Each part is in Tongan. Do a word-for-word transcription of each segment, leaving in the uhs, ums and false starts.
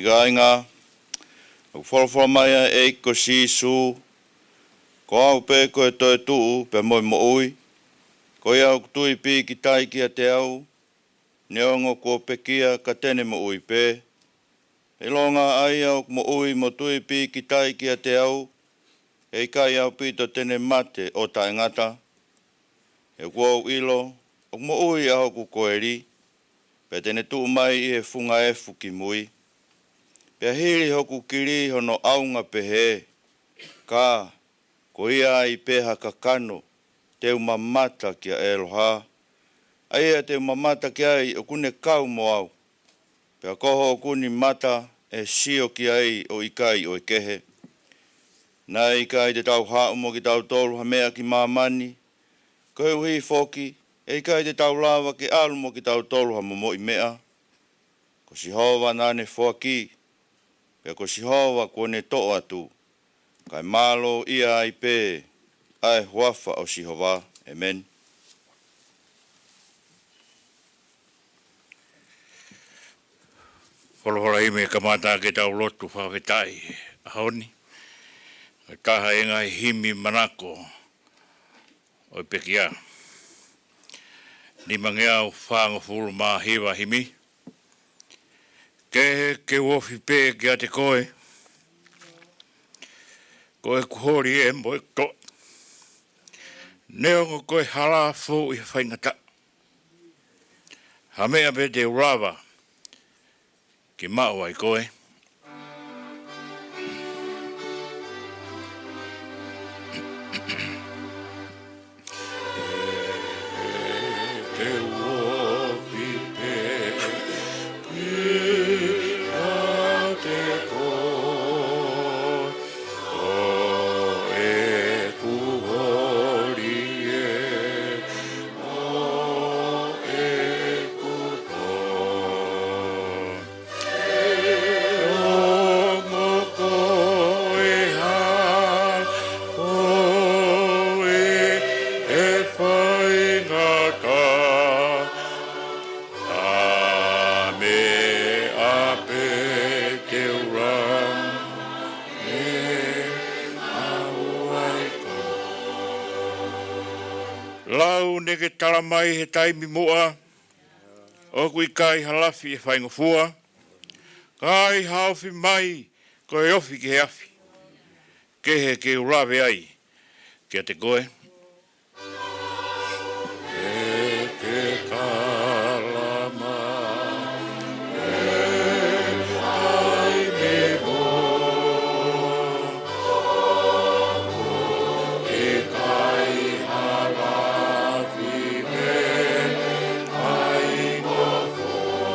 Kāinga, ʻoku folofola mai ʻa e ʻEiki ko Sīsū, ko au pē ko e toetuʻu pea mo e moʻui, ko ia ʻoku tui pīkitai kiate au, neongo kuo pekia ka te ne moʻui pē. ʻIlonga ʻa ia ʻoku moʻui mo tui pīkitai kiate au, ʻe ʻikai ʻaupito te ne mate ʻo taʻengata. He ʻoku ou ʻilo, ʻoku moʻui ʻa hoku koeli, pea te ne tuʻu mai ʻi he funga efu ki mui. Pea hili hoku kili hono ʻaunga pehē, ka ko ia ai pē ha kakano, te u mamata kia ʻEloha. ʻA ia te u mamata ki ai ʻoku ne kau mo au. Pea ko hoku ni mata ʻe sio ki ai ʻo ʻikai ʻo e kehe. Naʻe ʻikai te tau haʻu mo kitautolu ha meʻa ki māmani, koeʻuhi foki, ʻe ʻikai te tau lava ke ʻalu mo kitautolu ha momoʻi meʻa. Ko Sihova naʻa ne foaki, pea ko Sihova kuo ne toʻo atu, kae mālōʻia ai pē ʻa e huafa ʻo Sihova. ʻĒmeni. Folofola himi e kamata ke tau lotu fakafetaʻi ʻaho ni. Ko e taha e ngaahi himi manako ʻo e pekia. Nimangeau fāngofulu mā hiva himi. Kehe ke u ofi pē kiate koe, ko ʻeku holi ē mo ʻeku toʻa. Neongo ko e hala fou ʻi he faingataʻa, ha meʻa pē te u lava ke maʻu ai koe. Te u ofi pē kiate koe, ko ʻeku holi ē mo ʻeku toʻa. Neongo ko e hala fou ʻi he faingataʻa, ha meʻa pē te u lava ke maʻu ai koe. Lau naʻe tala mai he taimi muʻa, ʻoku ʻikai ha lafi ʻi he faingofua, ka ai ha ofi mai ko e ofi ki he afi. Kehe ke u lave ai kiate koe. ʻE te tala mai he taimi muʻa, ʻoku ʻikai ha lafi ʻi he faingofua.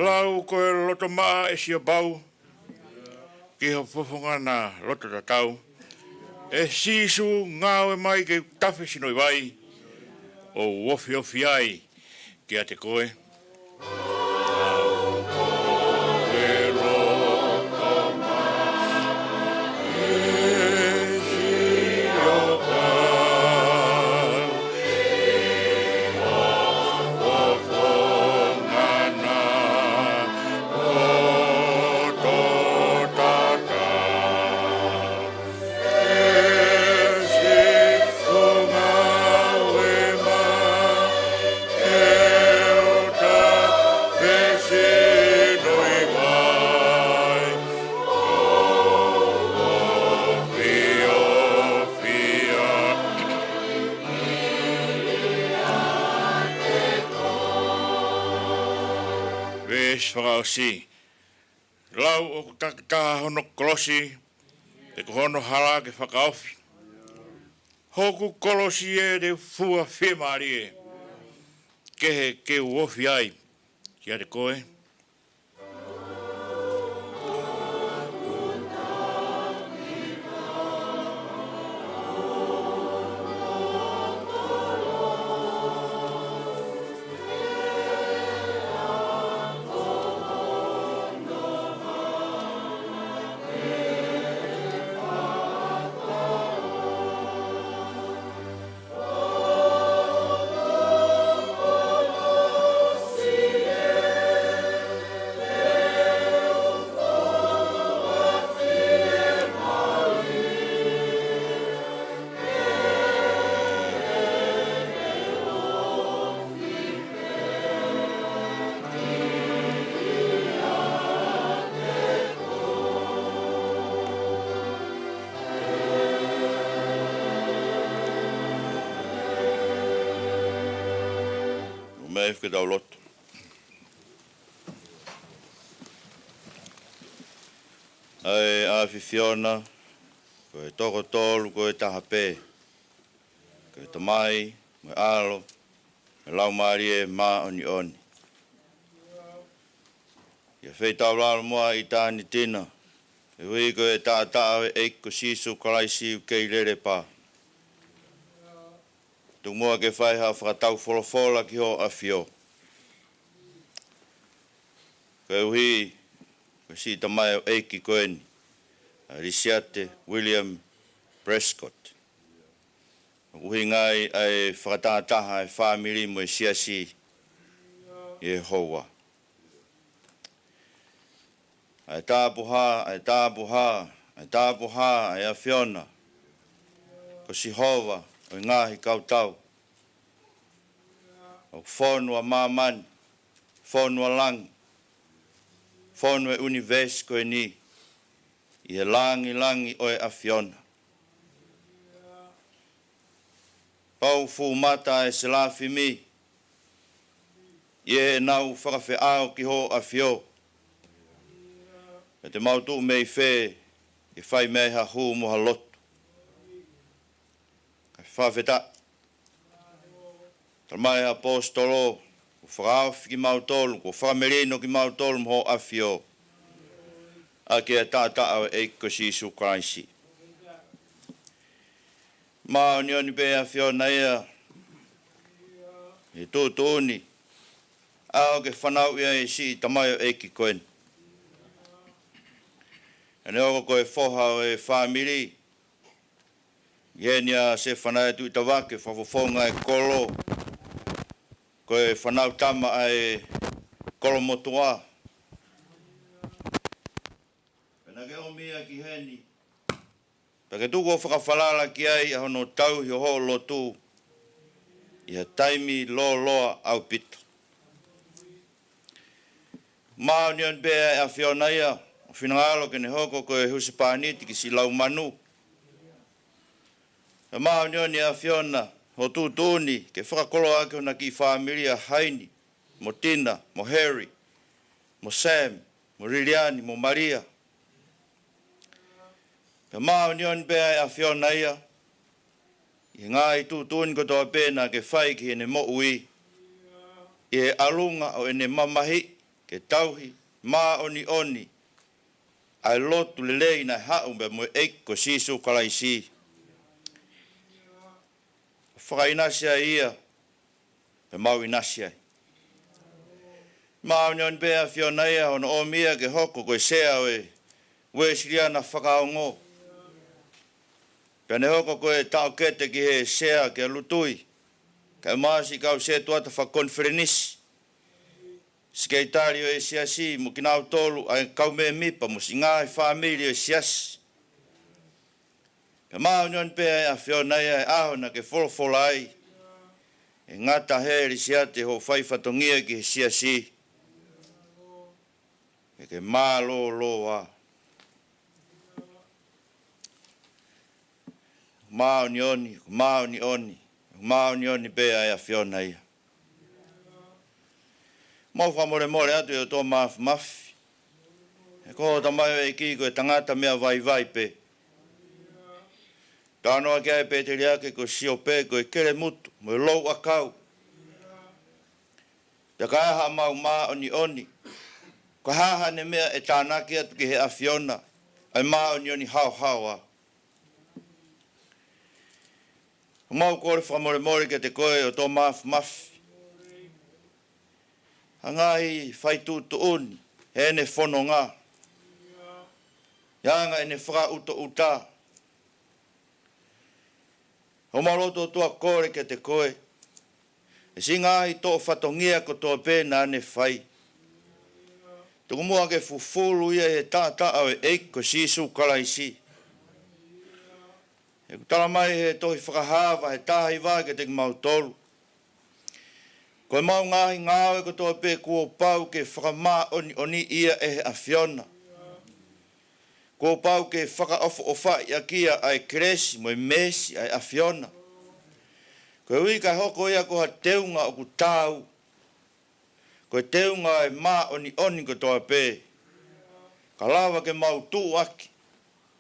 Lau ko e loto maʻa ʻe sio pau ki ho fofonga na loto tatau. ʻE Sīsū, ngāue mai ke u tafe sino ʻi vai, ʻo u ofiofi ai kiate koe. Veesi fakaʻosi. Lau ʻoku takitaha hono kolosi, he ko hono hala ke fakaofi. Hoku kolosi ē te u fua fiemālie, kehe ke u ofi ai kiate koe. Ke tau lotu. ʻA e ʻAfiona, ko e toko tolu ko e taha pē, ko e Tamai, mo e ʻAlo, mo e Laumālie Māʻoniʻoni. ʻI he feitaulalo mo ʻitāniti na, koeʻuhi ko e taʻataʻa ʻo e ʻEiki ko Sīsū Kalaisi ʻoku kei lele pē. Tuku muʻa ke fai ha fakataufolofola ki hoʻo ʻAfio. Koeʻuhi ko e siʻi tamaioʻeiki ko eni, ʻa Lisiate William Prescott. ʻOku ʻuhinga ai ʻa e fakatahataha ʻa e fāmili mo e siasi ʻi he houa. ʻA e tapuhā, ʻa e tapuhā, ʻa e tapuhā, ʻa e ʻAfiona, ko Sihova ʻo e ngaahi kautau. ʻOku fonu ʻa māmani, fonu ʻa langi, fonu e ʻunivēsi ko eni, ʻi he langilangi ʻo e ʻAfiona. Pau fuʻu mata ʻa e selafimi, ʻi heʻenau fakafeʻao ki hoʻo ʻAfio. Pea te mau tuʻu mei fē, ke fai mei ai ha hū mo ha lotu. Kae fakafetaʻi. Talamai ʻe he ʻaposetolo, kuo fakaofi kimautolu, kuo fakamelino kimautolu mo hoʻo ʻAfio. ʻA e taʻataʻa ʻo e ʻEiki ko Sīsū Kalaisi. Māʻoniʻoni pē ʻAfiona ia, ʻi he tuʻutuʻuni, ʻa ē ʻoku ke fanauʻi ai e siʻi tamaioʻeiki ko eni. ʻA ē naʻe hoko ko e foha ʻo e fāmili, ʻi heni ʻa Sefanaia Tuʻitavake, fakafofonga e kolo, ko e fānau tama ʻa e kolo motuʻa. Pea naʻa ke ʻomi ia ki heni, pea ke tuku ʻo fakafalala ki ai ʻa hono tauhi ʻo hoʻo lotu, ʻi ha taimi lōloa ʻaupito. Māʻoniʻoni pē ʻa e ʻAfiona ia, ʻo finangalo ke ne hoko ko e husepāniti ki siʻi laumanu. Pea māʻoniʻoni ʻa e ʻAfiona, hoʻo tuʻutuʻuni ke fakakoloa ʻaki hona kiʻi fāmili ʻa Haini, mo Tina, mo Harry, mo Sam, mo Liliani, mo Malia. Pea māʻoniʻoni pē ʻa e ʻAfiona ia, ʻi he ngaahi tuʻutuʻuni kotoa pē naʻa ke fai ki heʻene moʻui, ʻi he ʻalunga ʻo ʻene mamahi, ke tauhi māʻoniʻoni ʻa e lotu lelei naʻe haʻu pea mo e ʻEiki ko Sīsū Kalaisi. Fakaʻinasi ai ia, pea mau ʻinasi ai. Māʻoniʻoni pē ʻa e ʻAfiona ia, hono ʻomi ia ke hoko ko e sea ʻo e Uēsiliana Fakaongo. Pea ne hoko ko e taʻokete ki he sea kia Lutui, kae ʻumaʻā siʻi kau setuata fakakonifelenisi, sekelitali ʻo e siasi mo kinautolu ʻa e kau mēmipa mo siʻi ngaahi fāmili ʻo e siasi. Pea māʻoniʻoni pē ʻa e ʻAfiona ia he ʻaho naʻa ke folofola ai, ʻe ngata hē Lisiate hoʻo fai fatongia ki he siasi. Pea ke mālōlō ā. Māʻoniʻoni, māʻoniʻoni, māʻoniʻoni pē ʻa e ʻAfiona ia. Mau fakamolemole atu ʻe ʻOtua Māfimafi, he ko hoʻo tamaioʻeiki ko e tangata meʻa vaivai pē. Talanoa ki ai e pēteliake ko Siope, ko e kelemutu mo e louʻakau. Pea ka ʻi ai haʻamau māʻoniʻoni, ko e hā haʻane meʻa ʻe tānaki atu ki he ʻAfiona ʻa e māʻoniʻoni haohaoa. Mau kole fakamolemole kiate koe ʻOtua Māfimafi, ʻa e ngaahi fai tuʻutuʻuni heʻene fononga, ʻi he anga ʻene fakaʻutoʻuta. ʻOku mau lotu ʻOtua kole kiate koe, ʻe siʻi ngaahi toʻo fatongia kotoa pē naʻa ne fai, tuku muʻa ke fufulu ia ʻi he taʻataʻa ʻo e ʻEiki ko Sīsū Kalaisi. He ʻoku talamai he tohi Fakahā vahe taha hiva kiate kimautolu, ko ʻemau ngaahi ngāue kotoa pē kuo pau ke fakamāʻoniʻoniʻi ia ʻe he ʻAfiona. Kuo pau ke fakaʻofoʻofaʻi ʻaki ia ʻa e kelesi mo e meesi ʻa e ʻAfiona. Koeʻuhi kae hoko ia ko ha teunga ʻoku taau, ko e teunga ʻo e māʻoniʻoni kotoa pē, ka lava ke mau tuʻu ʻaki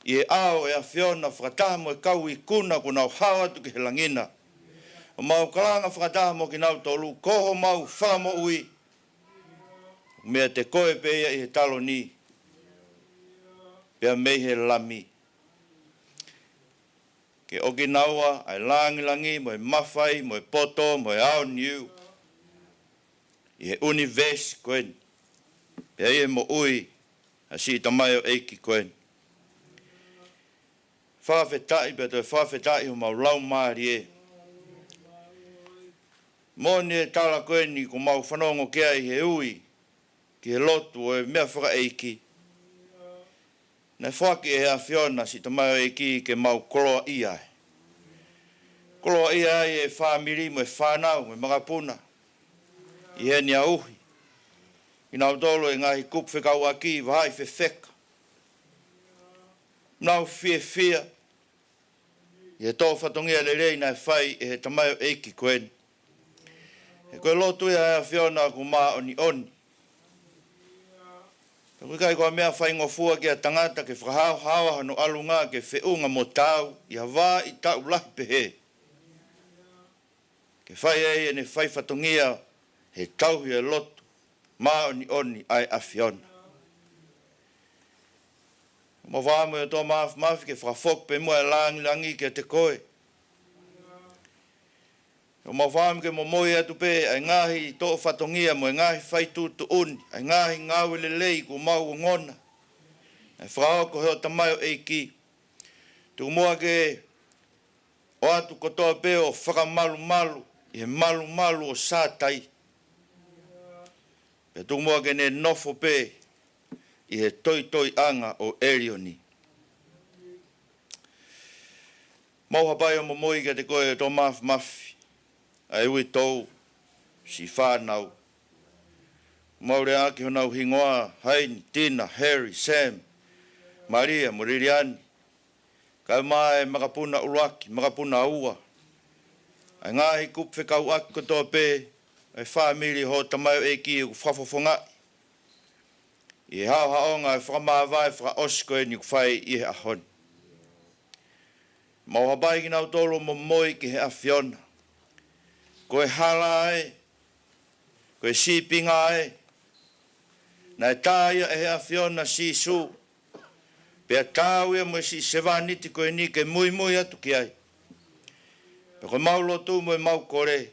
ʻi he ʻao ʻo e ʻAfiona fakataha mo e kau ikuna kuo nau hao atu ki he langi na, ʻo mau kalanga fakataha mo kinautolu ko homau Fakamoʻui. Meiate koe pē ia ʻi he taloni, pea mei he Lami. Ke ʻoʻou kinaua ʻa e langilangi mo e mafai mo e poto mo e aoniu ʻi he ʻunivēsi ko eni, pea ʻi he moʻui ʻa siʻi tamaioʻeiki ko eni. Fakafetaʻi pea toe fakafetaʻi homau laumālie. Moʻoni e tala ko eni kuo mau fanongo ki ai he ui ki he lotu ʻo e meʻa fakaʻeiki. Naʻe foaki ʻe he ʻAfiona siʻi tamaioʻeiki ke mau koloaʻia ai. Koloaʻia ai e fāmili mo e fānau mo e makapuna ʻi heʻene ʻauhi kinautolu ʻe he ngaahi kupu fekauʻaki, vahaʻi fefeka. Nau fiefia ʻi he toʻo fatongia lelei naʻe fai ʻe he tamaioʻeiki ko eni. He ko e lotu ia ʻa e ʻAfiona ʻoku māʻoniʻoni. Pea ʻoku ʻikai ko ha meʻa faingofua ki ha tangata ke fakahaohaoa hono ʻalunga ke feʻunga mo taau ʻi ha vā ʻi taʻu lahi pehē, ke fai ai ʻene fai fatongia he tauhi e lotu māʻoniʻoni ʻa e ʻAfiona. Mau fakaʻamu ʻe ʻOtua Māfimafi ke fakafoki pē muʻa e langilangi kiate koe. Mau fakaʻamu ke momoi atu pē ʻa e ngaahi toʻo fatongia mo e ngaahi fai tuʻutuʻuni, ʻa e ngaahi ngāue lelei kuo mau ongona, ʻa e fakahoko ʻe hoʻo tamaioʻeiki. Tuku muʻa ke ʻoatu kotoa pē ʻo fakamalumalu ʻi he malumalu ʻo Sātai, pea tuku muʻa ke ne nofo pē ʻi he toitoiʻanga ʻo ʻElioni. Mau hapai ʻo momoi kiate koe ʻOtua Māfimafi ʻa e uitou, siʻi fānau. Mau lea ʻaki honau hingoa: Haini, Tina, Harry, Sam, Malia mo Liliani, kae ʻumaʻā e makapuna ʻuluaki, makapuna ua, ʻa e ngaahi kupu fekauʻaki kotoa pē ʻa e fāmili hoʻo tamaioʻeiki ʻoku fakafofongaʻi ʻi he haʻohaʻonga ʻo e fakamāvae fakaʻosi ko eni ʻoku fai ʻi he ʻaho ni. Mau hapai kinautolu ʻo momoi ki he ʻAfiona. Ko e hala ē, ko e sīpinga ē, naʻe tā ia ʻe he ʻAfiona Sīsū, pea taau ia mo e siʻi sevāniti ko eni ke muimui atu ki ai. Pea ko ʻemau lotu mo ʻemau kole,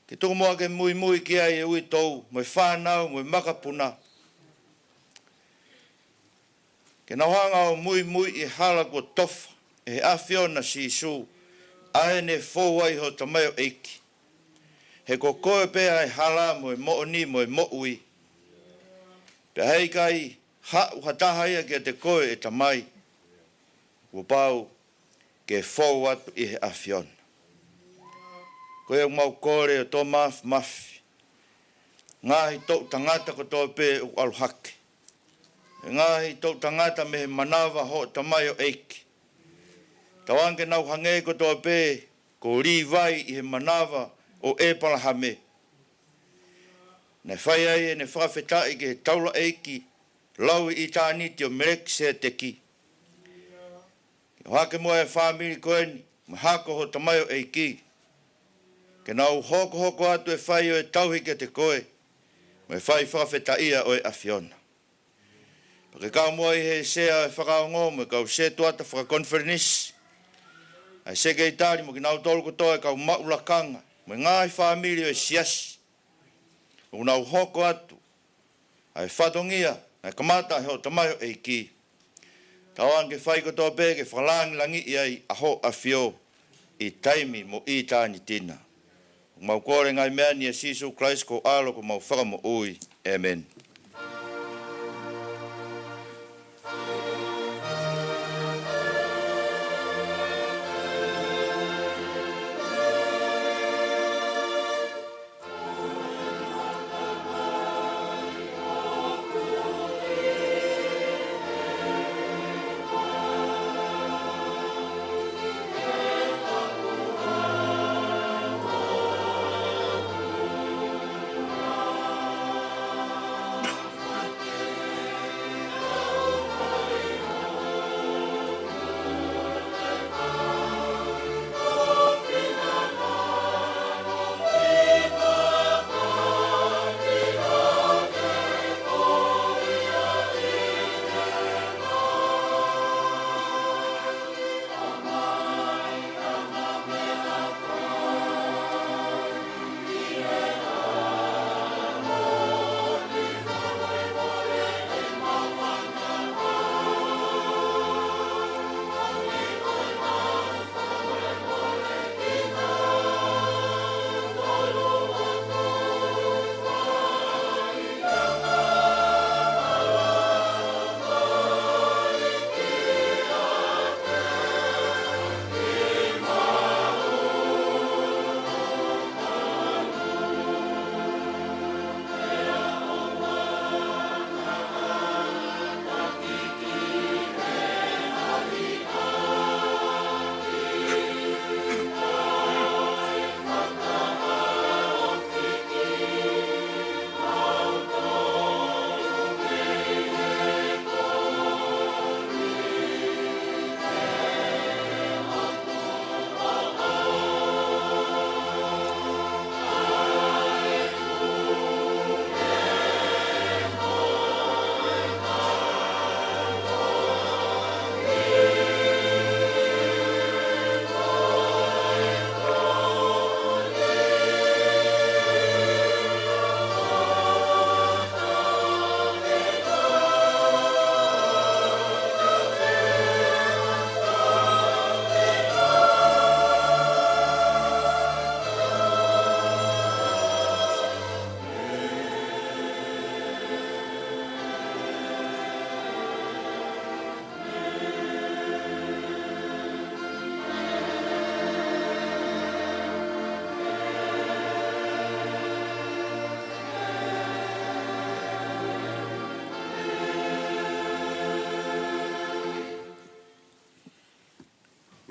ke tuku muʻa ke muimui ki ai e uitou mo e fānau mo e makapuna, ke nau hanga ʻo muimui ʻi he hala kuo tofa ʻe he ʻAfiona Sīsū, ʻa ē naʻe fou ai hoʻo tamaioʻeiki. He ko koe pē ʻa e hala mo e moʻoni mo e moʻui. Pea heʻikai haʻu ha taha ia kiate koe, ʻe Tamai, kuo pau ke fou atu ʻi he ʻAfiona. Ko ia ʻoku mau kole ʻOtua Māfimafi, ngaahi toʻu tangata kotoa pē ʻoku ʻalu hake, e ngaahi toʻu tangata mei he manava hoʻo tamaioʻeiki, tauange ke nau hangē kotoa pē ko Līvai ʻi he manava ʻo ʻĒpalahame, naʻe fai ai ʻene fakafetaʻi ki he taulaʻeiki lauʻitāniti ʻo Melekiseteki. Ke ʻohake muʻa e fāmili ko eni mo e hako hoʻo tamaioʻeiki, ke nau hokohoko atu e fai ʻo e tauhi kiate koe mo e fai fakafetaʻia ʻo e ʻAfiona. Pea ke kau muʻa ʻi he sea ʻo e fakaongo mo e kau setuata fakakonifelenisi, ʻa e sekelitali mo kinautolu kotoa e kau maʻu lakanga mo e ngaahi fāmili ʻo e siasi, ʻoku nau hoko atu ʻa e fatongia naʻe kamata ʻe hoʻo tamaioʻeiki. Tauange ke fai kotoa pē ke fakalangilangiʻi ai ʻa Hoʻo ʻAfio ʻi taimi mo ʻitāniti na. Mau kole e ngaahi meʻa ni ʻia Sīsū Kalaisi ko ho ʻAlo ko homau Fakamoʻui. ʻĒmeni.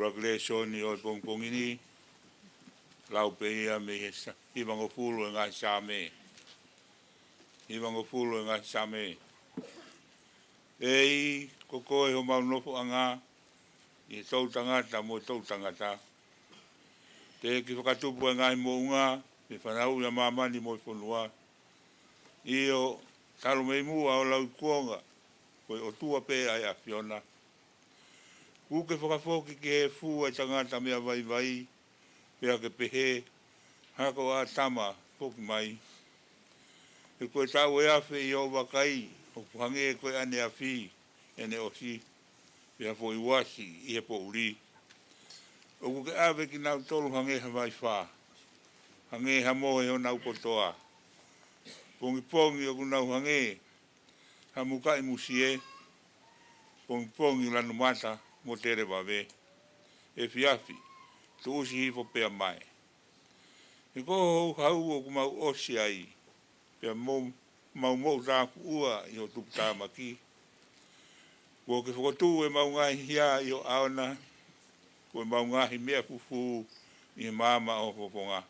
Congratulations ʻo e pongipongi ni, lau pē ia mei he sa-, hivangofulu e ngaahi Saame. Hivangofulu e ngaahi Saame. ʻEiki, ko koe homau nofoʻanga, ʻi he toʻutangata mo e toʻutangata. Teʻeki fakatupu e ngaahi moʻunga, pe fanauʻi ʻa māmani mo e fonua. ʻIo, talu mei muʻa ʻo lauikuonga, ko e ʻOtua pē ʻa e ʻAfiona. Kuo ke fakafoki ki he efu ʻa e tangata meʻa vaivai, pea ke pehē, hako ʻa ʻĀtama, foki mai. He ko e taʻu ʻe afe ʻi hoʻo vakai, ʻoku hangē ko e ʻaneafi, ʻene ʻosi, pea foʻi uasi ʻi he poʻuli. ʻOku ke ʻave kinautolu hangē ha vaifā, hangē ha mohe honau kotoa. Pongipongi ʻoku nau hangē ha mukaʻi musie, pongipongi lanu mata mo tele vave. Efiafi, tuʻusi hifo pea mae. He ko hoʻo houhau ʻoku mau ʻosi ai, pea mo-, mau moʻutāfuʻua ʻi hoʻo tuputāmaki. Kuo ke fokotuʻu ʻemau ngaahi hia ʻi ho ʻao na, ko ʻemau ngaahi meʻa fufū ʻi he maama ʻo ho fofonga.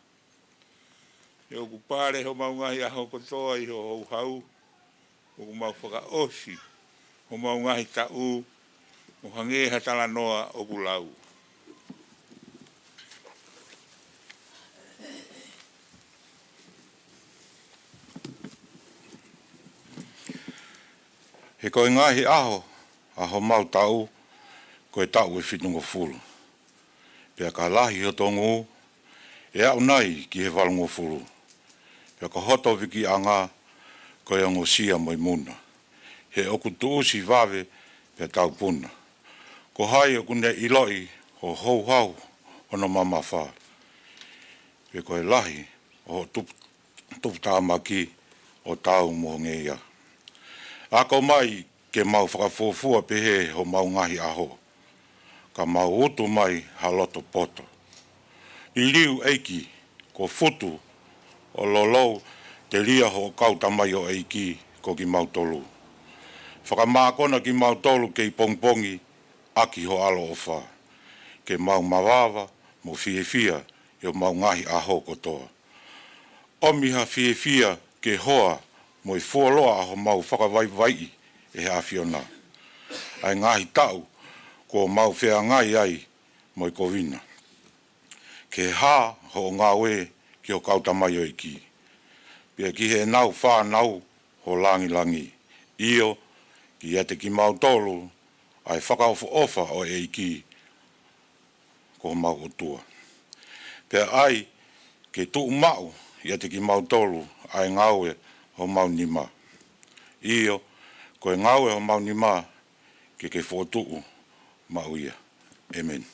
He ʻoku pale homau ngaahi ʻaho kotoa ʻi ho houhau, ʻoku mau fakaʻosi homau ngaahi taʻu, ʻo hangē ha talanoa ʻoku lau. He ko e ngaahi ʻaho ʻa homau taʻu, ko e taʻu ʻe fitungofulu. Pea ka lahi ho tongū, ʻe aʻu nai ki he valungofulu. Pea ko hoto vikiʻanga, ko e ongosia mo e muna. He ʻoku tuʻusi vave, pea taupuna. Ko hai ʻoku ne ʻiloʻi ho houhau hono mamafa. Pe ko e lahi ʻo ho tupu-, tuputāmaki ʻo tau mo ngeia. Ako mai ke mau fakafuofua pehē homau ngaahi ʻaho. Ka mau utu mai ha loto poto. Liliu ʻEiki, ko futu ʻo lolou telia hoʻo kau tamaioʻeiki ko kimautolu. Fakamākona kimautolu kei pongipongi ʻaki ho ʻaloʻofa. Ke mau mavava mo fiefia ʻi homau ngaahi ʻaho kotoa. ʻOmi ha fiefia ke hoa mo e fuoloa ʻa homau fakavaivaiʻi ʻe he ʻAfiona. ʻA e ngaahi taʻu kuo mau feangai ai mo e kovina. Ke hā hoʻo ngāue ki ho kau tamaioʻeiki. Pea ki heʻenau fānau ho langilangi. ʻIo, kiate kimautolu ʻa e fakaʻofoʻofa ʻo e ʻEiki ko homau ʻOtua. Pea ʻai ke tuʻumaʻu ʻiate kimautolu ʻa e ngāue homau nima. ʻIo, ko e ngāue homau nima ke ke fokotuʻu maʻu ia. ʻĒmeni.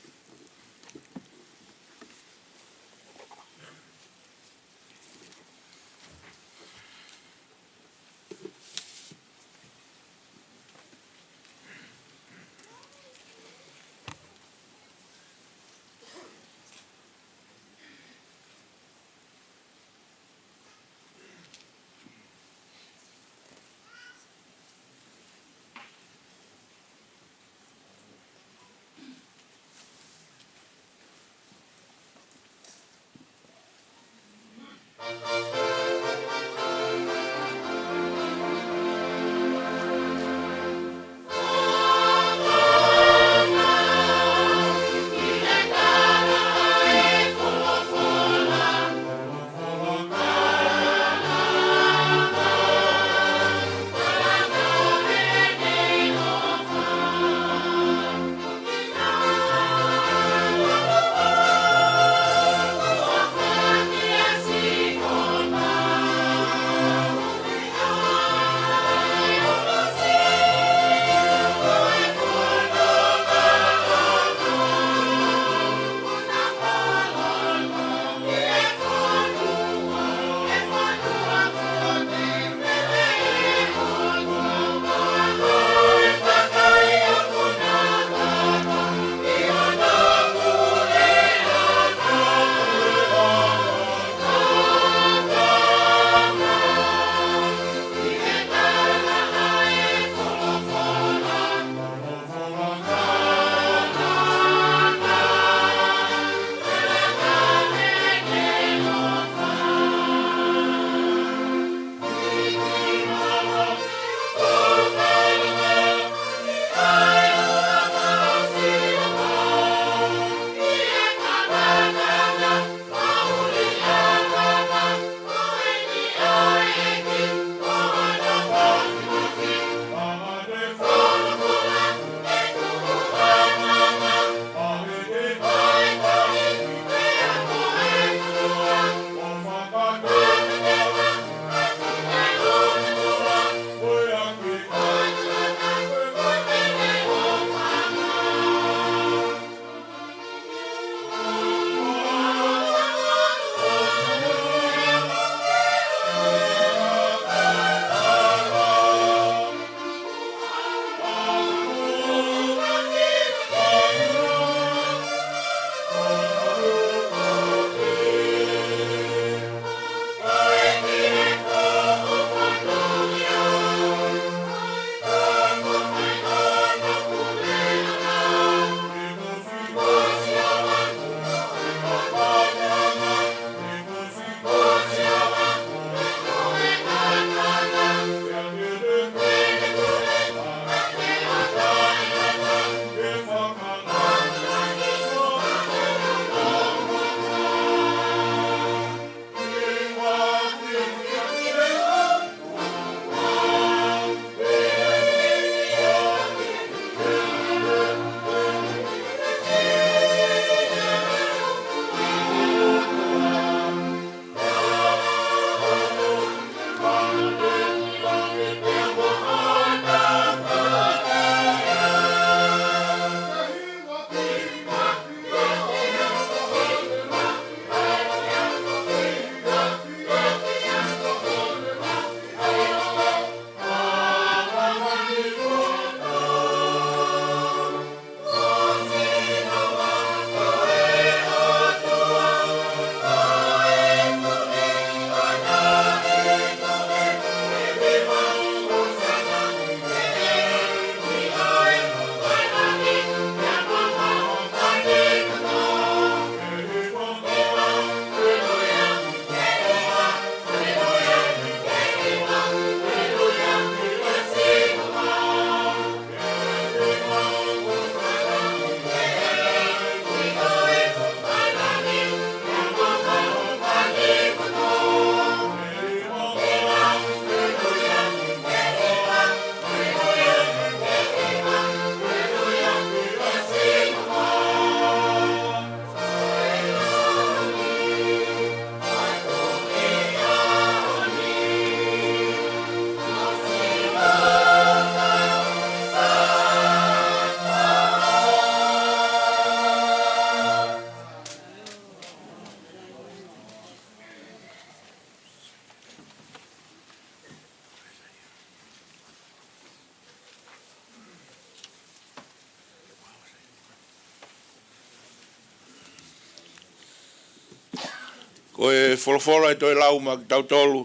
Ko e folofola ʻe toe lau maʻa kitautolu,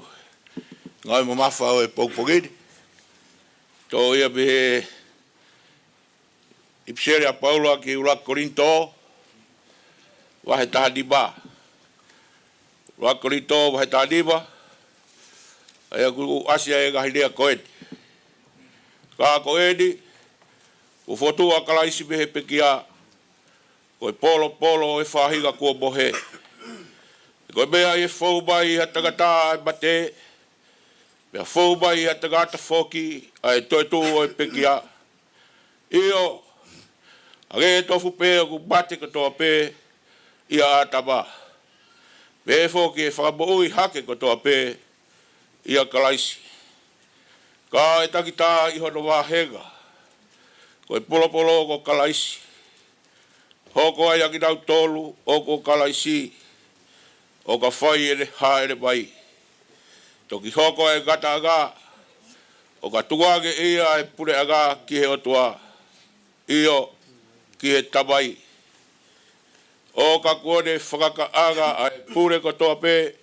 ngāue mamafa ʻo e pongipongi ni, toʻo ia mei he ʻipiseli ʻa Paula ki he ʻuluaki Kolinitō, vahe taha nima. ʻUluaki Kolinitō, vahe taha nima, ʻa ia ʻoku ʻasi ai e ngaahi lea ko eni. Ka ko eni, kuo fokotuʻu ʻa Kalaisi mei he pekia, ko e polopolo ʻo e faʻahinga kuo mohe. Ko e meʻa ʻi he fou mai ʻa e tangata ʻa e mate, pea fou mai ʻa e tangata foki ʻa e toetuʻu ʻo e pekia. ʻIo, hangē tofu pē ʻoku mate kotoa pē ʻia ʻĀtama, pehē foki ʻe fakamoʻui hake kotoa pē ʻia Kalaisi. Ka ʻe taki tā ʻi hono vāhenga, ko e polopolo ko Kalaisi, hoko ai ʻa kinautolu ʻoku ʻo Kalaisi, ʻo ka fai ʻene hāʻele mai. Toki hoko ʻa e ngataʻanga, ʻo ka tukuange ʻe ia ʻa e puleʻanga ki he ʻOtua, ʻio, ki he Tamai. ʻO ka kuo ne fakakaʻanga ʻa e pule kotoa pē,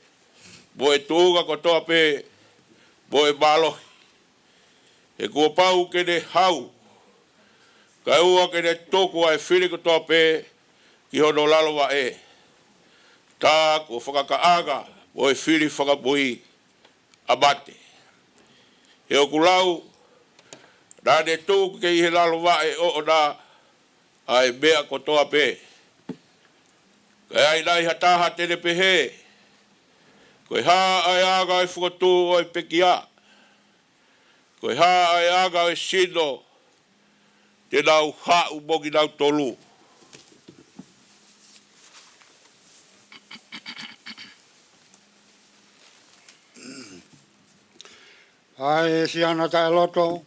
mo e tuʻunga kotoa pē, mo e mālohi. He kuo pau ke ne hau, kae ʻoua ke ne tuku ʻa e fili kotoa pē ki hono lalo vaʻe. Tā kuo fakakaʻanga mo e fili fakamui ʻa mate. He ʻoku lau, naʻa ne tuku ʻi he lalo vaʻe ʻoʻona ʻa e meʻa kotoa pē. Ka ʻi ai nai ha taha te ne pehē, ko e hā ʻa e anga ʻo e fokotuʻu ʻo e pekia? Ko e hā ʻa e anga ʻo e sino te nau haʻu mo kinautolu? ʻA e siana taʻeloto,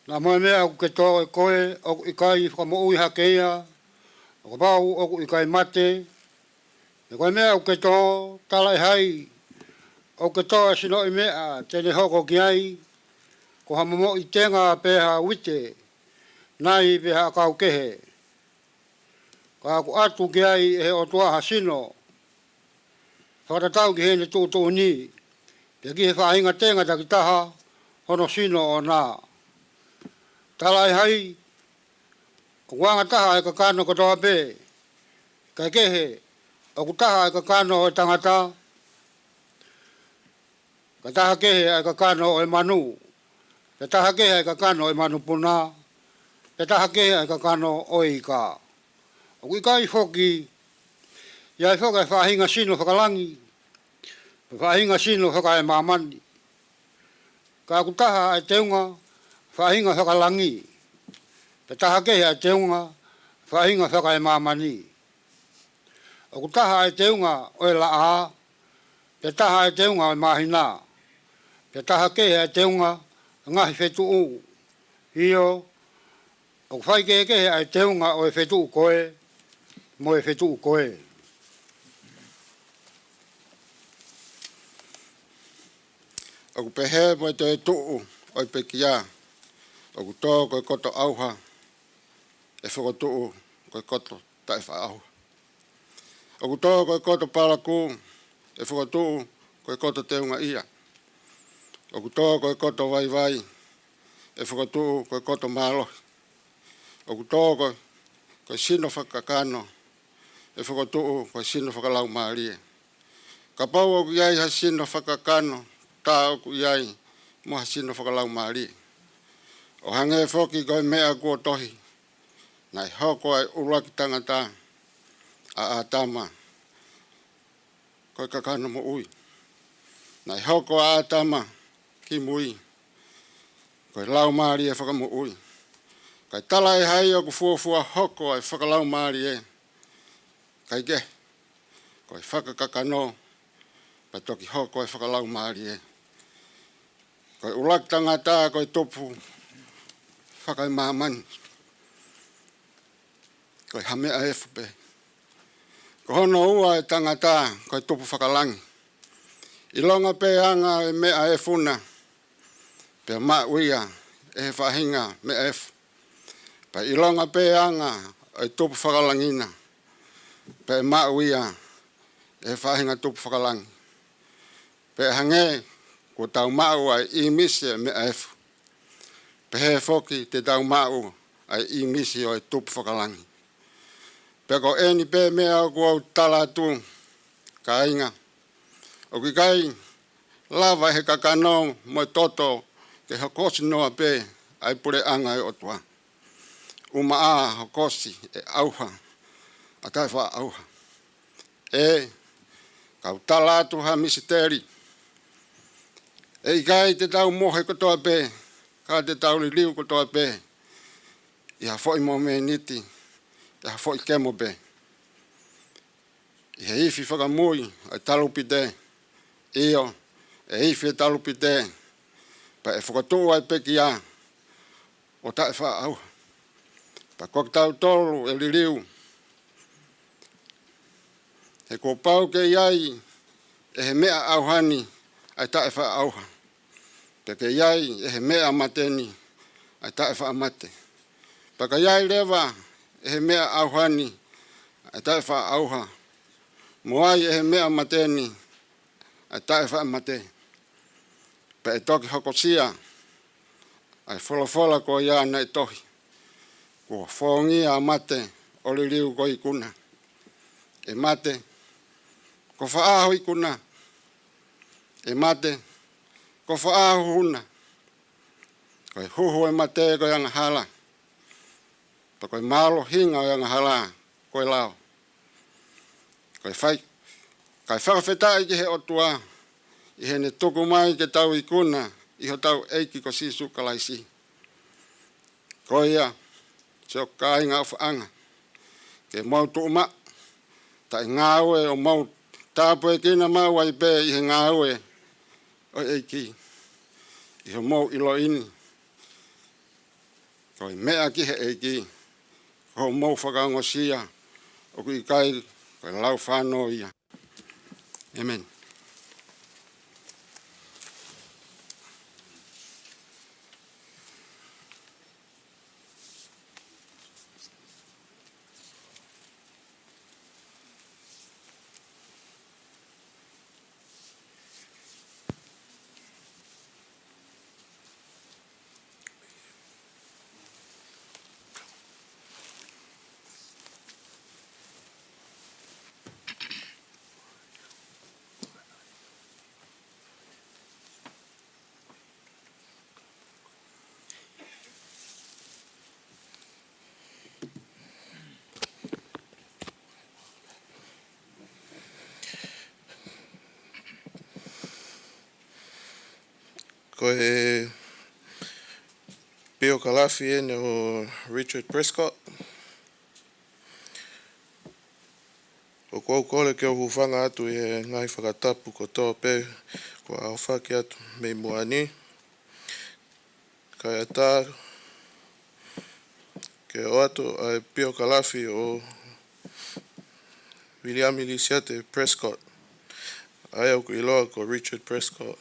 naʻa mo e meʻa ʻoku ke tō ʻe koe ʻoku ʻikai fakamoʻui hake ia, ʻo kapau ʻoku ʻikai mate. He ko e meʻa ʻoku ke tō, talaʻehai ʻoku ke tō e sinoʻi meʻa te ne hoko ki ai, ko ha momoʻi tenga pe ha uite, nai pe ha ʻakau kehe. Ka ʻoku ʻatu ki ai ʻe he ʻOtua ha sino, fakatatau ki heʻene tuʻutuʻuni, pea ki he faʻahinga tenga takitaha hono sino ʻoʻona. Talaʻehai ʻoku anga taha ʻa e kakano kotoa pē, kae kehe, ʻoku taha ʻa e kakano ʻo e tangata, kae taha kehe ʻa e kakano ʻo e manu, pea taha kehe ʻa e kakano ʻo e manupuna, pea taha kehe ʻa e kakano ʻo e ika. ʻOku ʻikai foki ʻi ai foki ʻa e faʻahinga sino fakalangi, pe faʻahinga sino fakaemāmani. Ka ʻoku taha ʻa e teunga faʻahinga fakalangi, pea taha kehe ʻa e teunga faʻahinga fakaemāmani. ʻOku taha ʻa e teunga ʻo e laʻā, pea taha ʻa e teunga ʻo e māhina, pea taha kehe ʻa e teunga ngaahi fetuʻu. ʻIo, ʻoku faikehekehe ʻa e teunga ʻo e fetuʻu ko ē mo e fetuʻu ko ē. ʻOku pehē mo e toetuʻu ʻo e pekia, ʻoku tō ko e koto ʻauha, ʻe fokotuʻu ko e koto taʻefaʻaʻauha. ʻOku tō ko e koto palakū, ʻe fokotuʻu ko e koto teungaʻia. ʻOku tō ko e koto vaivai, ʻe fokotuʻu ko e koto mālohi. ʻOku tō ko, ko e sino fakakakano, ʻe fokotuʻu ko e sino fakalaumālie. Kapau ʻoku ʻi ai ha sino fakakakano, tā ʻoku ʻi ai mo ha sino fakalaumālie. ʻO hangē foki ko e meʻa kuo tohi, naʻe hoko ʻa e ʻuluaki tangata, ʻa ʻĀtama, ko e kakano moʻui. Naʻe hoko ʻa ʻĀtama kimui ko e laumālie fakamoʻui. Kae talaʻehai ʻoku fuofua hoko ʻa e fakalaumālie, kae kehe, ko e fakakakano, pea toki hoko ʻa e fakalaumālie. Ko e ʻuluaki tangata ko e tupu fakaemāmani, ko e ha meʻa efu pē. Ko hono ua ʻa e tangata ko e tupu fakalangi. ʻIlonga pē anga ʻo e meʻa efu na, pea maʻu ia ʻe he faʻahinga meʻa efu. Pea ʻilonga pē anga ʻo e tupu fakalangi na, pea maʻu ia ʻe he faʻahinga tupu fakalangi. Pea hangē kuo tau maʻu ʻa e ʻīmisi ʻo e meʻa efu, pehē foki te tau maʻu ʻa e ʻīmisi ʻo e tupu fakalangi. Pea ko eni pē meʻa ʻoku ou tala atu, kāinga, ʻoku ʻikai lava ʻe he kakano mo e toto ke hokosi noa pē ʻa e puleʻanga ʻo e ʻOtua. ʻUmaʻā hokosi ʻe ʻauha ʻa taʻefaʻaʻauha. ʻE, kau tala atu ha misiteli. ʻE ʻikai te tau mohe kotoa pē, ka te tau liliu kotoa pē ʻi ha foʻi momeniti, ʻi ha foʻi kemo pē. ʻI he ifi fakamui ʻa e talupite, ʻio, ʻe ifi e talupite, pea ʻe fokotuʻu ʻa e pekia ʻo taʻefaʻaʻauha. Pea ko kitautolu ʻe liliu, he kuo pau ke ʻi ai ʻe he meʻa ʻauha ni ʻa e taʻefaʻaʻauha, pea ke ʻi ai ʻe he meʻa mate ni ʻa e taʻefaʻamate. Pea ka ʻi ai leva ʻe he meʻa ʻauha ni ʻa e taʻefaʻaʻauha, mo ai ʻe he meʻa mate ni ʻa e taʻefaʻamate, pea ʻe toki hokosia ʻa e folofola ko ia naʻe tohi: Kuo fōngia ʻa mate ʻo liliu ko e ikuna. ʻE mate, ko fē ho ikuna? ʻE mate, ko fē ho huhu? Ko e huhu ʻo e mate ko e angahala, pea ko e mālohinga ʻo e angahala ko e lao. Ko e fai, kae fakafetaʻi ki he ʻOtua ʻi heʻene tuku mai ke tau ikuna ʻi hotau ʻEiki ko Sīsū Kalaisi. Ko ia, siʻoku kāinga ʻofaʻanga, ke mou tuʻu maʻu, taʻe ngāue ʻo mou tāpuekina maʻu ai pē ʻi he ngāue ʻo e ʻEiki, ʻi hoʻomou ʻiloʻi ni ko e meʻa ki he ʻEiki ko hoʻomou fakaongosia, ʻoku ʻikai ko e lau fānau ia. ʻĒmeni. Ko e piokalafi eni ʻo Richard Prescott. ʻOku ou kole ke u hūfanga atu ʻi he ngaahi fakatapu kotoa pē kuo aofaki atu mei muʻa ni. Kae ʻatā ke ʻoatu ʻa e piokalafi ʻo Viliami Lisiate Prescott, ʻa ia ʻoku ʻiloa ko Richard Prescott,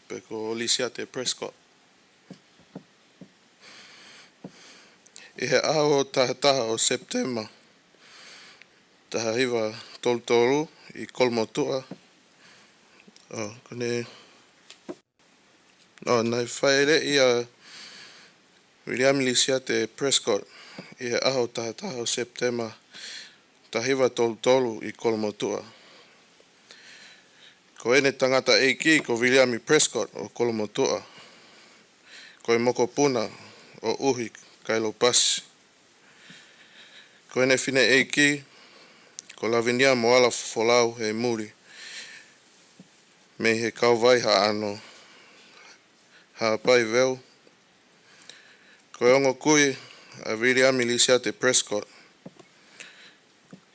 pe ko Lisiate Prescott. ʻI he ʻaho tahataha ʻo Sepitema, taha hiva tolu tolu ʻi Kolomotuʻa. ʻO, ko ʻene ʻO, naʻe fāʻeleʻi ʻa Viliami Lisiate Prescott ʻi he ʻaho tahataha ʻo Sepitema, taha hiva tolu tolu ʻi Kolomotuʻa. Ko ʻene tangataʻeiki ko Viliami Prescott ʻo Kolomotuʻa. Ko e mokopuna ʻo ʻUhi Kailopasi. Ko ʻene fineʻeiki ko Lavinia Moala Folau Heimuli, mei he Kauvai Haʻano, Haʻapai Veu. Ko e ongo kui ʻa Viliami Lisiate Prescott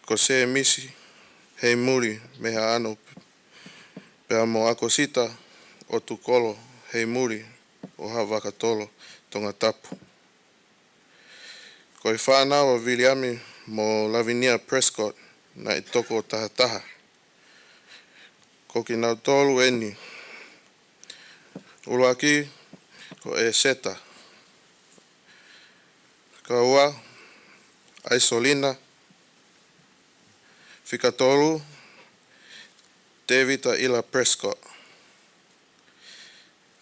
ko Sēmisi Heimuli mei Haʻano, pea mo ʻAkosita ʻOtukolo Heimuli ʻo Haʻavakatolo, Tongatapu. Ko e fānau ʻa Viliami mo Lavinia Prescott naʻe toko tahataha. Ko kinautolu eni: ʻuluaki ko ʻEseta, fika ua ʻAisolina, fika tolu Tēvita ʻIla Prescott.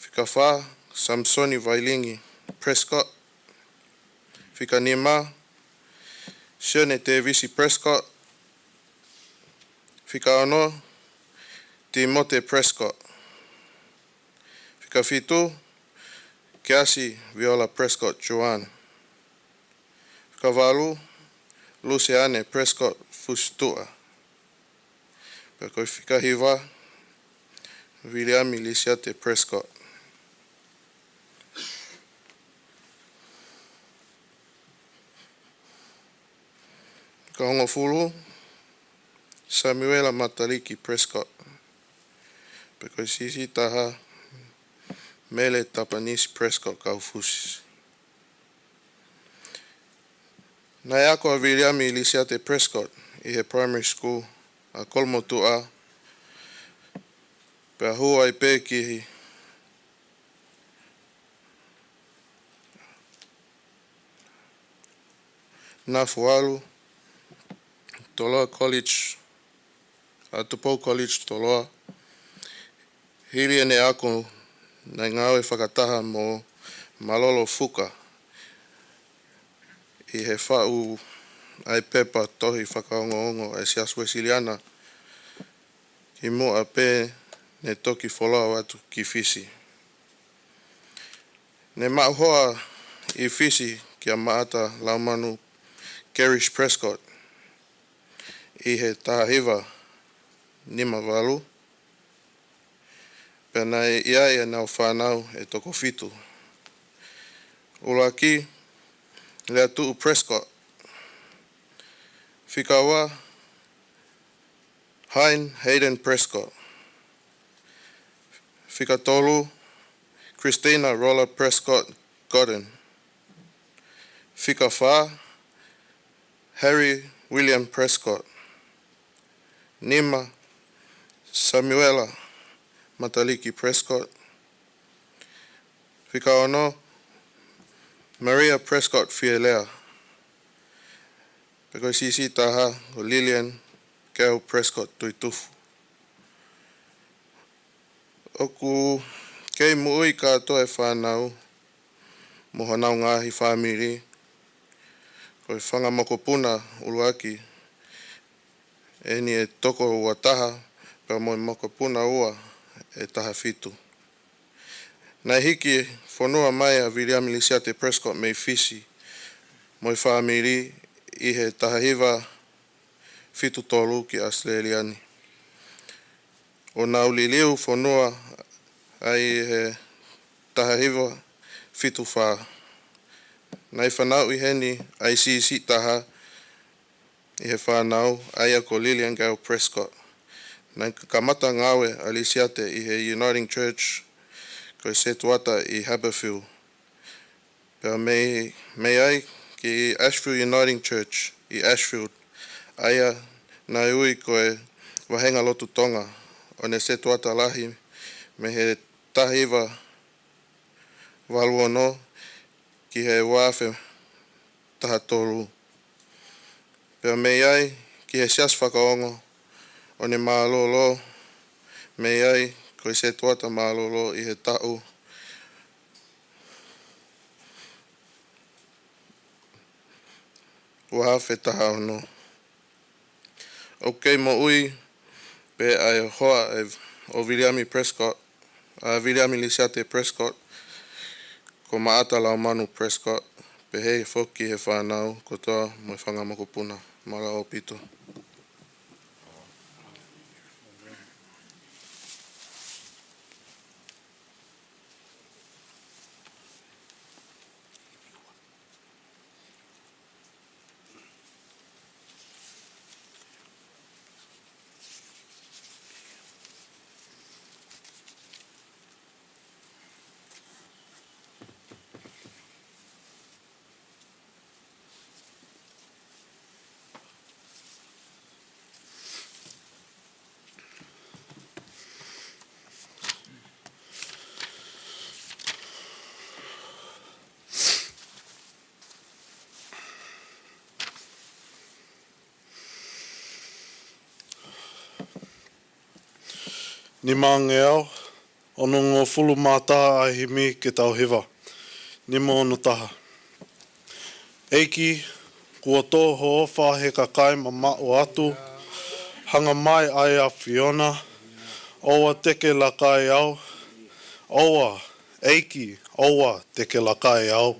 Fika fā, Samisoni Vailingi Prescott. Fika nima, Sione Tēvisi Prescott. Fika ono, Timote Prescott. Fika fitu, Keasi Viola Prescott Juan. Fika valu, Luseane Prescott Fusituʻa. Pea ko e fika hiva, Viliami Lisiate Prescott. Fika hongofulu, Samuela Mataliki Prescott. Pea ko e siʻisiʻi taha, Mele Tapanisi Prescott Kaufusi. Naʻe ako ʻa Viliami Lisiate Prescott ʻi he primary school ʻa Kolomotuʻa, pea hū ai pē ki Nafualu, Toloa College, ʻa Tupou College Toloa. Hili ʻene ako, naʻe ngāue fakataha mo Malolo Fuka ʻi he faʻu ʻa e pepa tohi fakaongoongo ʻa e Siasi Uesiliana kimuʻa pea ne toki folau atu ki Fisi. Ne maʻu hoa ʻi Fisi kia Maʻata Laumanu Garish Prescott ʻi he taha hiva nima valu, pea naʻe ʻi ai ʻenau fānau ʻe toko fitu. ʻUluaki, Leatuʻu Prescott. Fika ua, Hein Hayden Prescott. Fika tolu, Christina Rolla Prescott Gordon. Fika fā, Harry William Prescott. Nima, Samuela Mataliki Prescott. Fika ono, Maria Prescott Fielea. Pea ko e siʻisiʻi taha ko Lilian Gail Prescott Tuitufu. ʻOku kei moʻui kātoa e fānau mo honau ngaahi fāmili. Ko e fanga mokopuna ʻuluaki eni ʻe toko ua taha, pea mo e mokopuna ua ʻe taha fitu. Naʻe hiki fonua mai ʻa Viliami Lisiate Prescott mei Fisi mo e fāmili ʻi he taha hiva fitu tolu ki ʻAositelēlia ni. ʻO nau liliu fonua ai he taha hiva fitu fā. Naʻe fanauʻi heni ʻa e siʻisiʻi taha ʻi he fānau, ʻa ia ko Lilian Gail Prescott. Naʻe kamata ngāue ʻa Lisiate ʻi he Uniting Church ko e setuata ʻi Haberfield. Pea mei, mei ai ki Ashfield Uniting Church ʻi Ashfield, ʻa ia naʻe ui ko e Vahenga Lotu Tonga, ʻo ne setuata lahi mei he taha hiva valu ono ki he ua afe taha tolu. Pea mei ai ki he Siasi Fakaongo, ʻo ne mālōlō mei ai ko e setuata mālōlō ʻi he taʻu ua afe taha ono. ʻOku kei moʻui pē ʻa e hoa ʻo Viliami Prescott, ʻa Viliami Lisiate Prescott, ko Maʻata Laumanu Prescott, pehē foki he fānau kotoa mo e fanga mokopuna. Mālō ʻaupito. Nimangeau, onongofulu mā taha ʻa e himi ke tau hiva. Nima ono taha. ʻEiki, kuo tō ho ʻofa he kakai mamaʻo atu, hanga mai ʻa e ʻAfiona, ʻoua te ke laka ai au, ʻoua, ʻEiki, ʻoua te ke laka ai au.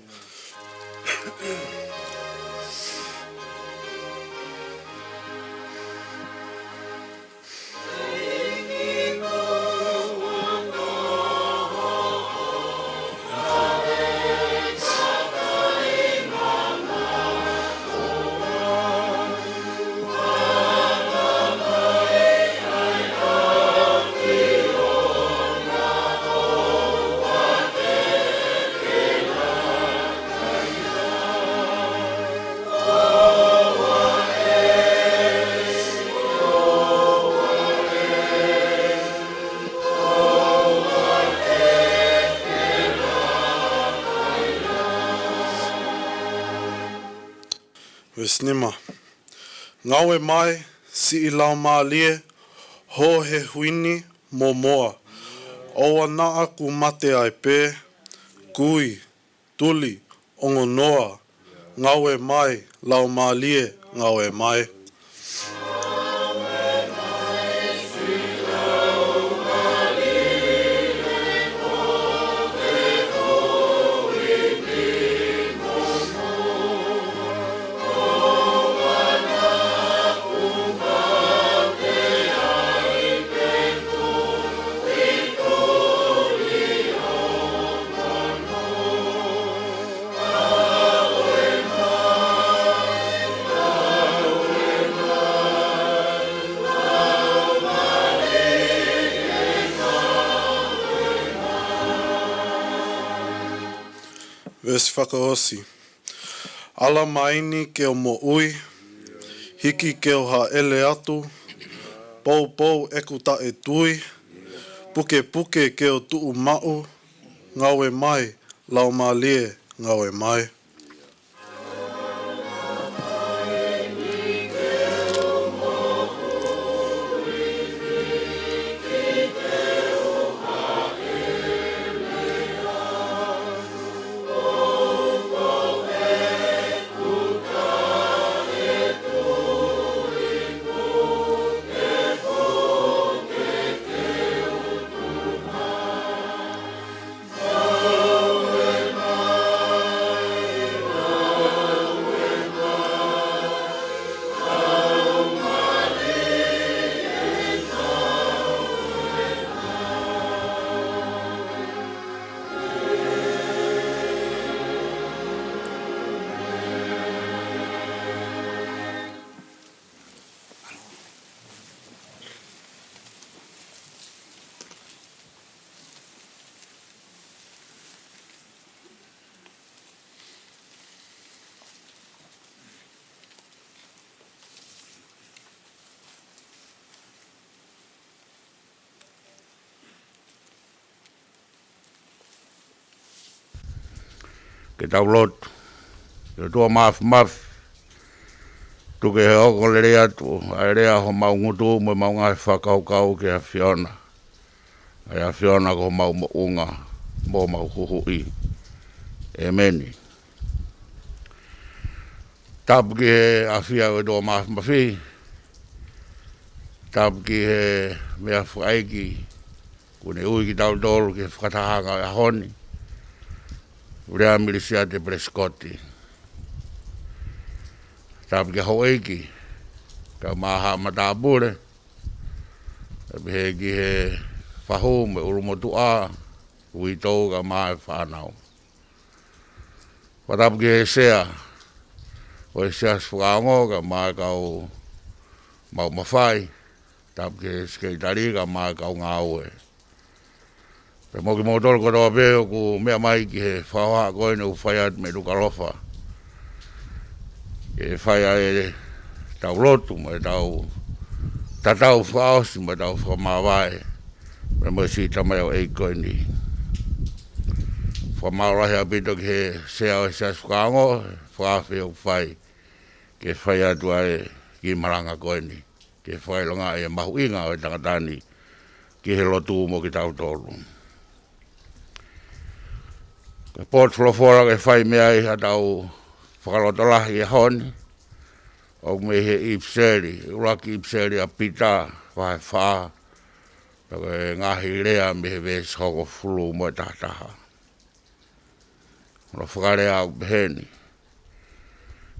Veesi nima. Ngāue mai, siʻi laumālie, hō he huini mo moa. ʻOua naʻa ku mate ai pē, kui, tuli, ongonoa, ngāue mai, laumālie, ngāue mai. Veesi fakaʻosi. ʻAla mai ni ke u moʻui, hiki ke u hāʻele atu, poupou ʻeku taʻetui, pukepuke ke u tuʻu maʻu, ngāue mai, laumālie, ngāue mai. Ke tau lotu. ʻE ʻOtua Māfimafi, tuku ke hoko lelei atu ʻa e lea homau ngutu mo ʻemau ngaahi fakakaukau ki he ʻAfiona. ʻA e ʻAfiona ko homau moʻunga mo homau huhuʻi. ʻEmeni. Tapu ki he ʻafio ʻa e ʻOtua Māfimafi. Tapu ki he meʻa fakaʻeiki kuo ne ui kitautolu ki he fakatahaʻanga ʻo e ʻaho ni. Lea Milisiate Pelesikoti. Tapu ki he houʻeiki, kae ʻumaʻā haʻa matāpule, pehē ki he fahu mo e ʻulumotuʻa, uitou kae ʻumaʻā e fānau. Fakatapu ki he sea ʻo e Siasi Fakaongo kae ʻumaʻā e kau maʻu mafai. Tapu ki he sekelitali kae ʻumaʻā e kau ngāue. Pea mo kimoutolu kotoa pē ʻoku meʻa mai ki he fakahohaʻa ko eni ʻoku fai atu mei Nukuʻalofa. Ke fai ʻa ʻetau lotu mo ʻetau tatau fakaʻosi mo ʻetau fakamāvae. Pea mo e siʻi tamaioʻeiki ko eni. Fakamālō lahi ʻaupito ki he sea ʻo e Siasi Fakaongo, fakaafe ʻoku fai. Ke fai atu ʻa e kiʻi malanga ko eni. Ke fakaʻilongaʻi e mahuʻinga ʻo e tangata ni. ki he lotu mo kitautolu. Ko e potu folofola ke fai mei ai haʻatau fakalotolahi he ʻaho ni, ʻoku mei he ʻipiseli, ʻuluaki ʻipiseli ʻa Pita, vahe fā, pea ko e ngaahi lea mei he veesi hongofulu mo e tahataha. Ko hono fakalea ʻoku pehē ni: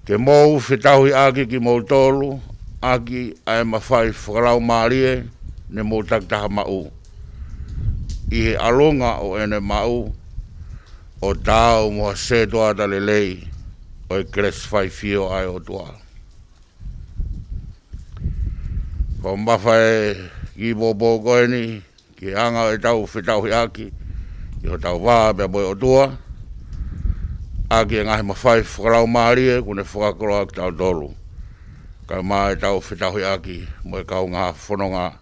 Ke mou fetauhiʻaki kimoutolu ʻaki ʻa e mafai fakalaumālie ne mou takitaha maʻu, ʻi he ʻalunga ʻo ʻene maʻu, ʻo taau mo ha sētuata lelei ʻo e kelesi faifio ʻa e ʻOtua. Ko e mafai ki poupou ko eni, ki he anga ʻetau fetauhiʻaki ʻi hotau vā pea mo e ʻOtua, ʻaki e ngaahi mafai fakalaumālie kuo ne fakakoloa kitautolu, kae ʻumaʻā ʻetau fetauhiʻaki mo e kaungā fononga,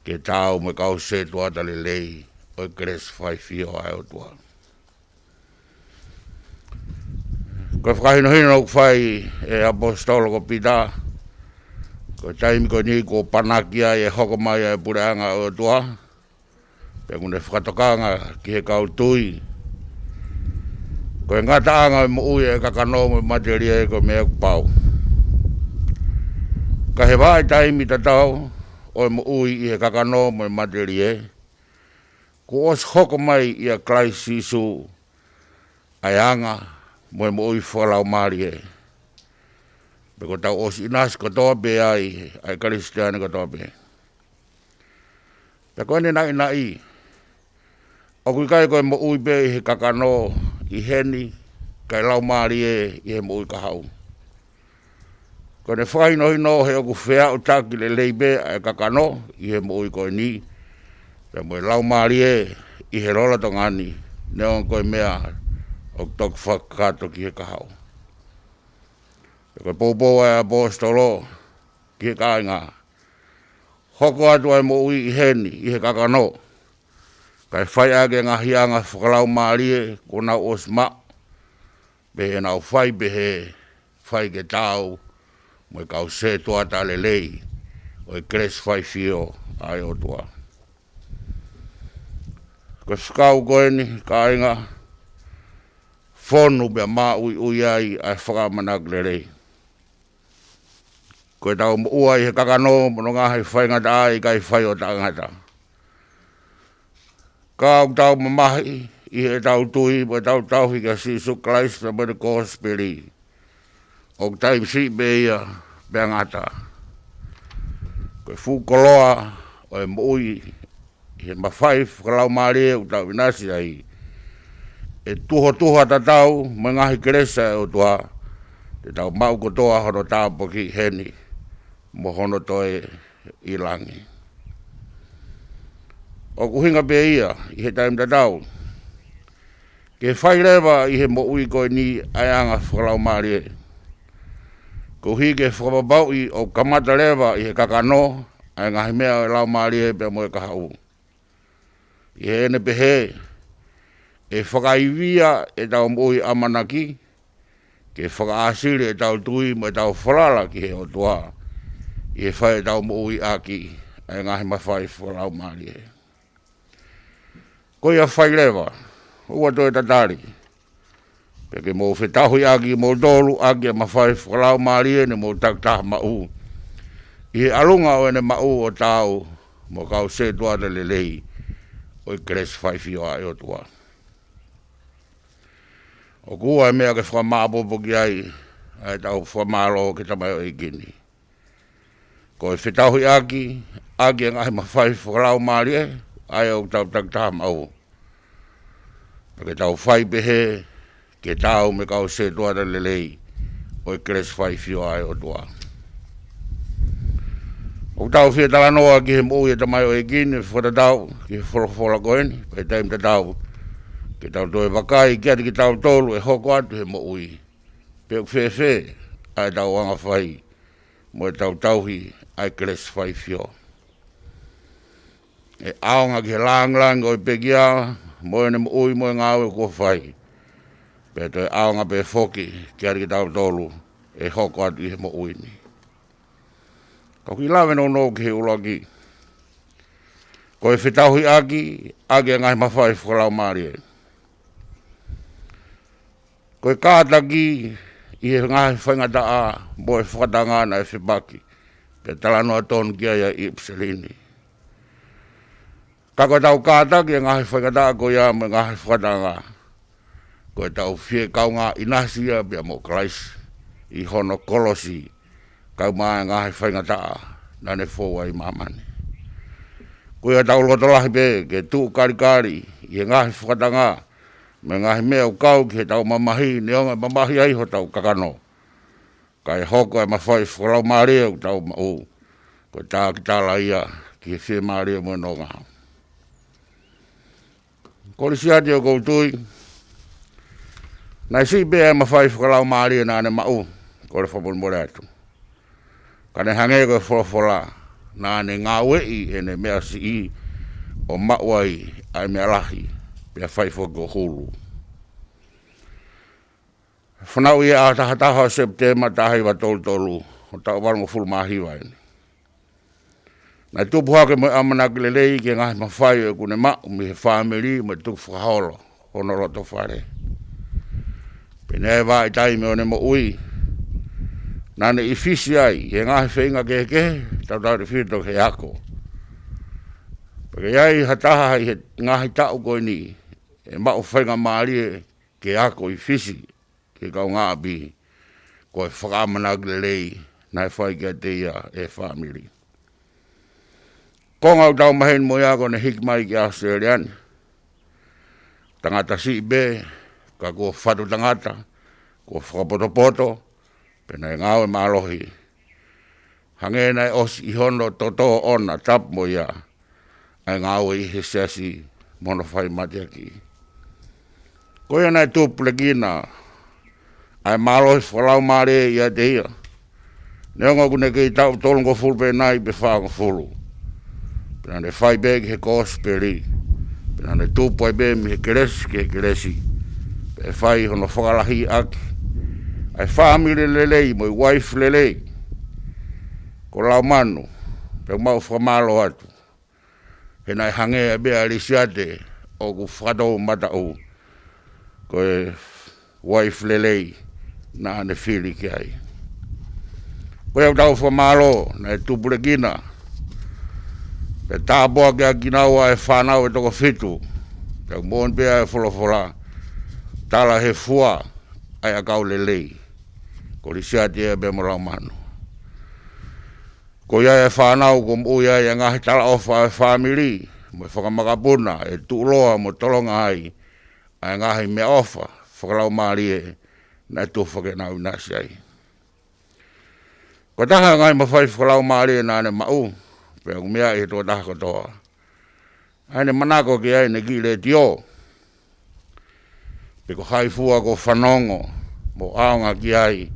ke taau mo e kau sētuata lelei ʻo e kelesi faifio ʻa e ʻOtua. Ko e fakahinohino ʻoku fai ʻe he ʻaposetolo ko Pita, ko e taimi ko eni kuo panaki ai e hoko mai ʻa e puleʻanga ʻo e ʻOtua, pea kuo ne fakatokanga ki he kau tui ko e ngataʻanga ʻo e moʻui ʻa e kakano mo e matelie ko e meʻa ʻoku pau. Ka ʻi he vahaʻa taimi tatau ʻo e moʻui ʻi he kakano mo e matelie, kuo ʻosi hoko mai ʻia Kalaisi Sīsū ʻa e anga mo e moʻui fakalaumālie. Pea kuo tau ʻosi ʻinasi kotoa pē ai, ʻa e Kalisitiane kotoa pē. Pea ko ʻene naʻinaʻi, ʻoku ʻikai ko e moʻui pē ʻi he kakano ʻi heni, kae laumālie ʻi he moʻui kahaʻu. Ko ʻene fakahinohino he ʻoku feʻautaki lelei pē ʻa e kakano ʻi he moʻui ko eni, pea mo e laumālie ʻi he lolotonga ni, neongo ko e meʻa ʻoku toki fakakakato ki he kahaʻu. Pea ko e poupou ʻa e ʻaposetolo ki he kāinga: Hoko atu ʻa e moʻui ʻi heni, ʻi he kakano, kae fai ʻaki e ngaahi anga fakalaumālie kuo nau ʻosi maʻu, pea ʻi heʻenau fai pehē, fai ke taau mo e kau sētuata lelei ʻo e kelesi faifio ʻa e ʻOtua. Ko e fekau ko eni, kāinga, fonu pea maʻuiʻui ai ʻa e fakaʻamanaki lelei. Ko ʻetau moʻua ʻi he kakano mo hono ngaahi faingataʻa ʻikai fai ʻo taʻengata. Ka ʻoku tau mamahi ʻi heʻetau tui mo ʻetau tauhi kia Sīsū Kalaisi pea mo ʻene kosipeli, ʻoku taimi siʻi pē ia pea ngata. Ko e fuʻu koloa ʻo e moʻui ʻi he mafai fakalaumālie ʻoku tau ʻinasi ai, ʻe tuhotuha tatau mo e ngaahi kelesi ʻa e ʻOtua, te tau maʻu kotoa hono tāpuaki heni mo hono toe ʻi langi. ʻOku ʻuhinga pē ia ʻi he taimi tatau ke fai leva ʻi he moʻui ko eni ʻa e anga fakalaumālie, koeʻuhi ke fakapapauʻi ʻoku kamata leva ʻi he kakano ʻa e ngaahi meʻa ʻo e laumālie pea mo e kahaʻu. ʻI heʻene pehē, ʻe fakaivia ʻetau moʻui ʻamanaki, ke fakaʻāsili ʻetau tui mo ʻetau falala ki he ʻOtua, ʻi he fai ʻetau moʻui ʻaki ʻa e ngaahi mafai fakalaumālie. Ko ia, fai leva, ʻoua toe tatali, pea ke mou fetauhiʻaki kimoutolu ʻaki ʻa e mafai fakalaumālie ne mou takitaha maʻu, ʻi he ʻalunga ʻo ʻene maʻu, ʻo taau mo e kau sētuata lelei ʻo e kelesi faifio ʻa e ʻOtua. ʻOku ua e meʻa ke fakamāopoopo ki ai ʻa ʻetau fakamālō ki he tamaioʻeiki ni. Ko e fetauhiʻaki ʻaki e ngaahi mafai fakalaumālie ʻa ia ʻoku tau takitaha maʻu, pea ke tau fai pehē ke taau mo e kau sētuata lelei ʻo e kelesi faifio ʻa e ʻOtua. ʻOku tau fie talanoa ki he moʻui ʻa e tamaioʻeiki ni, fakatatau ki he folofola ko eni, pea ʻi he taimi tatau ke tau toe vakai kiate kitautolu ʻe hoko atu he moʻui, pe ʻoku fēfē ʻa ʻetau anga fai mo ʻetau tauhi ʻa e kelesi faifio. ʻE ʻaonga ki he lāngilangi ʻo e pekia mo ʻene moʻui mo e ngāue kuo fai, pea toe ʻaonga pē foki kiate kitautolu ʻe hoko atu ʻi he moʻui ni. Ka ʻoku ou lave nounou ki he ʻuluaki. Ko e fetauhiʻaki ʻaki e ngaahi mafai fakalaumālie. Ko e kātaki ʻi he ngaahi faingataʻa mo e fakatanga naʻe fepaki, pea talanoa tonu ki ai ʻa ʻIpselini. Ka ko ʻetau kātaki e ngaahi faingataʻa ko ia mo e ngaahi fakatanga, ko ʻetau fie kaungā ʻinasi ia pea mo Kalaisi ʻi hono kolosi, kae ʻumaʻā e ngaahi faingataʻa naʻa ne fou ai ʻi māmani. Ko ia ʻoku tau loto lahi pē ke tuʻu kalikali ʻi he ngaahi fakatanga mo e ngaahi meʻa ʻoku kau ki heʻetau mamahi, neongo e mamahi ai hotau kakano, kae hoko e mafai fakalaumālie ʻoku tau maʻu ko e takitala ia ki he fiemālie mo e nonga. Ko Lisiate, ʻoku ou tui, naʻe siʻi pē ʻa e mafai fakalaumālie naʻa ne maʻu, kole fakamolemole atu. Ka ne hangē ko e folofola, naʻa ne ngāueʻi ʻene meʻa siʻi ʻo maʻu ai ʻa e meʻa lahi, pea fai foki ko e hulu. Fanauʻi ʻi he ʻaho taha taha ʻo Sepitema taha hiva tolu tolu, ʻo e taʻu valungofulu mā hiva eni. Naʻe tupu hake mo e ʻamanaki lelei ki he ngaahi mafai ʻoku ne maʻu mei he fāmili mo e tukufakaholo ʻo hono loto fale. Pea naʻe ʻi ai e vahaʻa taimi ʻo ʻene moʻui naʻa ne ʻi Fisi ai ʻi he ngaahi feinga kehekehe, tautautefito ki he ako. Pea ka ʻi ai ha taha ʻi he ngaahi taʻu ko eni ʻe maʻu faingamālie ke ako ʻi Fisi ki he kaungāʻapi, ko e fakaʻamanaki lelei naʻe fai kiate ia ʻe he fāmili. Konga ʻoku tau maheni mo ia ko ʻene hiki mai ki ʻAositelēlia ni. Tangata siʻi pē, ka kuo fatu tangata, kuo fakapotopoto, pea naʻe ngāue mālohi. Hangē naʻe ʻosi ʻi hono toto ʻona tapu mo ia ʻa e ngāue ʻi he siasi mo hono fai mateaki. Ko ia naʻe tupulekina ʻa e mālohi fakalaumālie ʻiate ia, neongo ʻoku ne kei taʻu tolungofulu pē nai pe fāngofulu. Pea naʻa ne fai pē ki he kosipeli. Pea naʻa ne tupu ai pē mei he kelesi ki he kelesi, pea fai hono fakalahi ʻaki ʻa e fāmili lelei mo e uaifi lelei ko Laumanu. Pea ʻoku mau fakamālō atu, he naʻe hangē pē ʻa Lisiate ʻoku fakatoumataʻu ko e uaifi lelei naʻa ne fili ki ai. Ko ia ʻoku tau fakamālō naʻe tupulekina, pea tāpuakiʻaki kinaua ʻa e fānau ʻe toko fitu. Pea ʻoku moʻoni pē ʻa e folofola, tala he fua ʻa e ʻakau lelei, ko Lisiate ia pea mo Laumanu. Ko ia ʻa e fānau kuo moʻui ai ʻa e ngaahi talaʻofa ʻa e fāmili mo e fanga makapuna ʻe tuʻuloa mo tolonga ai ʻa e ngaahi meʻaʻofa fakalaumālie naʻe tufa ke nau ʻinasi ai. Ko e taha ʻo e ngaahi mafai fakalaumālie naʻa ne maʻu, pea ʻoku meaʻi ʻe he tokotaha kotoa, ʻa ʻene manako ki ai ʻene kiʻi letiō, pe ko hai fua kuo fanongo mo ʻaonga ki ai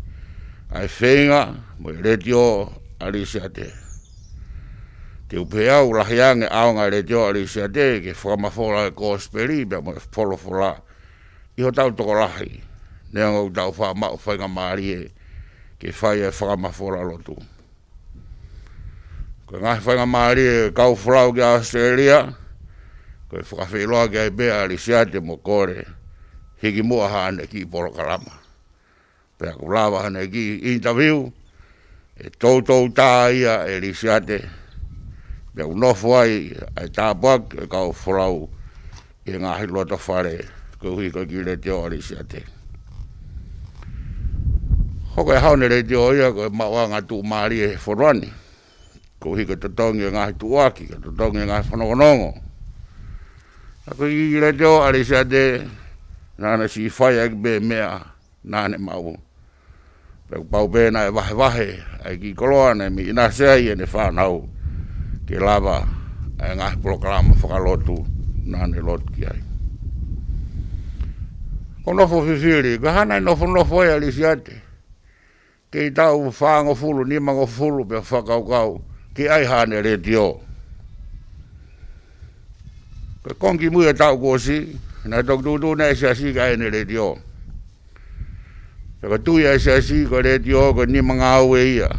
ʻa e feinga mo e letiō ʻa Lisiate. Te u pehē au, lahi ange ʻaonga e letiō ʻa Lisiate ki he fakamafola ʻo e kosipeli pea mo e folofola ʻi hotau tokolahi, neongo ʻoku tau faʻa maʻu faingamālie ke fai e fakamafola lotu. Ko e ngaahi faingamālie ʻo e kau folau ki ʻAositelēlia, ko e fakafeʻiloaki ai pē ʻa Lisiate mo Kole, hiki muʻa haʻane kiʻi polokalama. Pea ʻoku lava haʻane kiʻi interview, ʻe toutou tā ia ʻe Lisiate, pea ʻoku nofo ai ʻa e tāpuaki ʻo e kau folau ʻi he ngaahi loto fale, koeʻuhi ko e kiʻi letiō ʻa Lisiate. Hoko e hao ʻene letiō ia ko e maʻuʻanga tuʻumālie he fonua ni, koeʻuhi ko e totongi e ngaahi tuʻuaki, ko e totongi e ngaahi fanongonongo. Ka ko e kiʻi letiō ʻa Lisiate, naʻa ne siʻi fai ʻaki pē meʻa naʻa ne maʻu. Pea ʻoku pau pē naʻe vahevahe ʻa e kiʻi koloa naʻe meimei ʻinasi ai ʻene fānau ke lava ʻa e ngaahi polokalama fakalotu naʻa ne lotu ki ai. Ko e nofo fifili, ko e hā naʻe nofonofo ai ʻa Lisiate? Kei taʻu fāngofulu, nimangofulu pea fakakaukau ke ʻai haʻane letiō. Ko e konga kimui ʻo e taʻu kuo ʻosi, naʻe toki tuʻutuʻuni ʻe he siasi ke ʻai ʻene letiō. Pea ko e tui ʻa e siasi ko e letiō ko e nima ngāue ia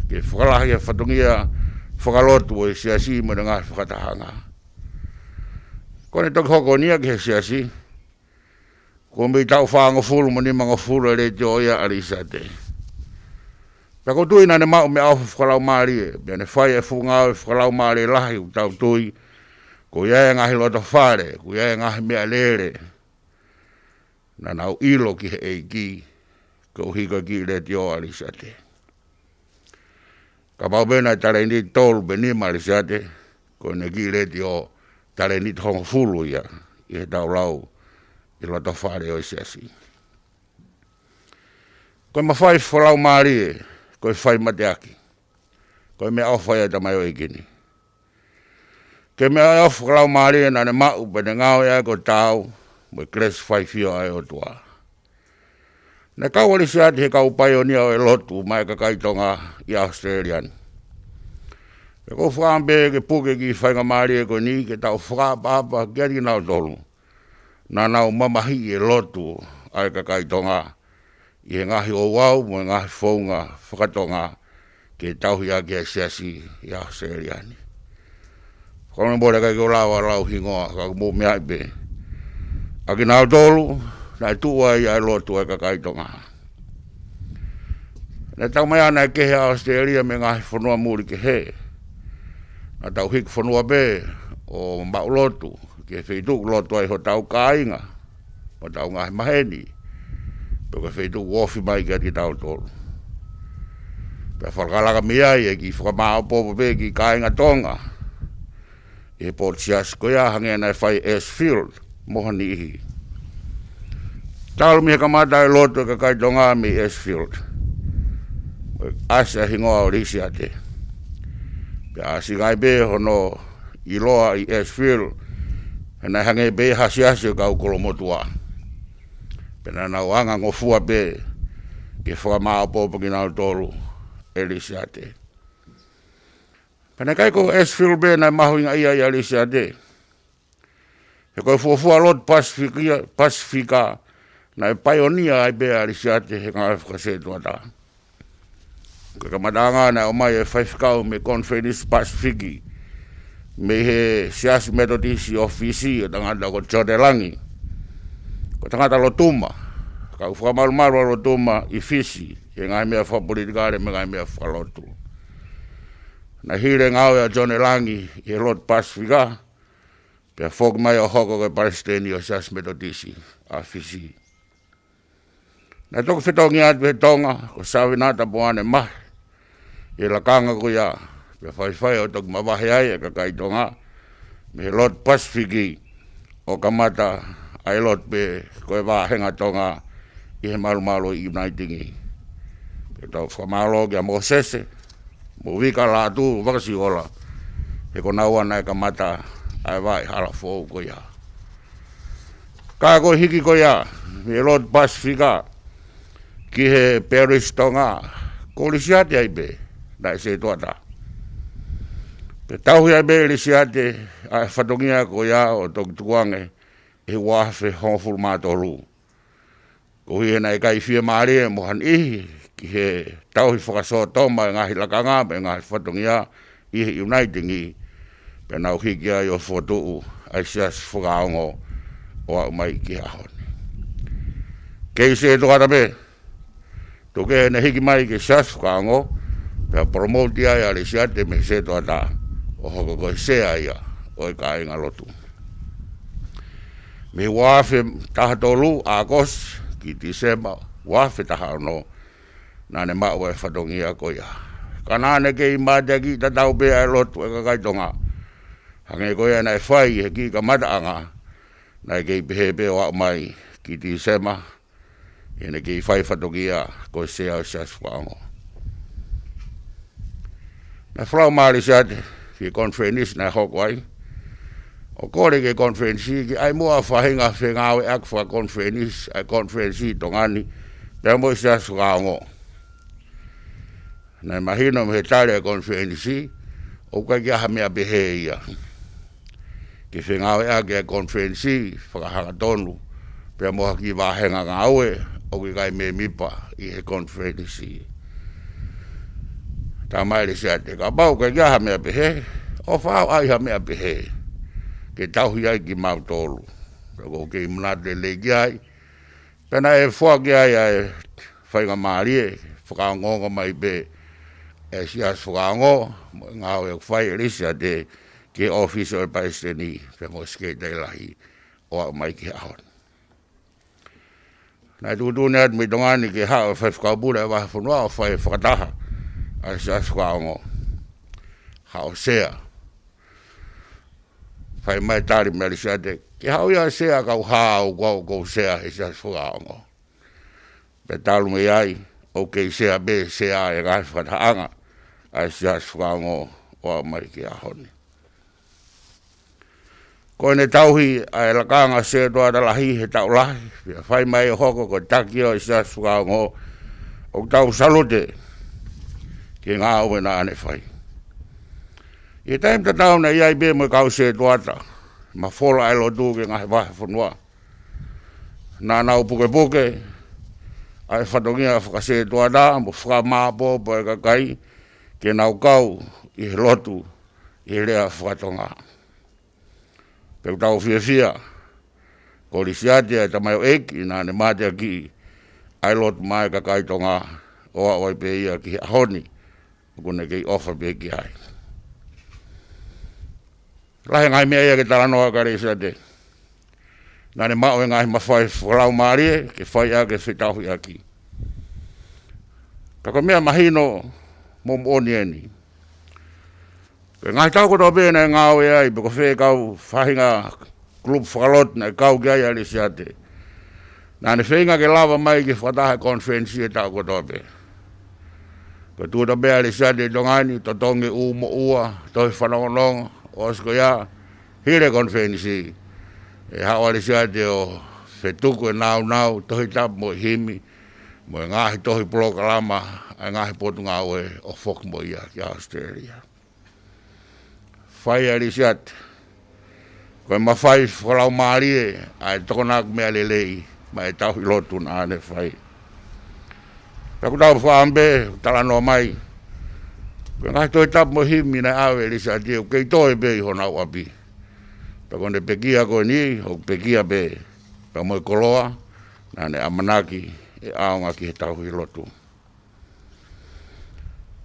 ke fakalahi e fatongia fakalotu ʻo e siasi mo ʻene ngaahi fakatahaʻanga. Ko ʻene toki hoko eni ia ki he siasi, kuo mei taʻu fāngofulu mo nimangofulu e letiō ia ʻa Lisiate. Pea ʻoku ou tui naʻa ne maʻu meʻaʻofa fakalaumālie, pea ne fai e fuʻu ngāue fakalaumālie lahi ʻoku tau tui, ko ia e ngaahi loto fale, ko ia e ngaahi meʻalele naʻa nau ʻilo ki he ʻEiki, koeʻuhi ko e kiʻi letiō ʻa Lisiate. Kapau pē naʻe talēniti tolu pe nima ʻa Lisiate, ko ʻene kiʻi letiō talēniti hongofulu ia, ʻi heʻetau lau ʻi loto fale ʻo e siasi. Ko e mafai fakalaumālie, ko e fai mateaki, ko e meʻaʻofa ia ʻa e tamaioʻeiki ni. Ko e meʻaʻofa fakalaumālie naʻa ne maʻu pea ne ngāueʻaki ʻo taau mo e kelesi faifio ʻa e ʻOtua. Naʻe kau ʻa Lisiate he kau paionia ʻo e lotu maʻa e kakai Tonga ʻi ʻAositelēlia ni. Pea ʻoku ou fakaʻamu pē ke puke e kiʻi faingamālie ko eni ke tau fakaʻapaʻapa kiate kinautolu naʻa nau mamahiʻi e lotu ʻa e kakai Tonga ʻi he ngaahi ouau mo e ngaahi founga fakatonga ke tauhi ʻaki ʻa e siasi ʻi ʻAositelēlia ni. Ko e meʻa ʻoku ʻikai ke u lava ʻo lau hingoa, ka ʻoku mou meaʻi pē ʻa kinautolu naʻe tuʻu ai ʻa e lotu ʻa e kakai Tonga. Naʻe tau mai ʻana e kehe ʻa ʻAositelēlia mei he ngaahi fonua muli kehe. Naʻa tau hiki fonua pē ʻo maʻu lotu ki he feituʻu ʻoku lotu ai hotau kāinga mo hotau ngaahi maheni, pe ko e feituʻu ʻoku ofi mai kiate kitautolu. Pea fakalakalaka mei ai e kiʻi fakamāopoopo pē ki he kāinga Tonga ʻi he potu siasi ko ia, hangē naʻe fai ʻi Ashfield mo ha niʻihi. Talu mei he kamata e lotu ʻa e kakai Tonga mei Ashfield, ʻasi ʻa e hingoa ʻo Lisiate. Pea ʻasi ngai pē hono ʻiloa ʻi Ashfield, he naʻe hangē pē ha siasi ʻo e kau kolomotuʻa. Pea naʻa nau anga ngofua pē ke fakamāopoopo kinautolu ʻe Lisiate. Pea naʻe ʻikai ko Ashfield pē naʻe mahuʻingaʻia ai ʻa Lisiate. He ko e fuofua lotu Pasifika, Pasifika, naʻe paionia ai pē ʻa Lisiate he ngāue fakasetuata. Ko e kamataʻanga naʻe ʻomai e faifekau mei he Konifelenisi Pasifiki mei he Siasi Metotisi ʻo Fisi, ʻo e tangata ko Sione Langi. Ko e tangata lotuma, kau fakamalumalu ʻa lotuma ʻi Fisi, he ngaahi meʻa fakapolitikale mo e ngaahi meʻa fakalotu. Naʻe hili e ngāue ʻa Sione Langi ʻi he lotu Pasifika, pea foki mai ʻo hoko ko e palesiteni ʻo e Siasi Metotisi ʻa Fisi. Naʻe toki fetongi atu ʻe Tonga ko Savinata Poane Mahe ʻi he lakanga ko ia, pea faifai ʻo toki mavahe ai e kakai Tonga mei he lotu Pasifiki, ʻo kamata ai lotu pē ko e vāhenga Tonga ʻi he malumalu ʻo e ʻIunaitingi. Pea tau fakamālō kia Mōsese mo Vika Lātū Vakasiola, he ko naua naʻe kamata ʻa e vaʻe hala foʻou ko ia. Ka ko e hiki ko ia mei he lotu Pasifika ki he Peau Lisi Tonga, ko Lisiate ai pē naʻe setuata. Pea tauhi ai pē ʻe Lisiate ʻa e fatongia ko ia ʻo toki tukuange ʻi he ua afe hongofulu mā tolu. Koeʻuhi he naʻe ʻikai fiemālie mo ha niʻihi ki he tauhi fakasōtoma e ngaahi lakanga mo e ngaahi fatongia ʻi he ʻIunaitingi, pea nau hiki ai ʻo fokotuʻu ʻa e Siasi Fakaongo ʻo aʻu mai ki he ʻaho ni. Kei setuata pē, tuku kehe ne hiki mai ki he Siasi Fakaongo, pea promote ai ʻa Lisiate mei he setuata ʻo hoko ko e sea ia ʻo e kāingalotu. Mei he ua afe taha tolu ʻAokosi ki Tīsema ua afe taha ono, naʻa ne maʻu e fatongia ko ia. Ka naʻa ne kei mateakiʻi tatau pē ʻa e lotu ʻa e kakai Tonga. Hangē ko ia naʻe fai he kiʻi kamataʻanga, naʻe kei pehē pē ʻo aʻu mai ki Tīsema, ʻi heʻene kei fai fatongia ko e sea ʻo e Siasi Fakaongo. Naʻe folau mai ʻa Lisiate ki he konifelenisi naʻe hoko ai, ʻo kole ki he konifelenisi ke ʻai muʻa ha faʻahinga fengāueʻaki fakakonifelenisi ʻa e konifelenisi ʻi Tonga ni pea mo e Siasi Fakaongo. Naʻe mahino mei he tali ʻa e konifelenisi ʻoku ʻikai ke ʻi ai ha meʻa pehē ia ke fengāueʻaki ʻa e konifelenisi fakahangatonu pea mo ha kiʻi vāhenga ngāue ʻoku ʻikai mēmipa ʻi he konifelenisi. Talamai ʻe Lisiate, kapau ʻoku ʻikai ke ʻi ai ha meʻa pehē, ʻofa ʻo ʻai ha meʻa pehē ke tauhi ai kimautolu. Pea ʻoku ou kei manatu lelei ki ai. Pea naʻe foaki ai ʻa e faingamālie, fakaongoongo mai pē ʻe he siasi fakaongo, mo e ngāue ʻoku fai ʻe Lisiate ki he ʻōfisi ʻo e palesiteni, pea mo e sekelitali lahi, ʻo aʻu mai ki he ʻaho ni. Naʻe tuʻutuʻuni atu mei Tonga ni ke haʻu e faifekau pule ʻa e vahefonua ʻo fai e fakataha ʻa e siasi fakaongo. Haʻu ʻo sea. Fai mai e tali meia Lisiate, ke haʻu ia ʻo sea, ka ʻoku hā au kuo u sea he siasi fakaongo. Pea talu mei ai, ʻoku kei sea pē, sea e ngaahi fakatahaʻanga ʻa e siasi fakaongo ʻo aʻu mai ki he ʻaho ni. Ko ʻene tauhi ʻa e lakanga sētuata lahi he taʻu lahi, pea fai mai ʻo hoko ko e taki ʻo e siasi fakaongo, ʻoku tau salute ki he ngāue naʻa ne fai. ʻI he taimi tatau naʻe ʻi ai pē mo e kau sētuata, mafola ʻa e lotu ki he ngaahi vahefonua. Naʻa nau pukepuke ʻa e fatongia fakasētuata mo fakamāʻopoʻopo e kakai ke nau kau ʻi he lotu ʻi he lea fakatonga. Pea ʻoku tau fiefia, ko Lisiate ʻa e tamaioʻeiki naʻa ne mateakiʻi ʻa e lotu maʻa e kakai Tonga ʻo aʻu ai pē ia ki he ʻaho ni, ʻoku ne kei ʻofa pē ki ai. Lahi e ngaahi meʻa ia ke talanoa ki ai ʻa Lisiate. Naʻa ne maʻu e ngaahi mafai fakalaumālie ke fai ʻaki e fetauhiʻaki. Ka ko e meʻa mahino mo moʻoni eni. Ko e ngaahi taʻu kotoa pē naʻe ngāue ai, pe ko fē kau faʻahinga kulupu fakalotu naʻe kau ki ai ʻa Lisiate, naʻa ne feinga ke lava mai ke fakataha e konifelenisi he taʻu kotoa pē. Ko e tūʻuta pē ʻa Lisiate ʻi Tonga ni, totongi ʻū mo ua, tohi fanongonongo, ʻosi ko ia, hili e konifelenisi, ʻe haʻu ʻa Lisiate ʻo fetuku e nāunau, Tohi Tapu mo e Himi, mo e ngaahi tohi polokalama ʻa e ngaahi potungāue ʻo foki mo ia ki ʻAositelēlia. Fai ʻa Lisiate, ko e mafai fakalaumālie ʻa e tokonaki meʻa lelei maʻa e tauhi lotu naʻa ne fai. Pea ʻoku tau fakaʻamu pē, talanoa mai, ko e ngaahi Tohi Tapu mo e Himi naʻe ʻave ʻe Lisiate ʻoku kei toe pē ʻi honau ʻapi. Pea ko ʻene pekia ko eni, ʻoku pekia pē, pea mo e koloa naʻa ne ʻamanaki ʻe ʻaonga ki he tauhi lotu.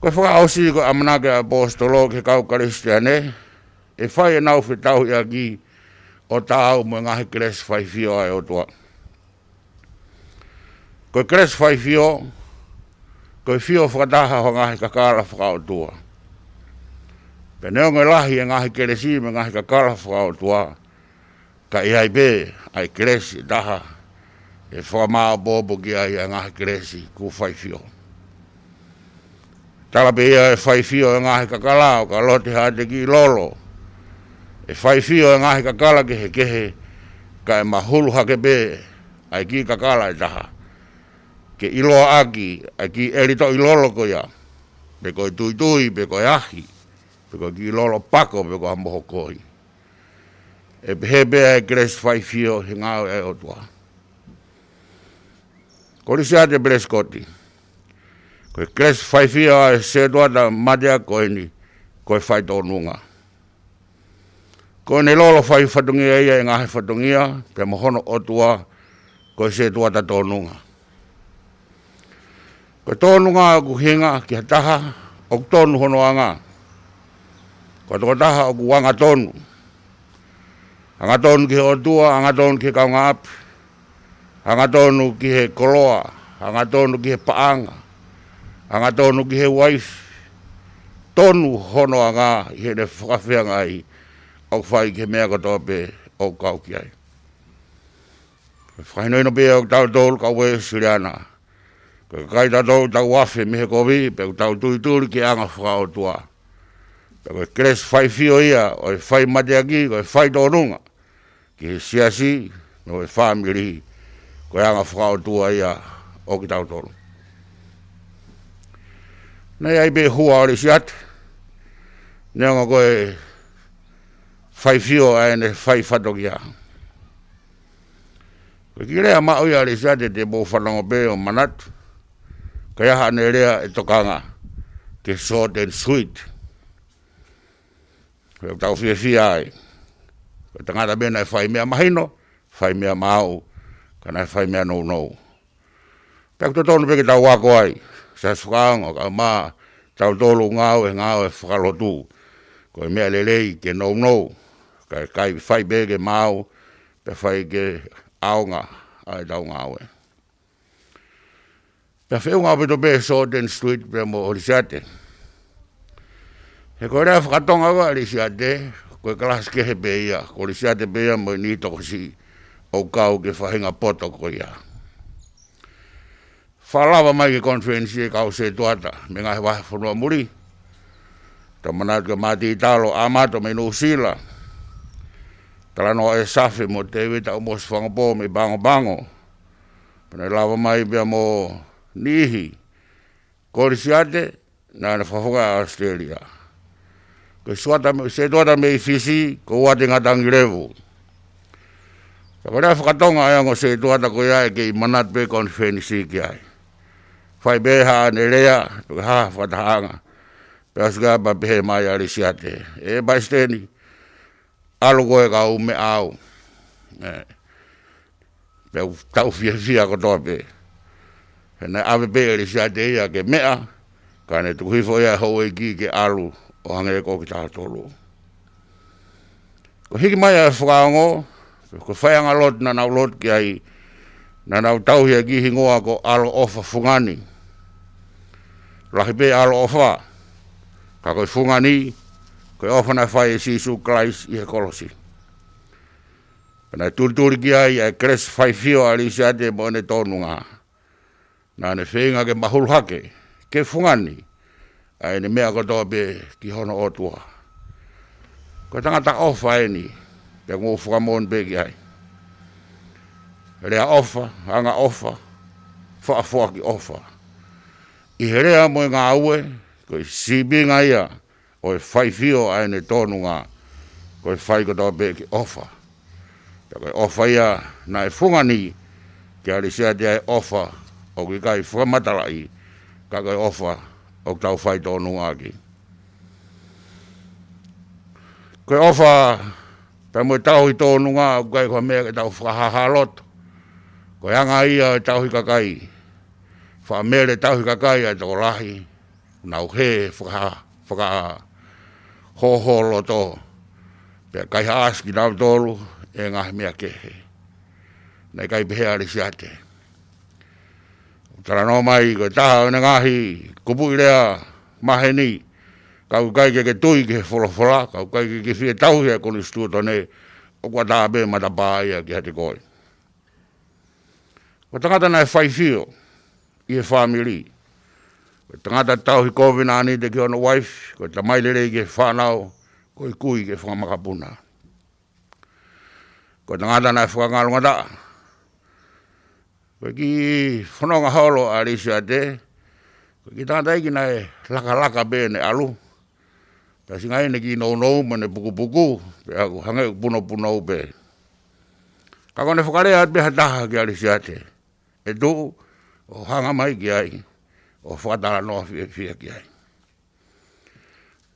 Ko e fakaʻosi, ko e ʻamanaki ʻa e ʻaposetolo ki he kau Kalisitiane, ʻe fai ʻenau fetauhiʻaki ʻo taau mo e ngaahi kelesi faifio ʻa e ʻOtua. Ko e kelesi faifio, ko e fio fakataha ho ngaahi kakala fakaʻotua. Pea neongo e lahi e ngaahi kelesi mo e ngaahi kakala fakaʻotua, ka ʻi ai pē ʻa e kelesi ʻe taha ʻe fakamāʻopoʻopo ki ai ʻa e ngaahi kelesi kuo faifio. Tala pē ia ʻe faifio e ngaahi kakala ʻo ka lote haʻate kiʻi lolo. ʻE faifio e ngaahi kakala kehekehe, ka ʻe mahulu hake pē ʻa e kiʻi kakala ʻe taha ke ʻiloa ʻaki ʻa e kiʻi ʻelitoʻi lolo ko ia, pe ko e tuitui, pe ko e ahi, pe ko e kiʻi lolo pako, pe ko ha moho koi. ʻE pehē pē ʻa e kelesi faifio he ngāue ʻa e ʻOtua. Ko Lisiate Pelesikoti, ko e kelesi faifio ʻa e sētuata mateaki ko eni, ko e faitōnunga. Ko ʻene lolo fai fatongia ia ʻi he ngaahi fatongia, pea mo hono ʻOtua, ko e sētuata tōnunga. Ko e tōnunga ʻoku hinga ki ha taha ʻoku tonu hono anga. Ko e tokotaha ʻoku angatonu. Angatonu ki he ʻOtua, angatonu ki he kaungāʻapi, angatonu ki he koloa, angatonu ki he paʻanga, angatonu ki he uaifi. Tonu hono anga ʻi heʻene fakafeangai ʻoku fai ki he meʻa kotoa pē ʻoku kau ki ai. Fakahinohino pē ʻoku tautolu kau Uēsiliana, ko e kakai tautolu tau afe mei he kovi, pea ʻoku tau tuituli ki he anga fakaʻotua. Pea ko e kelesi faifio ia ʻo e fai mateaki, ko e fai tōnunga ki he siasi mo e fāmili, ko e anga fakaʻotua ia ʻo kitautolu. Naʻe ʻi ai pē hua ʻo Lisiate, neongo ko e faifio ʻa ʻene fai fatongia. Ko e kiʻi lea maʻu ia ʻa Lisiate te mou fanongo pē ʻo manatu, ka ʻi ai haʻane lea ʻe tokanga ki he short and sweet. Pea ʻoku tau fiefia ai. Ko e tangata pē naʻe fai meʻa mahino, fai meʻa maʻu, ka naʻe fai meʻa nounou. Pea ʻoku totonu pē ke tau ako ai, Siasi Fakaongo, kae ʻumaʻā kitautolu ngāue, ngāue fakalotu. Ko e meʻa lelei ke nounou, kae ʻikai fai pē ke maʻu, pea fai ke ʻaonga ʻa ʻetau ngāue. Pea feʻunga ʻaupito pē Shorten Street pea mo ʻAlisiate. He ko e lea fakatonga ʻa ʻAlisiate, ko e kalasi kehe pē ia, ko ʻAlisiate pē ia mo e niʻihi tokosiʻi ʻoku kau ki he faʻahinga poto ko ia. Fakalava mai ki he konifelenisi e kau setuata mei he ngaahi vahefonua muli. Tau manatu kia Mātitalo ʻAmato mei Nuʻusila. Talanoa ʻe Safe mo Tēvita ʻUmosi Fangupō mei Pago Pago. Pea naʻe lava mai pea mo niʻihi, ko ʻAlisiate, naʻa ne fakafoki ʻa ʻAositelēlia. Ko e setuata mei, setuata mei Fisi, ko Uate Ngatangilevu. Ka ko e lea fakatonga ʻa e ongo setuata ko ia ʻe kei manatu pē konifelenisi ki ai. Fai pē haʻane lea, pe ko e hā ha fakatahaʻanga. Pea ʻosi ko ia pea pehē mai ʻa ʻAlisiate, ʻE Palesiteni, ʻalu koe ka u meʻa au. ʻE, pea u tau fiefia kotoa pē. He naʻe ʻave pē ʻe ʻAlisiate ia ke meʻa, ka ne tuku hifo ia houʻeiki ke ʻalu ʻo hangē ko kitautolu. Ko e hiki mai ʻa e fakaongo, ko e faiʻanga lotu naʻa nau lotu ki ai, naʻa nau tauhi ʻaki hingoa ko ʻAloʻofa Fungani. Lahi pē ʻaloʻofa, ka ko e fungani, ko e ʻofa naʻe fai ʻe Sīsū Kalaisi ʻi he kolosi. Pea naʻe tulituli ki ai ʻa e kelesi faifio ʻa ʻAlisiate mo ʻene tōnunga. Naʻa ne feinga ke mahulu hake, ke fungani, ʻa ʻene meʻa kotoa pē ki hono ʻOtua. Ko e tangata ʻofa eni, pea ʻoku ou fakamoʻoni pē ki ai. Lea ʻofa, anga ʻofa, faʻa foaki ʻofa. ʻI he lea mo e ngāue, ko e sīpinga ia ʻo e faifio ʻa ʻene tōnunga, ko e fai kotoa pē ke ʻofa. Pea ko e ʻofa ia naʻe fungani kia ʻAlisiate ʻa e ʻofa ʻoku ʻikai fakamatalaʻi, ka ko e ʻofa ʻoku tau fai tōnunga ʻaki. Ko e ʻofa pea mo e tauhi tōnunga ʻoku ʻikai ko ha meʻa ke tau fakahāhā loto. Ko e anga ia ʻo e tauhi kakai. Faʻa mele tauhi kakai ʻa e tokolahi, nau hē faka-, fakahōhōloto, pea kaihaʻasi kinautolu ʻe he ngaahi meʻa kehe. Naʻe ʻikai pehē ʻa ʻAlisiate. ʻOku talanoa mai ko e taha ʻo ʻene ngaahi kupuʻi lea maheni, Kapau ʻoku ʻikai ke ke tui ki he folofola, kapau ʻoku ʻikai ke ke fie tauhi ʻa e konisitūtone, ʻoku ʻatā pē matapā ia kiate koe. Ko e tangata naʻe faifio ʻi he fāmili. Ko e tangata tauhi kovinānite ki hono uaifi, ko e tamai lelei ki he fānau, ko e kui ki he fanga makapuna. Ko e tangata naʻe fakangalongataʻa. Ko e kiʻi fononga holo ʻa ʻAlisiate, ko e kiʻi tangataʻeiki naʻe lakalaka pē ʻene ʻalu. Pea ʻosi ngali ʻene kiʻi nounou mo ʻene pukupuku, pea ʻoku hangē ʻoku punopunou pē. Ka ko ʻene fakalea atu pē ha taha kia ʻAlisiate, ʻe tuʻu ʻo hanga mai ki ai, ʻo fakatalanoa fiefia ki ai.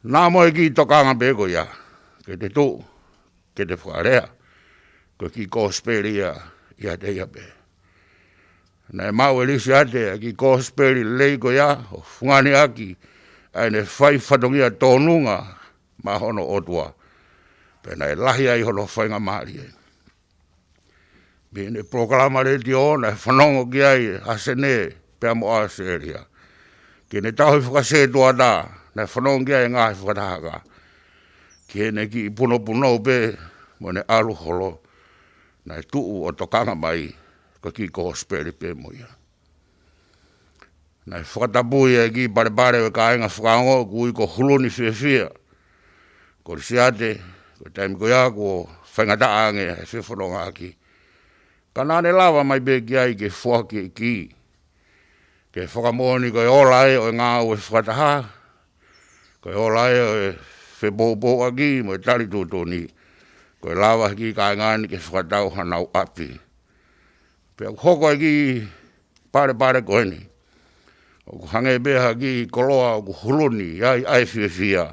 Naʻa mo e kiʻi tokanga pē ko ia, ke te tuʻu, ke te fakalea, ko e kiʻi kosipeli ia, ʻiate ia pē. Naʻe maʻu ʻe ʻAlisiate ʻa e kiʻi kosipeli lelei ko ia, ʻo fungani ʻaki ʻa ʻene fai fatongia tōnunga maʻa hono ʻOtua. Pea naʻe lahi ai hono faingamālie. Mei heʻene polokalama letiō naʻe fanongo ki ai ʻa Sene pea mo ʻAositelēlia. Ki heʻene tauhi fakasetuata naʻe fanongo ki ai ngaahi fakataha. Ki heʻene kiʻi punopunou pē mo ʻene ʻalu holo, naʻe tuʻu ʻo tokanga mai, ko e kiʻi kosipeli pē mo ia. Naʻe fakatapui ʻa e kiʻi palepale ʻo e kāinga fakaongo, ʻoku ui ko Huluni Fiefia. Ko ʻAlisiate, ko e taimi ko ia kuo faingataʻa ange ʻa e fefonongaʻaki. Ka naʻa ne lava mai pē ki ai ke foaki e kī. Ke fakamoʻoni ko e ola ē ʻo e ngāue fakataha. Ko e ola ē ʻo e fepoupouaki mo e tali tuʻutuʻuni. Ko e lava he kiʻi kāinga ni ke fakatau hanau ʻapi. Pea ʻoku hoko e kiʻi palepale ko eni. ʻOku hangē pē ha kiʻi koloa ʻoku huluni ai ʻa e fiefia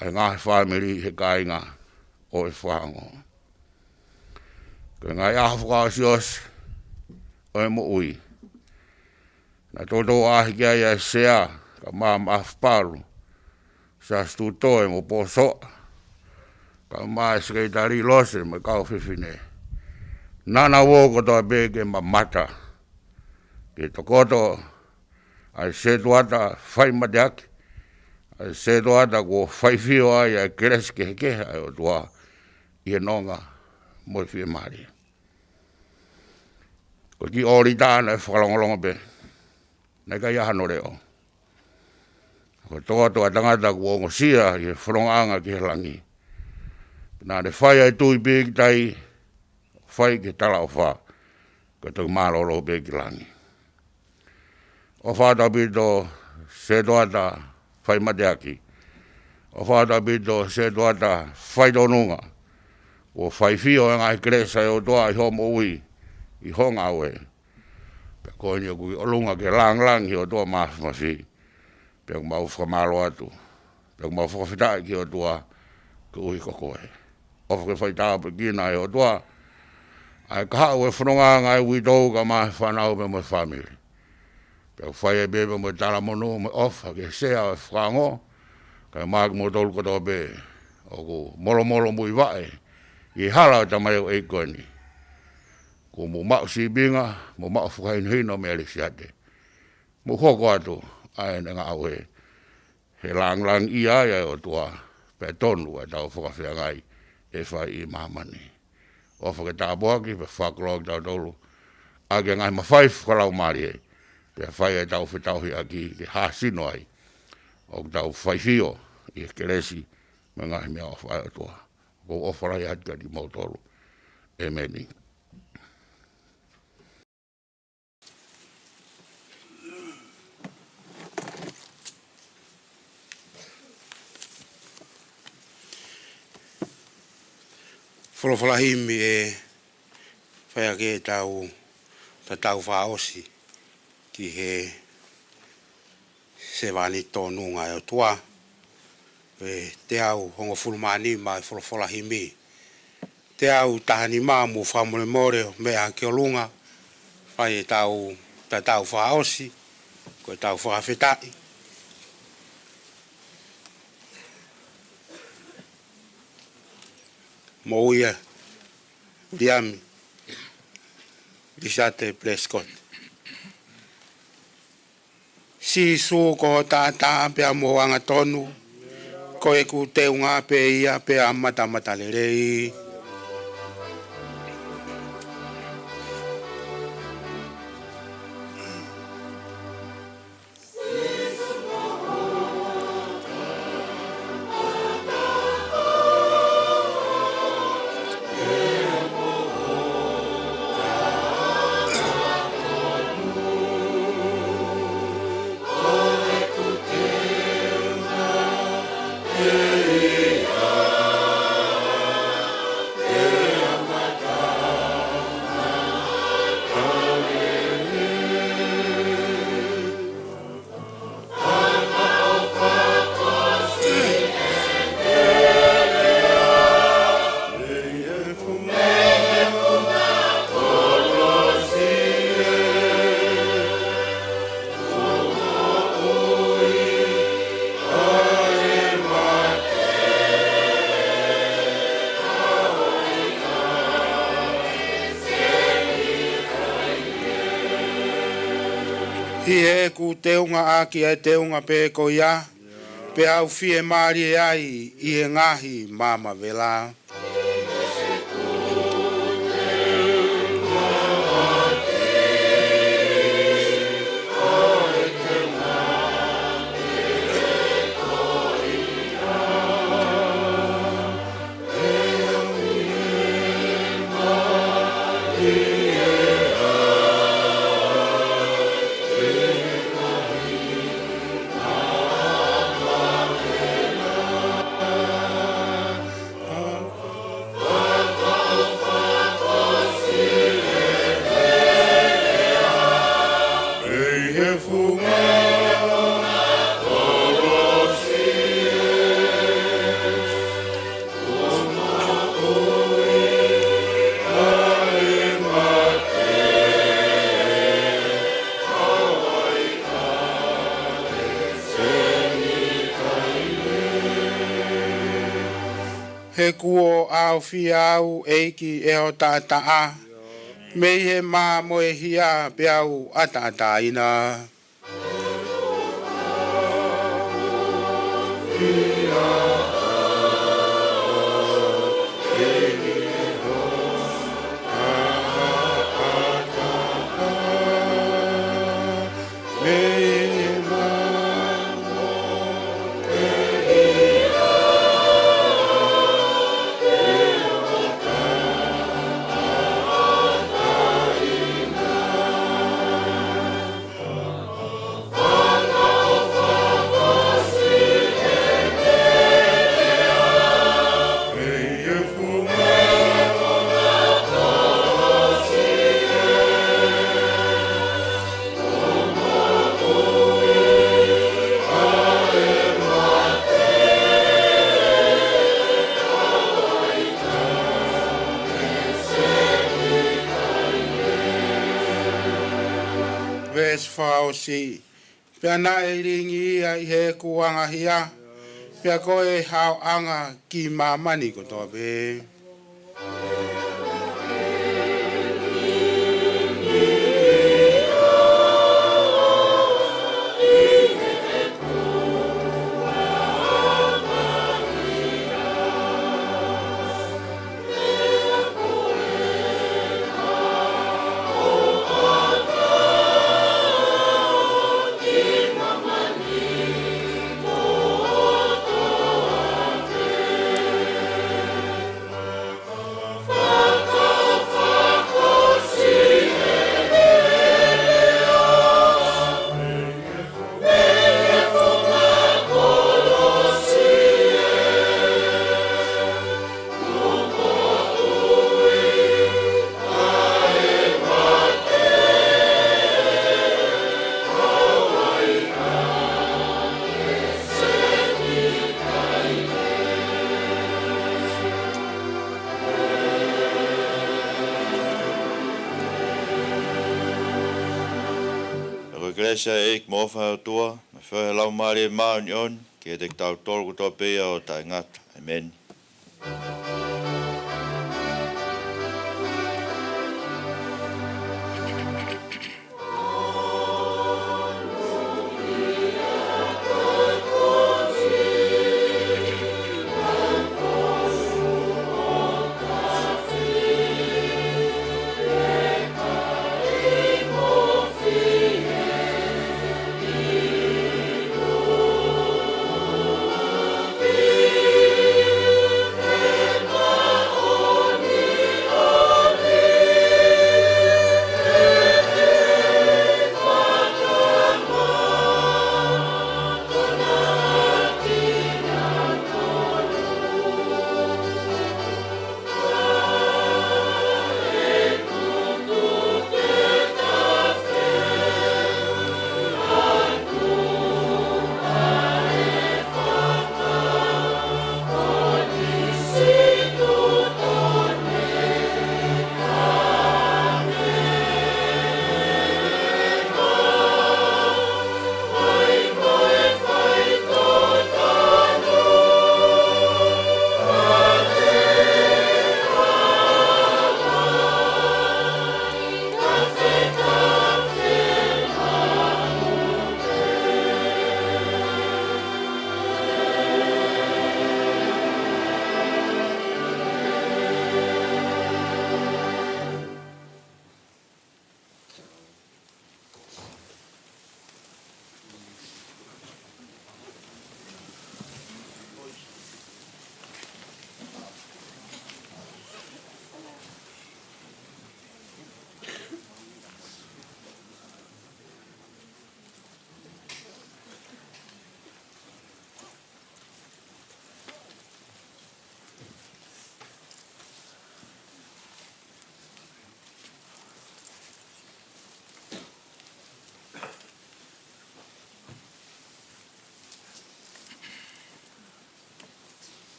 ʻa e ngaahi fāmili he kāinga ʻo e fakaongo. Ko e ngaahi ʻaho fakaʻosiʻosi ʻo e moʻui. Naʻe toutou ʻaʻahi ki ai ʻa e Sea, kae ʻumaʻā Maʻafu Palu, Siaosi Tuʻi Toe mo Pōsoʻa, kae ʻumaʻā e Sekelitali Lose mo e kau fefine. Naʻa nau ō kotoa pē ke mamata ki he tokoto ʻa e setuata fai mateaki, ʻa e setuata kuo faifio ai ʻa e kelesi kehekehe ʻa e ʻOtua ʻi he nonga mo e fiemālie. Ko e kiʻi ʻōlita naʻe fakalongolongo pē, naʻe ʻikai ʻi ai hano leʻo. Ko e tokoto ʻa e tangata kuo ongosia ʻi he fonongaʻanga ki he langi. Naʻa ne fai ʻa e tui pīkitai, fai ki he talaʻofa, ko e toki mālōlō pē ki langi. ʻOfa atu ʻaupito setuata fai mateaki. ʻOfa atu ʻaupito setuata fai tōnunga. Kuo faifio e ngaahi kelesi ʻa e ʻOtua ʻi hoʻo moʻui, ʻi hoʻo ngāue. Pea ko eni ʻoku ke ʻolunga ke lāngilangiʻi ho ʻOtua Māfimafi. Pea ʻoku mau fakamālō atu. Pea ʻoku mau fakafetaʻi ki he ʻOtua koeʻuhi ko koe. ʻOfa ke faitāpuekina ʻe he ʻOtua ʻa e kahaʻu e fonongaʻanga ʻa e uitou kae ʻumaʻā e fānau pea mo e fāmili. Pea ʻoku fai ai pē pea mo e talamonū mo e ʻofa ki he Sea ʻo e Fakaongo, kae ʻumaʻā kimoutolu kotoa pē ʻoku molomolo muivaʻe ʻi he hala ʻo e tamaioʻeiki ko eni. Kuo mou maʻu sīpinga, mou maʻu fakahinohino mei ʻAlisiate. Mou hoko atu ʻa ʻene ngāue, he lāngilangiʻia ai ʻa e ʻOtua, pea tonu ʻa ʻetau fakafeangai ʻe fai ʻi māmani. ʻOfa ke tāpuaki, pea fakakoloa kitautolu ʻaki e ngaahi mafai fakalaumālie, pea fai ʻetau fetauhiʻaki ke hāsino ai ʻoku tau faifio ʻi he kelesi mo e ngaahi meʻaʻofa ʻa e ʻOtua. ʻOku ou ʻofa lahi atu kiate kimoutolu. ʻEmeni. Folofola himi ʻe fai ʻaki ʻetau tatau fakaʻosi ki he sevāniti tōnunga ʻa e ʻOtua. ʻE teau hongofulu mā nima ʻa e folofola himi. Teau taha nima, mou fakamolemole ʻo meʻa ki ʻolunga. Fai ʻetau tatau fakaʻosi, ko ʻetau fakafetaʻi. Moʻui ʻa Viliami Lisiate Pelesikoti. Sīsū ko ho taʻataʻa pea mo ho angatonu, ko ʻeku teunga pē ia pea matamatalelei. ʻI heʻeku teunga ʻaki ʻa e teunga pē ko ia, pea u fiemālie ai ʻi he ngaahi maama vela. He kuo ʻaofia au, ʻEiki, ʻe ho taʻataʻa, mei he mā mo e hia, peá u ʻataʻatā ʻi ai. Veesi fakaʻosi. Pea naʻe lilingi ia ʻi heʻeku anga hia, pea ko e haoʻanga ki māmani kotoa pē. Ko e kelesi ʻa e ʻEiki mo e ʻofa ʻa e ʻOtua, mo e feohi ʻa e Laumālie Māʻoniʻoni, ke ʻiate kitautolu kotoa pē ʻo taʻengata. ʻĒmeni.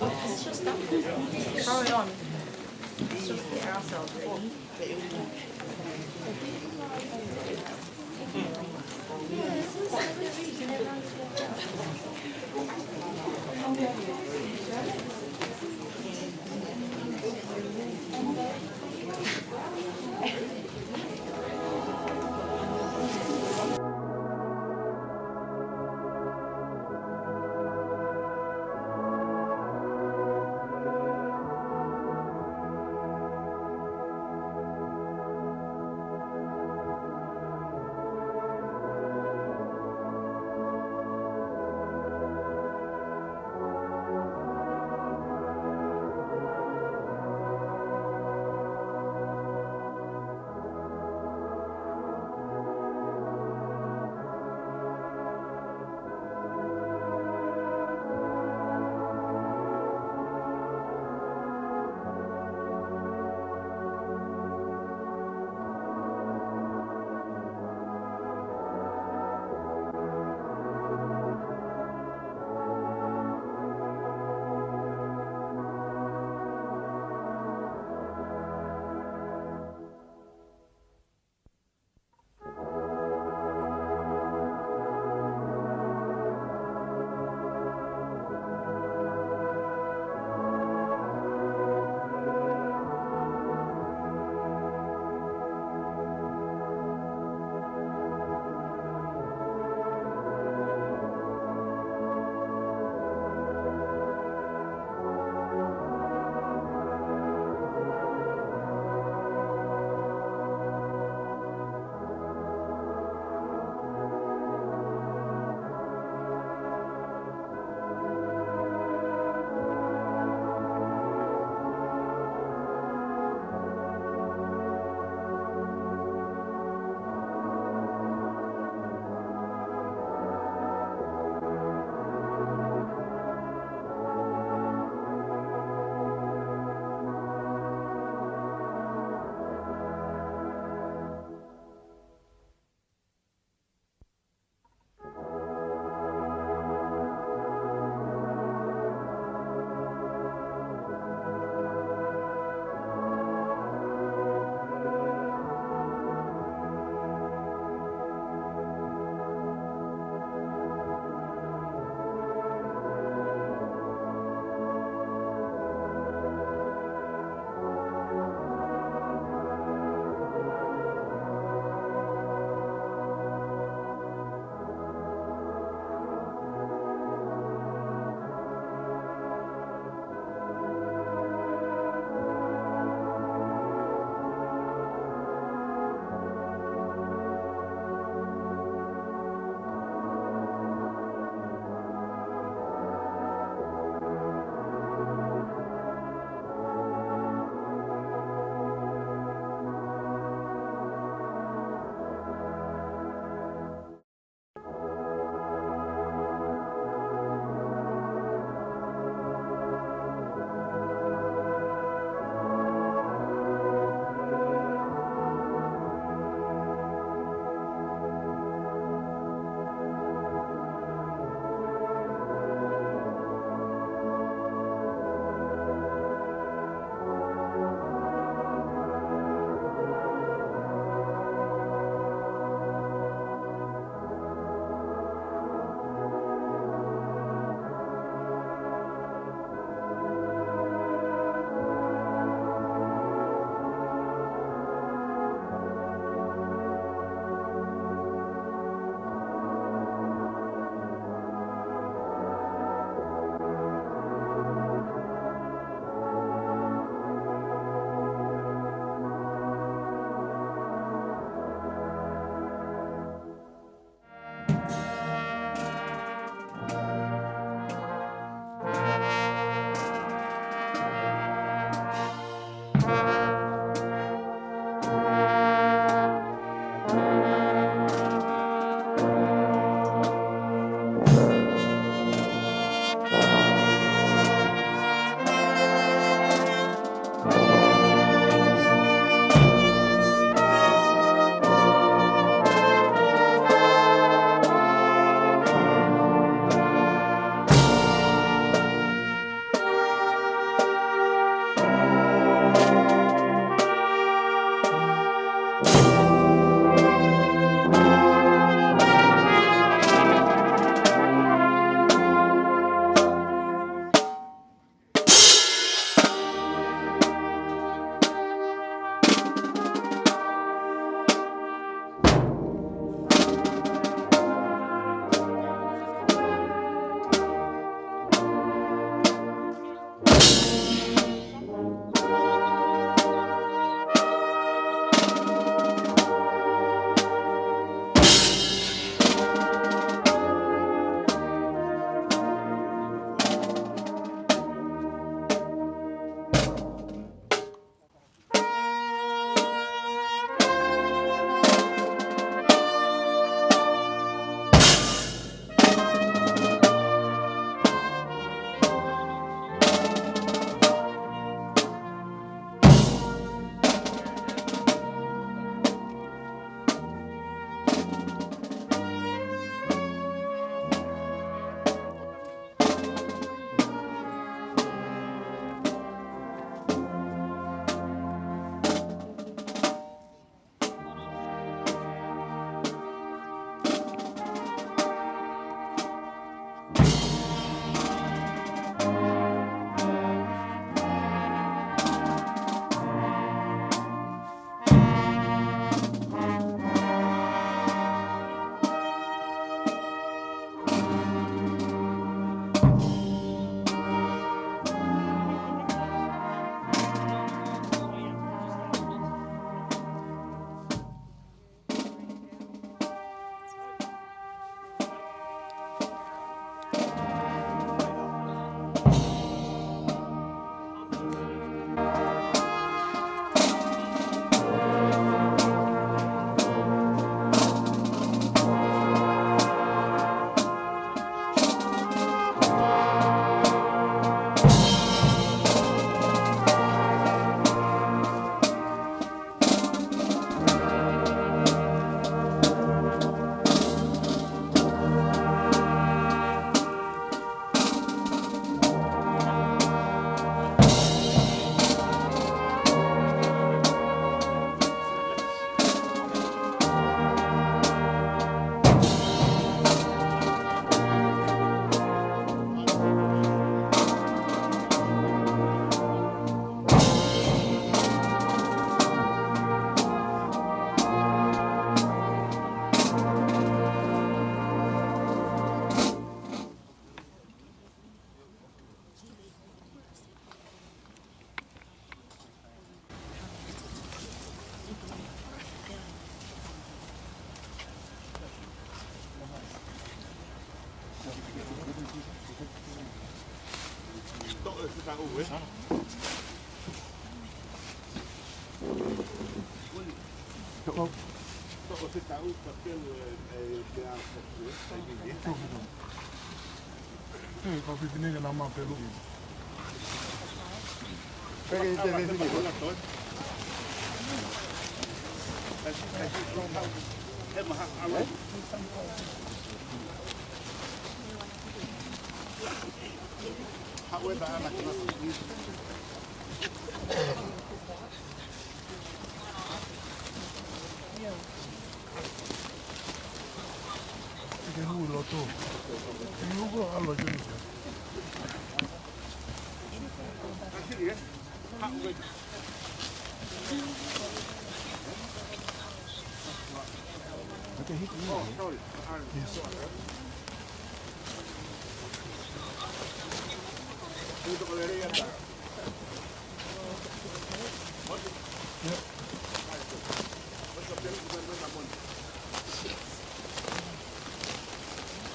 Throw it on. It's just the air cells, right?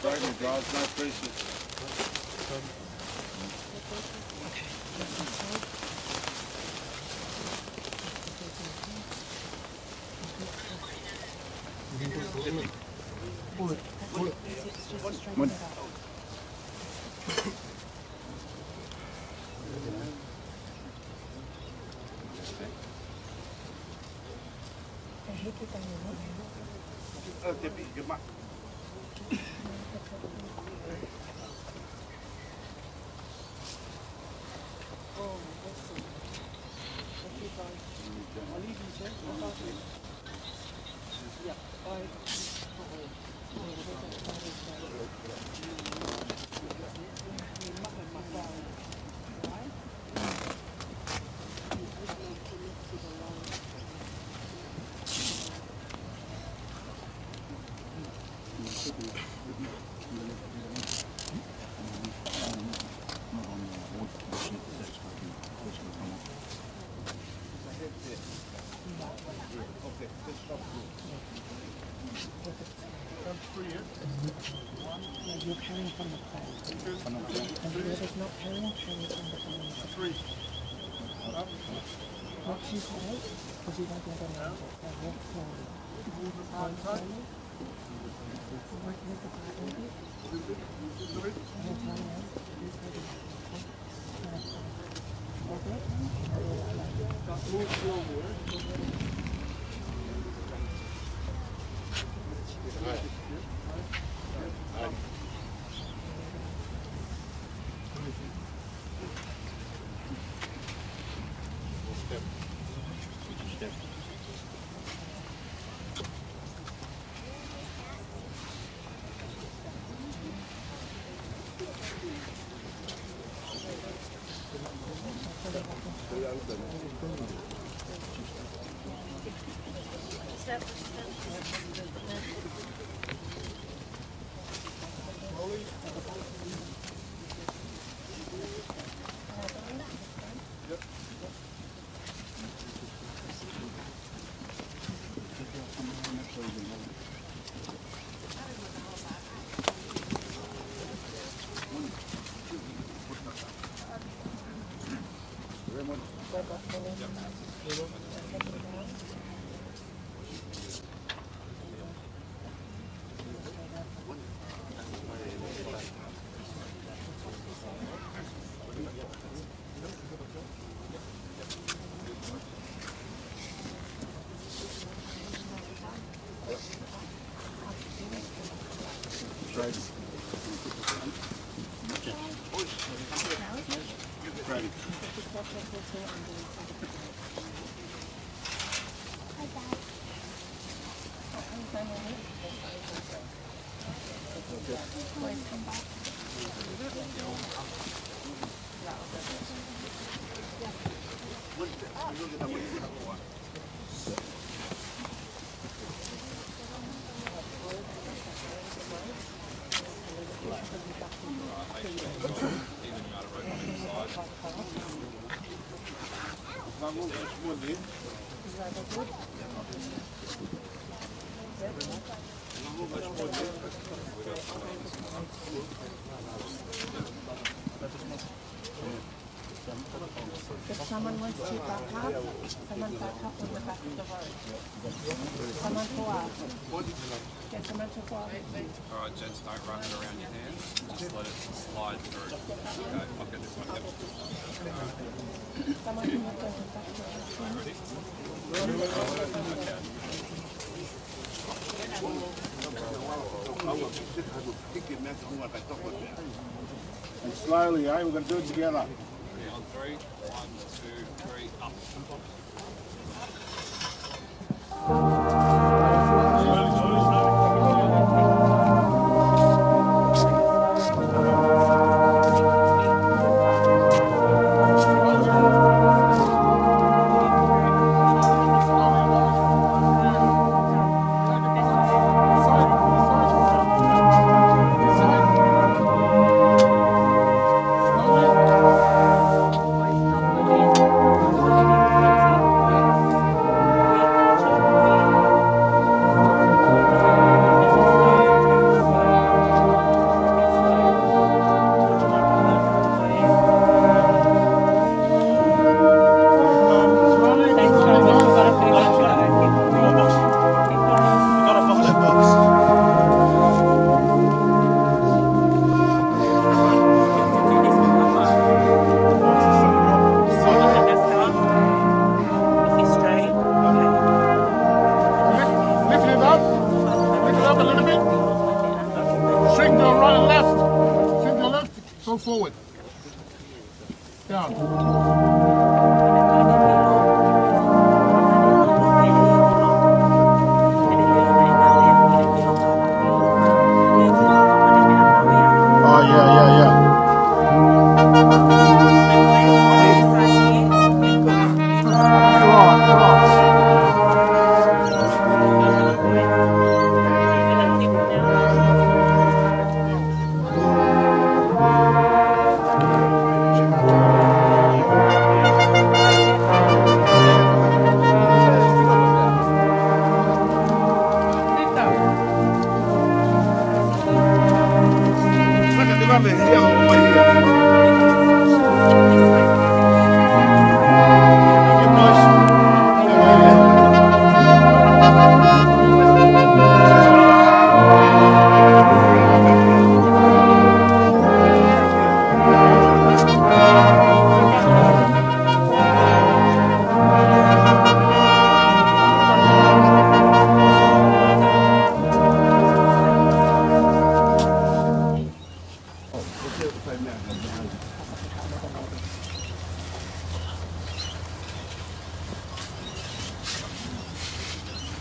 Sorry, guys, no pressure. No, you're carrying from the plate. And whoever's not carrying, carry from the plate. Not too high, because you won't be able to manage it. So walk slowly. Walk slowly. Work with the part of it. And the time is, is ready. If someone wants to back up, someone back up on the back of the road. Someone forward. Get someone to forward. All right, gents, don't wrap it around your hand. Just let it slide through. Okay, I'll get this one. Someone can look at the back of the road. Ready? And slowly, eh? We're gonna do it together. Ready on three. One, two, three, up. Lift it up. Lift it up a little bit. Swing to the right and left. Swing to the left. Go forward. Down. Oh, yeah, yeah, yeah.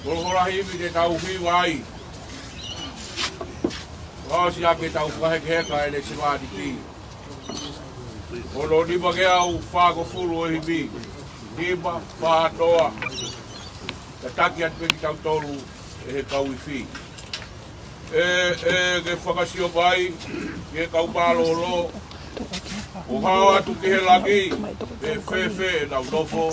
Holoholoi ivi te tau hiva ai. Lau siʻaki ʻetau fakahekeheka ʻene sevāniti. Ono nima ngeau fāngofulu ʻo e ivi. Nima, fā, noa. Tataki atu pē kitautolu ʻe he kau ifi. ʻE, ʻe, ke fakasio mai, ke kau mālōlō, ʻo hao atu ki he langi, ʻe fēfē ʻenau nofo.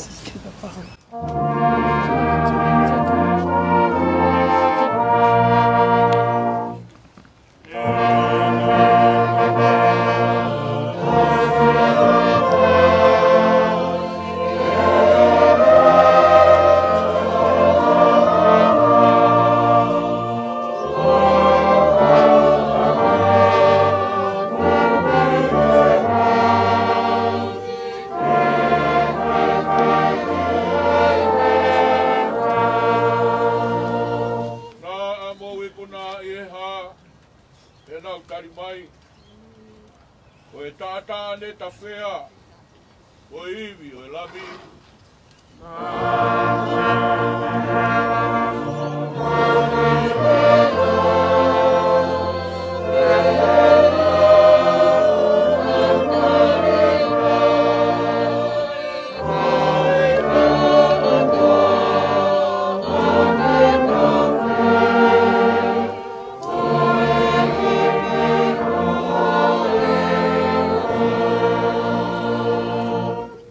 Naʻa mou ikuna ʻi he hā, ʻenau tali mai, ko e taʻataʻa ne tafea, ko e ivi ʻo e Lami.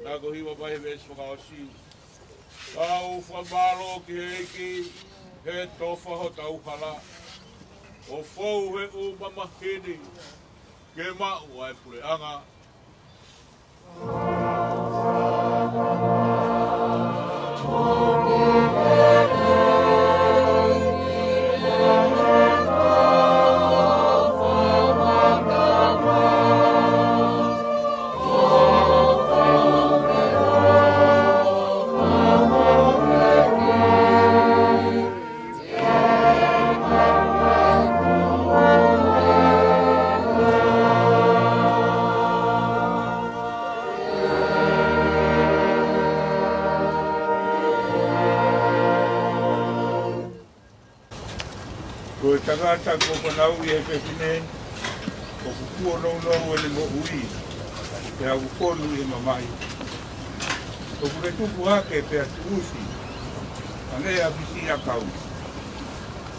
Naʻa ko e hiva mai he veesi fakaʻosi. Tau fakamālō ki he ʻEiki, he tofa hotau hala, ʻo fou he ʻū mamahi ni, ke maʻu ʻa e puleʻanga. Tangata kuo fanauʻi ʻe he fefine, ʻoku kuo nounou ʻene moʻui, pea ʻoku fonu ʻi he mamahi. ʻOku ne tupu hake pea tuʻusi, hangē ha fisiʻiʻakau.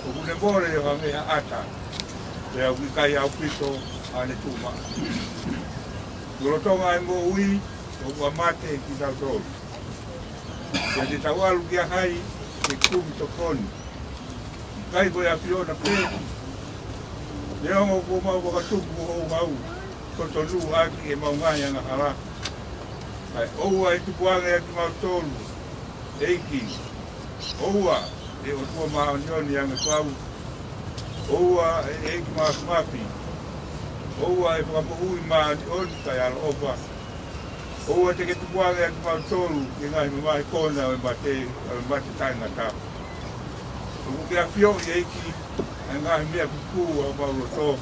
ʻOku ne mole ʻo hangē ha ʻata, pea ʻoku ʻikai ʻaupito haʻane tuʻu maʻa. Lolotonga ʻa e moʻui, ʻoku ʻa mate kitautolu. Pea te tau ʻalu kia hai ke kumi tokoni? ʻIkai ko e ʻAfiona pē? Neongo kuo mau fakatupu houhau totonu ʻaki ʻemau ngaahi angahala, kae ʻoua ʻe tupuange ʻa kimautolu, ʻEiki. ʻOua ʻe ʻOtua māʻoniʻoni ange fau. ʻOua ʻe ʻEiki māfimafi. ʻOua ʻe Fakamoʻui māʻoniʻoni kae ʻaloʻofa. ʻOua te ke tupuange ʻa kimautolu ki he ngaahi mamahi kona ʻo e mate, ʻo e mate taʻengata. ʻOku ke ʻafioʻi, ʻEiki, ʻa e ngaahi meʻa kukū ʻa homau loto.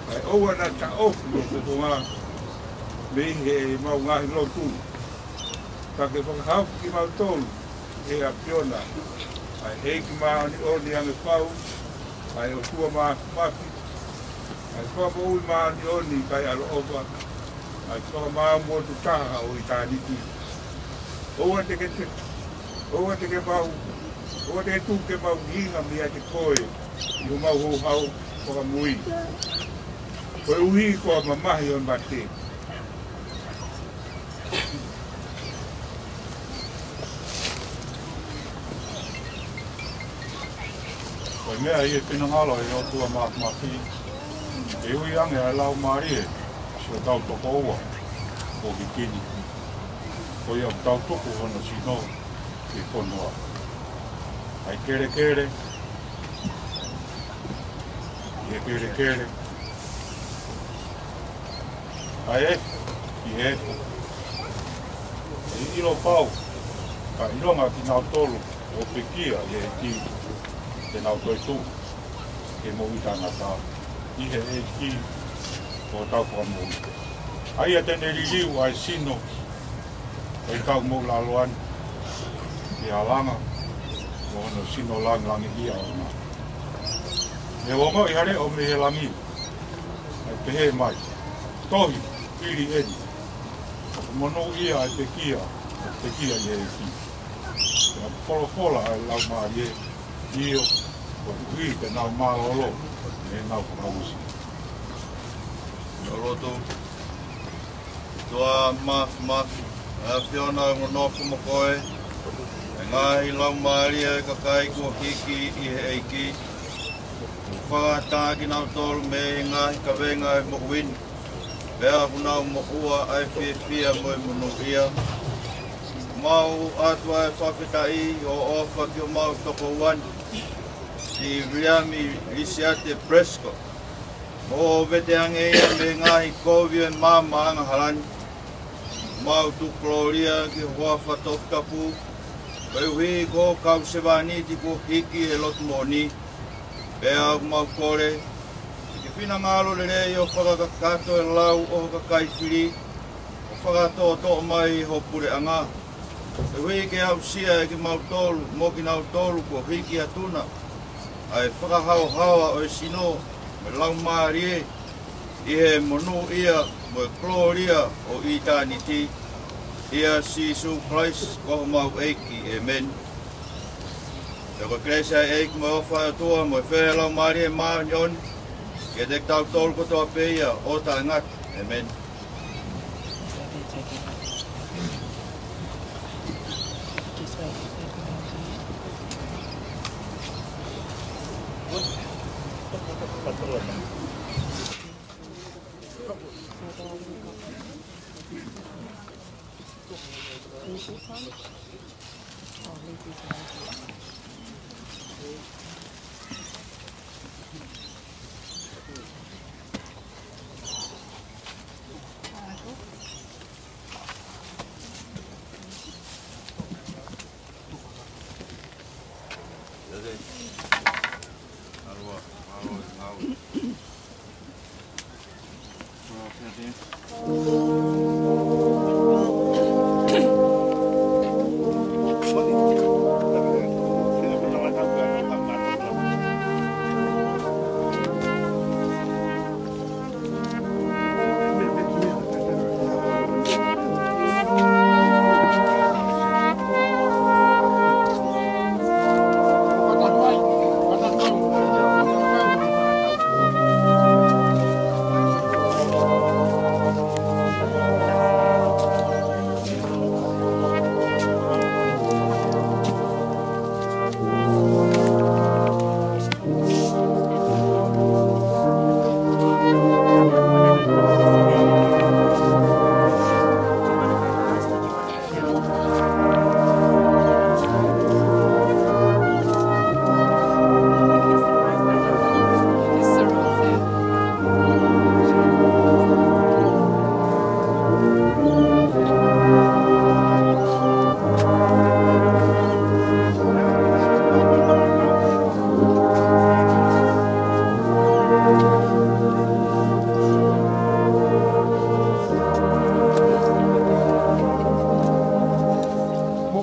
Kae ʻoua naʻa taʻofi ho fofonga mei heʻemau ngaahi lotu. Ka ke fakahaofi kimautolu ʻe he ʻAfiona, ʻa e ʻEiki māʻoniʻoni ange fau, ʻa e ʻOtua māfimafi, ʻa e Fakamoʻui māʻoniʻoni kae ʻaloʻofa, ʻa e Fakamaau motu taha ʻo ʻitāniti. ʻOua te ke te, ʻoua te ke mau, ʻoua te ke tuku ke mau ʻuhinga meiate koe ʻi homau houhau fakamui, koeʻuhi ko e mamahi ʻo e mate. Ko e meʻa ʻi he finangalo ʻo e ʻOtua Māfimafi, ke ui ange ʻa e laumālie siʻotau tokoua kuo hiki ni, ko ia ʻoku tau tuku hono sino ki he fonua. ʻA e kelekele, ʻi he kelekele, ʻa e efu, ʻi he efu. ʻE ʻilo pau, ka ʻilonga kinautolu ʻoku pekia ʻi he ʻEiki, te nau toetuʻu ki he moʻui taʻengata ʻi he ʻEiki ko hotau Fakamoʻui. ʻA ia te ne liliu ʻa e sino ʻo e kau moʻulaloa ni, ʻi he halanga ʻo hono sino langilangiʻia ʻoʻona. ʻE ongoʻi ha leʻo mei he langi, ʻe pehē mai, Tohi, fili eni, ʻoku monūʻia ʻa e pekia ʻoku pekia ʻi he ʻEiki. Pea ʻoku folofola ʻa e Laumālie, ʻio, koeʻuhi te nau mālōlō mei heʻenau fakaʻosi. Nau lotu. ʻOtua Māfimafi, ʻa e ʻAfiona, ʻoku nofo mo koe ʻa e ngaahi laumālie ʻo e kakai kuo hiki ʻi he ʻEiki. ʻOku fakatā kinautolu mei he ngaahi kavenga ʻo e moʻui ni, pea ʻoku nau moʻua ʻa e fiefia mo e monūʻia. Mau ʻoatu ʻa e fakafetaʻi ʻo ʻofa ki homau tokoua ni, Sir Viliami Lisiate Prescott, ʻo vete ange ia mei he ngaahi kovi ʻo e maama angahala ni. Mau tuku kolōlia ki ho huafa toputapu, koeʻuhi ko e kau sevāniti kuo hiki he lotu moʻoni, pea ʻoku mau kole ke finangalo lelei ʻo fakakakato e lau ʻo ho kakai fili, ʻo fakatoʻotoʻo mai ho puleʻanga, koeʻuhi ke aʻusia ʻe kimautolu mo kinautolu kuo hiki atu na ʻa e fakahaohaoa ʻo e sino mo e laumālie, ʻi he monūʻia mo e kolōlia ʻo ʻitāniti, ʻia Sīsū Kalaisi ko homau ʻEiki. ʻĒmeni. Pea ko e kelesi ʻa e ʻEiki mo e ʻofa ʻa e ʻOtua mo e feohi ʻa e Laumālie Māʻoniʻoni, ke ʻiate kitautolu kotoa pē ia ʻo taʻengata. ʻĒmeni.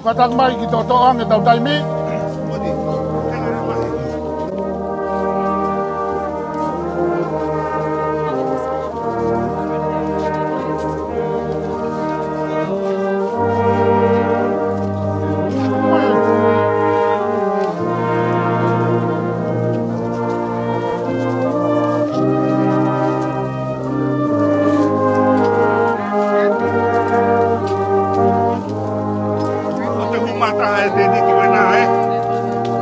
Kātaki mai ki toʻotoʻo ange ʻetau taimi. ʻOku te hū mata he tēniti wena, ē?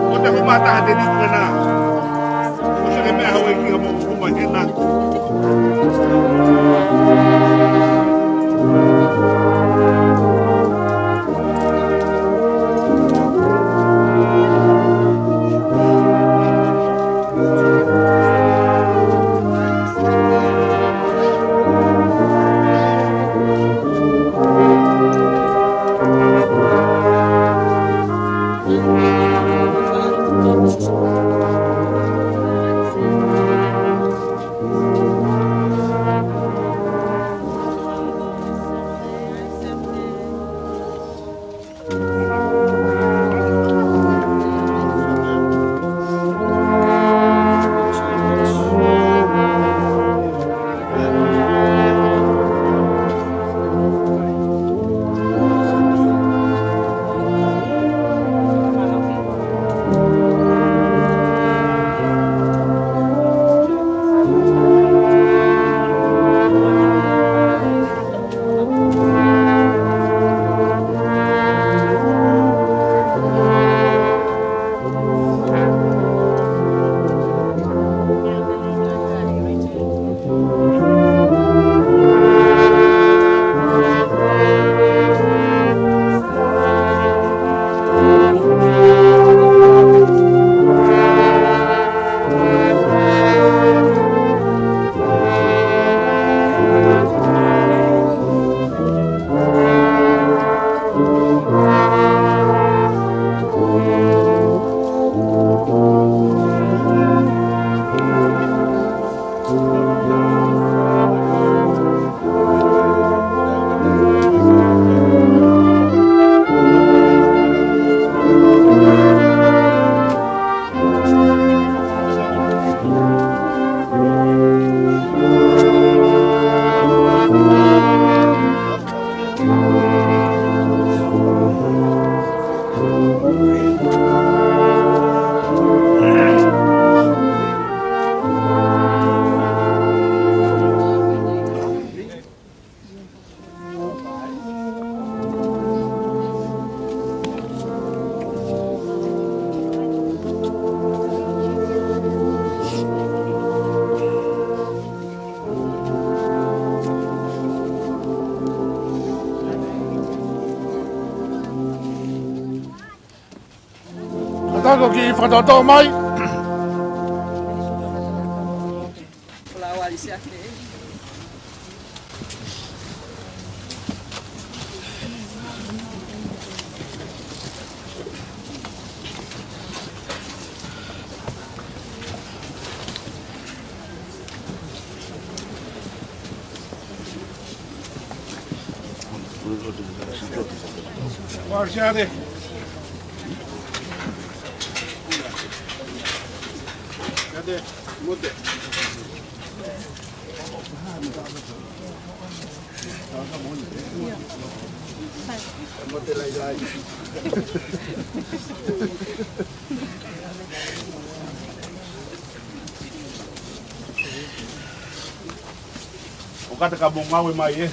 ʻOku te hū mata he tēniti wena. ʻOku te ke meʻa hau e ki ha mo hū mai hena. Kātaki ʻo kiʻi fakatoʻotoʻo mai. ʻOku kātaki mo ngāue mai, ē.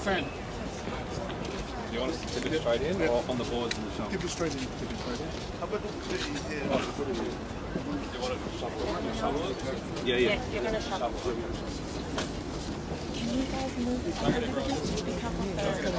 Fan. Do you want us to tip it straight in or on the boards in the shop? Tip it straight in. Tip it straight in. How about the, yeah. Do you want to shovel it? Shovel it? Yeah, yeah. Yeah, you're gonna shovel. Can you guys move this over a little bit? Just be careful of the, um,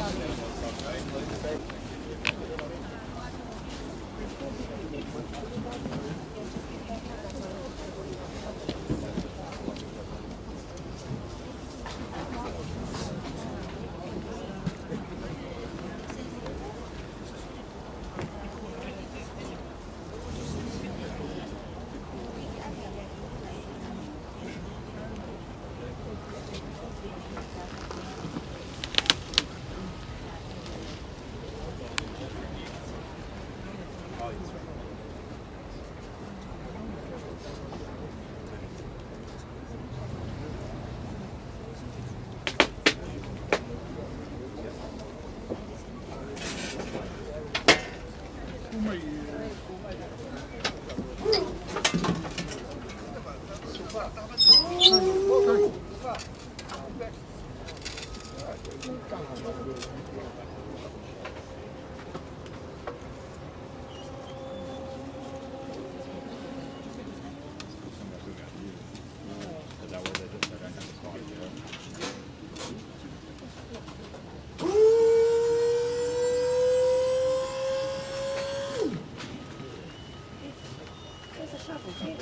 There's a shovel here.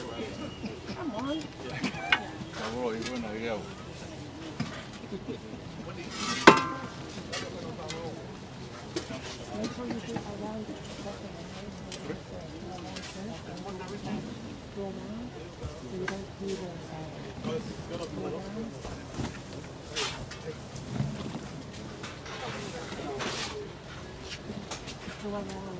Come on. Make sure you do around the bottom. Go around, so you don't do the, uh, go around. Go around. Go around.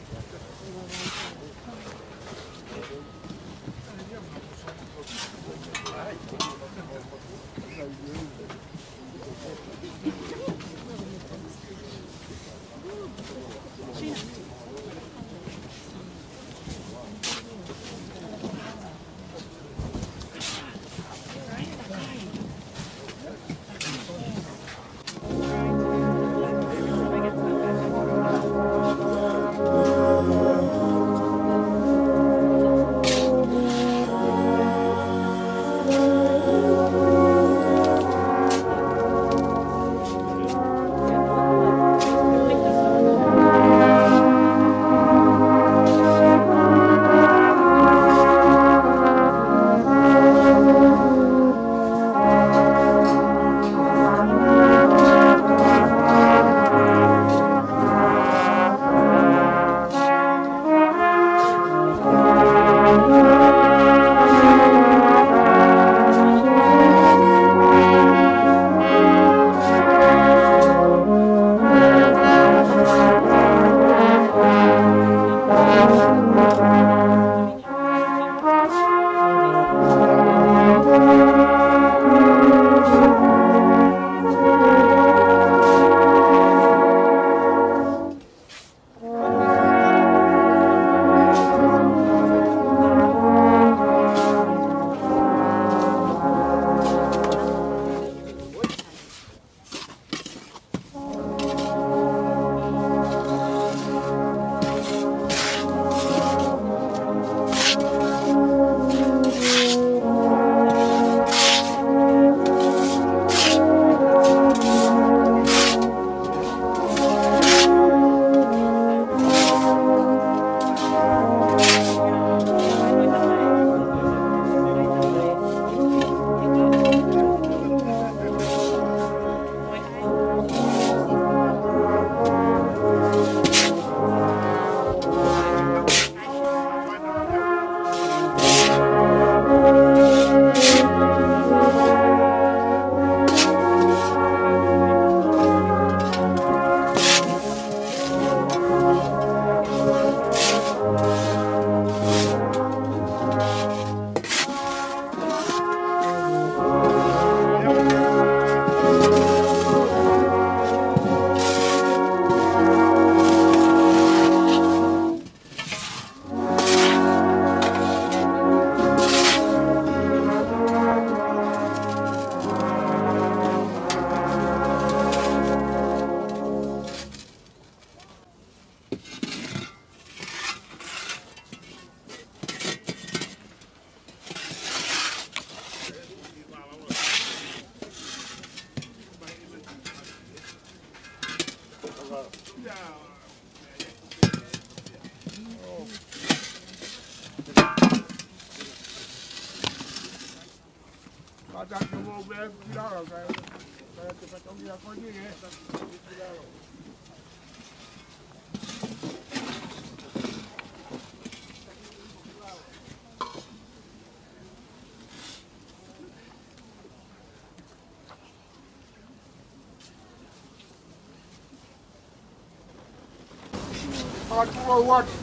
Fakatulou atu.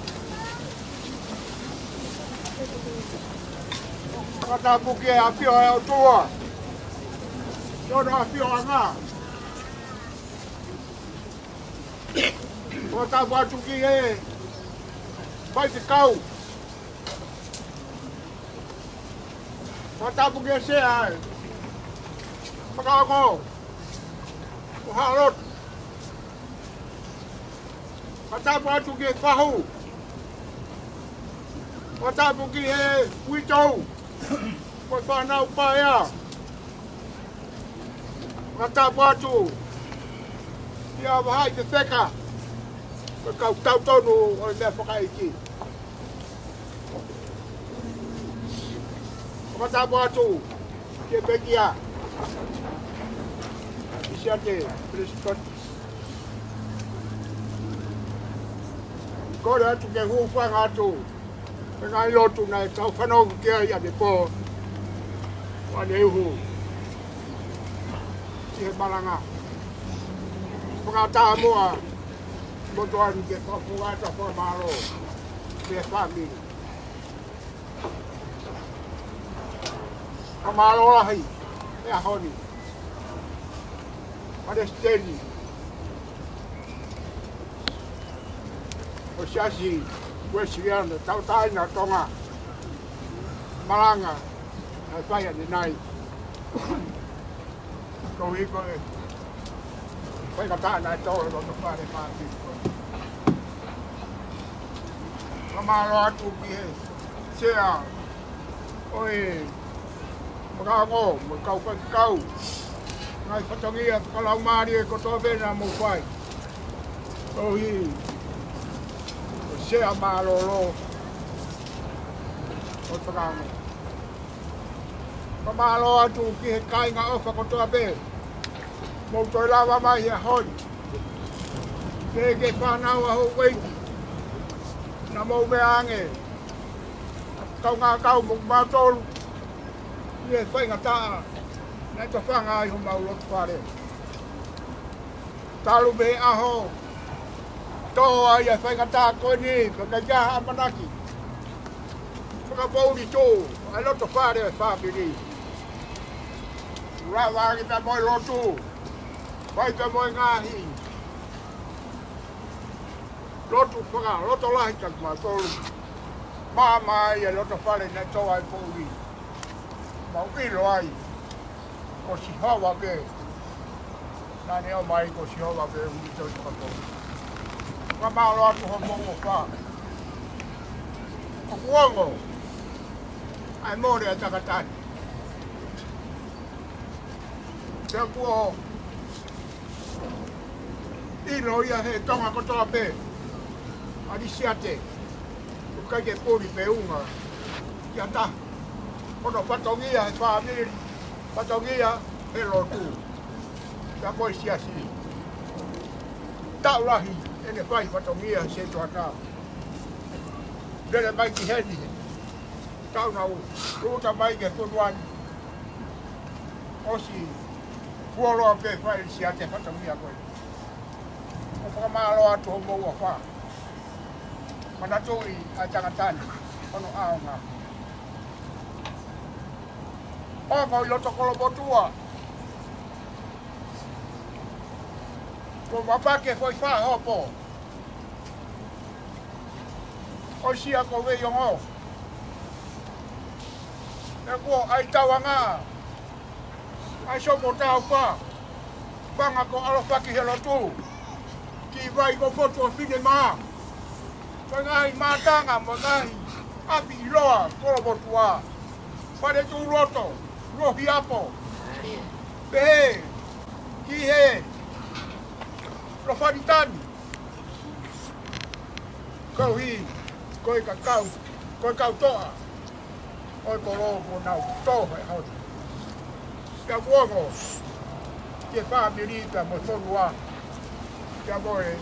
Fakatapu ki he ʻafio ʻa e ʻOtua. Ki hono ʻafioʻanga. Fakatapu atu ki he faifekau. Fakatapu ki he sea ʻa e fakaongo ʻo Haʻalotu. Fakatapu atu ki he fahu. Fakatapu ki he uitou. Ko e fānau paea. Fakatapu atu ki he vahaʻa fefeka. Ko e kau tautonu ʻo e meʻa fakaʻeiki. Fakatapu atu ki he pekia. ʻIsiate Pelesitoni. Kole atu ke hūfanga atu he ngaahi lotu naʻe tau fanongo ki ai ʻanepō. Ua ne uhu ki he malanga. Fakataha mo e motuʻa ni ke fakafofonga atu ʻa e fakamālō ki he fāmili. Fakamālō lahi he ʻaho ni. Palesiteni ʻo e Siasi Uēsiliana Tauʻatāina ʻo Tonga. Malanga naʻe fai ʻanenai. Koeʻuhi ko e faingataʻa naʻe tō he loto fale māfana. Fakamālō atu ki he sea ʻo e fakaongo mo e kau faifekau. Ngaahi fatongia fakalaumālie kotoa pē naʻa mou fai. Koeʻuhi ko e sea mālōlō ʻo e fakaongo. Fakamālō atu ki he kāinga ʻofa kotoa pē. Mou toe lava mai he ʻaho ni. Ke ke fānau ʻa Houʻeiki. Naʻa mou meʻa ange. Kaungā kau mo kimautolu. ʻI he faingataʻa naʻe tofanga ai homau loto fale. Talu mei he ʻaho tō ai ʻa e faingataʻa ko eni, pea ʻikai ha ʻamanaki. Fakapoʻuli tuʻu ʻa e loto fale ʻo e fāmili. Lava ange pea mo e lotu. Fai pea mo e ngaahi lotu fakalotolahi kia kimautolu. Maama ai ʻa e loto fale naʻe tō ai poʻuli. Mau ʻilo ai ko Sihova pē. Naʻa ne ʻomai ko Sihova pē ʻo ʻuliʻi ʻa e fakapoʻuli. Fakamālō atu homou ʻofa. ʻOku ongo ʻa e mole ʻa e tangata ni. Pea kuo ʻilo ia he Tonga kotoa pē, ʻa Lisiate, ʻoku ʻikai ke puli pe unga ki ha taha. Ko hono fatongia he fāmili, fatongia he lotu, pea mo e siasi. Taʻu lahi ʻene fai fatongia he setuata. Lele mai ki heni he taʻu naʻa ku tūʻuta mai ki he fonua ni. ʻOsi fuoloa pē fai Lisiate fatongia ko ē. ʻOku fakamālō atu homou ʻofa. Manatuʻi ʻa e tangata ni, hono ʻaonga. Ongo ʻi loto Kolomotuʻa. Kuo mapake foʻi fā hopo. ʻOsi ia ko Veiongo. Pea kuo ʻai tauangaʻa ʻa e sopo taufa, fanga ko ʻAlofaki he lotu, ki vai ko Fotu ʻo Finemā. Ko e ngaahi mātanga mo e ngaahi ʻapi ʻiloa Kolomotuʻa. Fale Tuʻuloto, Lohiapo. Pehē ki he Lofanitani. Koeʻuhi ko e kau, ko e kau toʻa ʻo e kolo kuo nau tō he ʻaho ni. Pea kuo ongo ki he fāmili pea mo e fonua pea mo e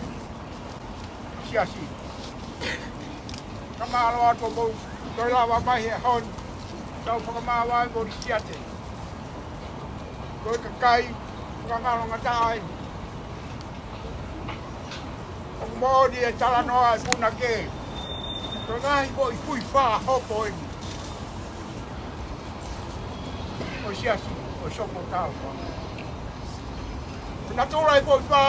siasi. Ka mālō atu hoʻomou toe lava mai he ʻaho ni, tau fakamāvae mo Lisiate. Ko e kakai fakangalongataʻa eni. ʻOku moʻoni e talanoa ʻa e punake. Ko e ngaahi foʻi fuifā hopo eni ʻo e siasi ʻo Sopu Taufa. Ko e natula e fuifā,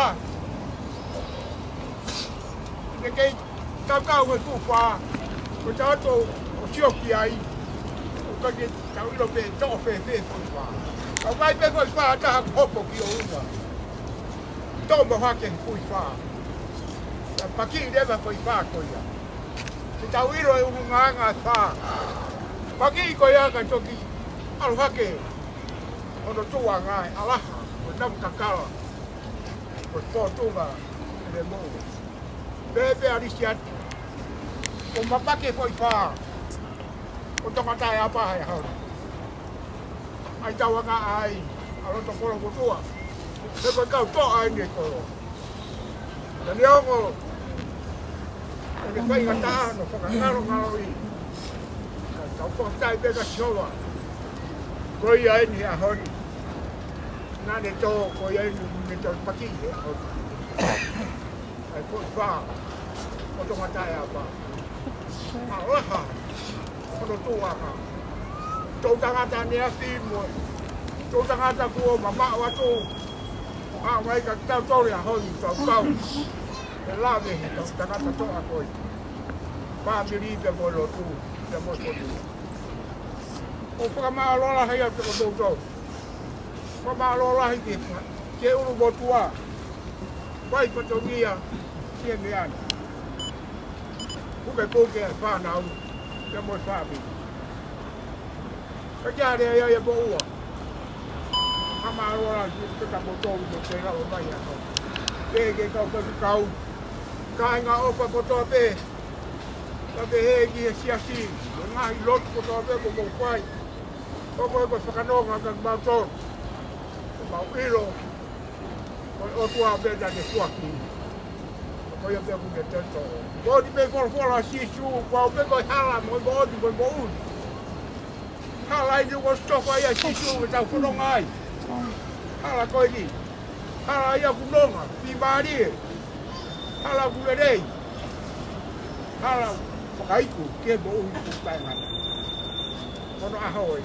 ʻikai ke tau kau he fuifā, ko e tau ʻo sio ki ai, ʻoku ʻikai ke tau ʻilo pe toʻo fēfē e fuifā. Ka ʻoku ʻi ai pē fuifā ʻe taha ʻoku hopo ki ʻolunga, tomo hake he fuifā. Pea pakiʻi leva e fuifā ko ia. Ke tau ʻilo e ʻulungaanga ʻe fā. Pakiʻi ko ia kae toki ʻalu hake hono tuʻuʻanga ʻe ʻalaha, ko e namu kakala, ko e fōtunga ʻi he moʻui. Pea pehē ʻa Lisiate, ʻoku mapaki e fuifā ʻo Tongataʻeapa he ʻaho ni. ʻAi tauangaʻa ai ʻa loto kolomotuʻa. He ko e kau toʻa eni e kolo. Ka neongo ʻene faingataʻa hono fakangalongaloʻi, ka tau fakafetaʻi pē kia Sihova. Ko ia eni he ʻaho ni. Naʻa ne tō, ko ia eni ne tō pakiʻi he ʻaho ni. ʻAi ko e fuifā ʻo Tongataʻeapa. ʻAlaha hono tuʻuʻanga. Toʻutangata ʻaneafi mo e toʻutangata kuo mamaʻo atu. ʻA mai ka tau tole ʻaho ni tau kau. ʻE lave he toʻutangata toʻa ko e fāmili pea mo e lotu pea mo e fonua. ʻOku fakamālō lahi atu kia kimoutolu. Fakamālō lahi ki he, ki he ʻulumotuʻa. Fai fatongia ki he meʻa ni. Pukepuke e fānau pea mo e fāmili. Ka kia lea ia ia moʻua. Fakamālō lahi ki he kimoutolu mo e kei lava mai ʻaho. Pea ki he kau faifekau, kāinga ʻofa kotoa pē. Ka pehē ki he siasi, mo e ngaahi lotu kotoa pē kuo mou fai. ʻOku ʻikai ko e fakanonga kia kimautolu. Ko ʻemau ʻilo, ko e ʻOtua pē naʻa ne foaki. Ko ia pē ʻoku ne tō. Ko e ʻuhinga e folofola ʻa Sīsū, kuo pau pē ko e hala mo e moʻoni mo e moʻui. Hala eni ʻoku ʻosi tofa ia ʻe Sīsū ke tau fononga ai. Hala ko eni. Hala ia ʻoku nonga, fiemālie. Hala ʻoku lelei. Hala fakaiku ki he moʻui ʻoku taʻengata. Ko hono ʻaho ē.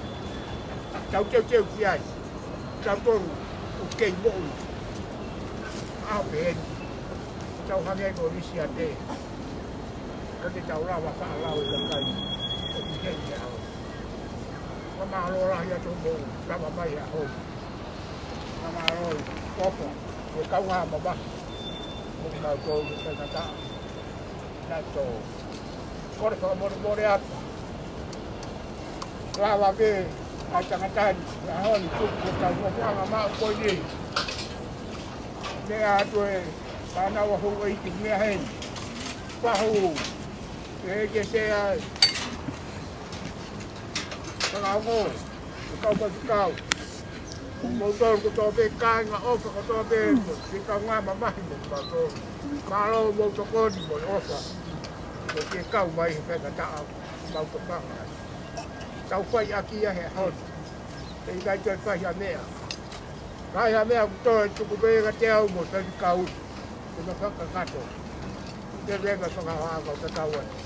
Tau teuteu ki ai. Kitautolu ʻoku kei moʻui. ʻAho pehē ni. Tau hangē ko Lisiate. Ka ke tau lava faʻa lau e kakai ʻoku ʻi heni he ʻaho. Fakamālō lahi atu hoʻomou lava mai he ʻaho ni. Fakamālō e ʻofa, ko e kaungā mamahi. Mo kimoutolu ʻoku faingataʻa. Naʻa tau kole fakamolemole atu. Lava pē ʻa e tangata ni, ʻa hono tuku ko e tau ko anga maʻu ko eni. Meʻa atu e fānau ʻa houʻeiki meʻa heni. Pahu, ke ke se ai. Fakaongo, ke kau pa kau. Mo tau kotoa pē kāinga ʻofa kotoa pē, ke kaungā mamahi mo kimoutolu. Mālō mo tokoni mo ʻofa. Ko e ke kau mai he faingataʻa, mau tokanga. Tau fai ʻaki ia he ʻaho ni. He ʻikai toe fai ha meʻa. Fai ha meʻa kuo toe tuku pē kiate au mo faifekau. Ke ma fakakakato. Ke leva fakahā kau tatau atu.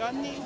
Donny.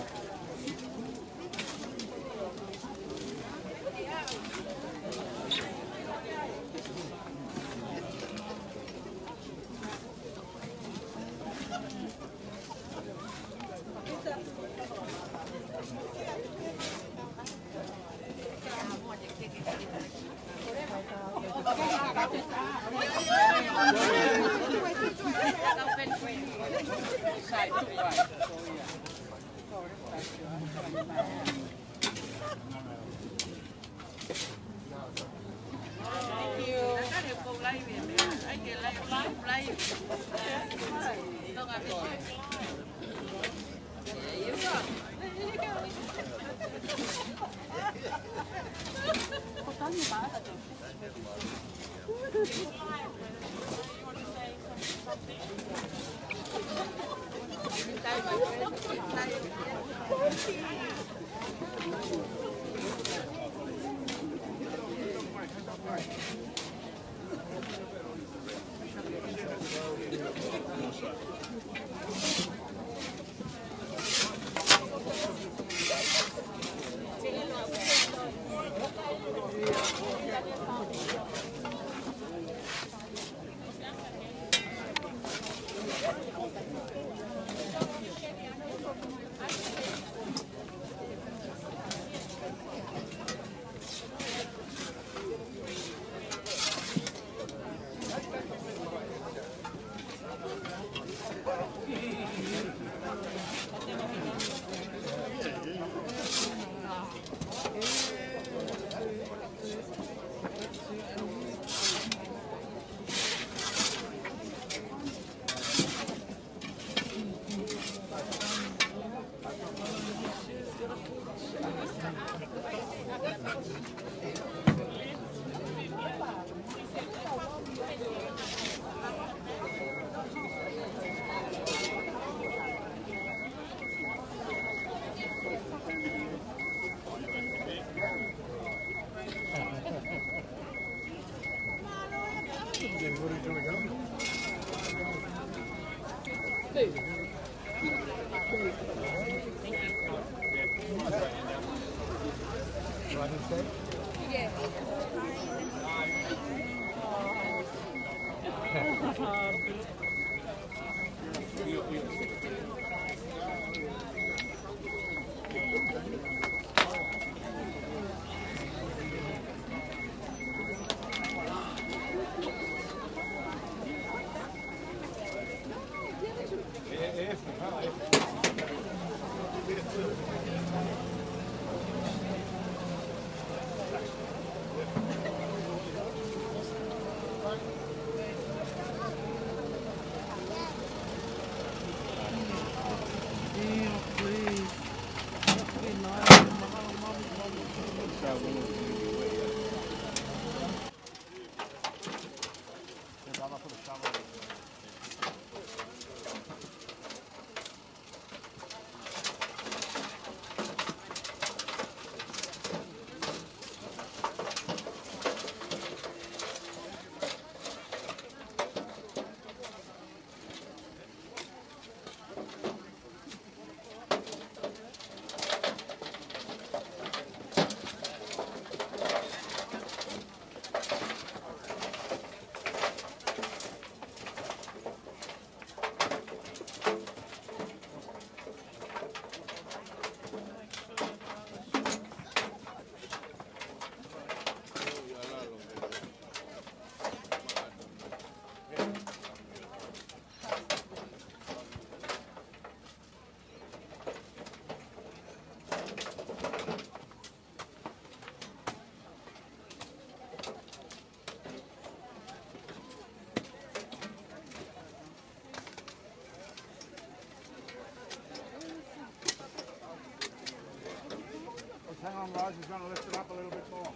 Hang on, Raj, he's gonna lift it up a little bit more.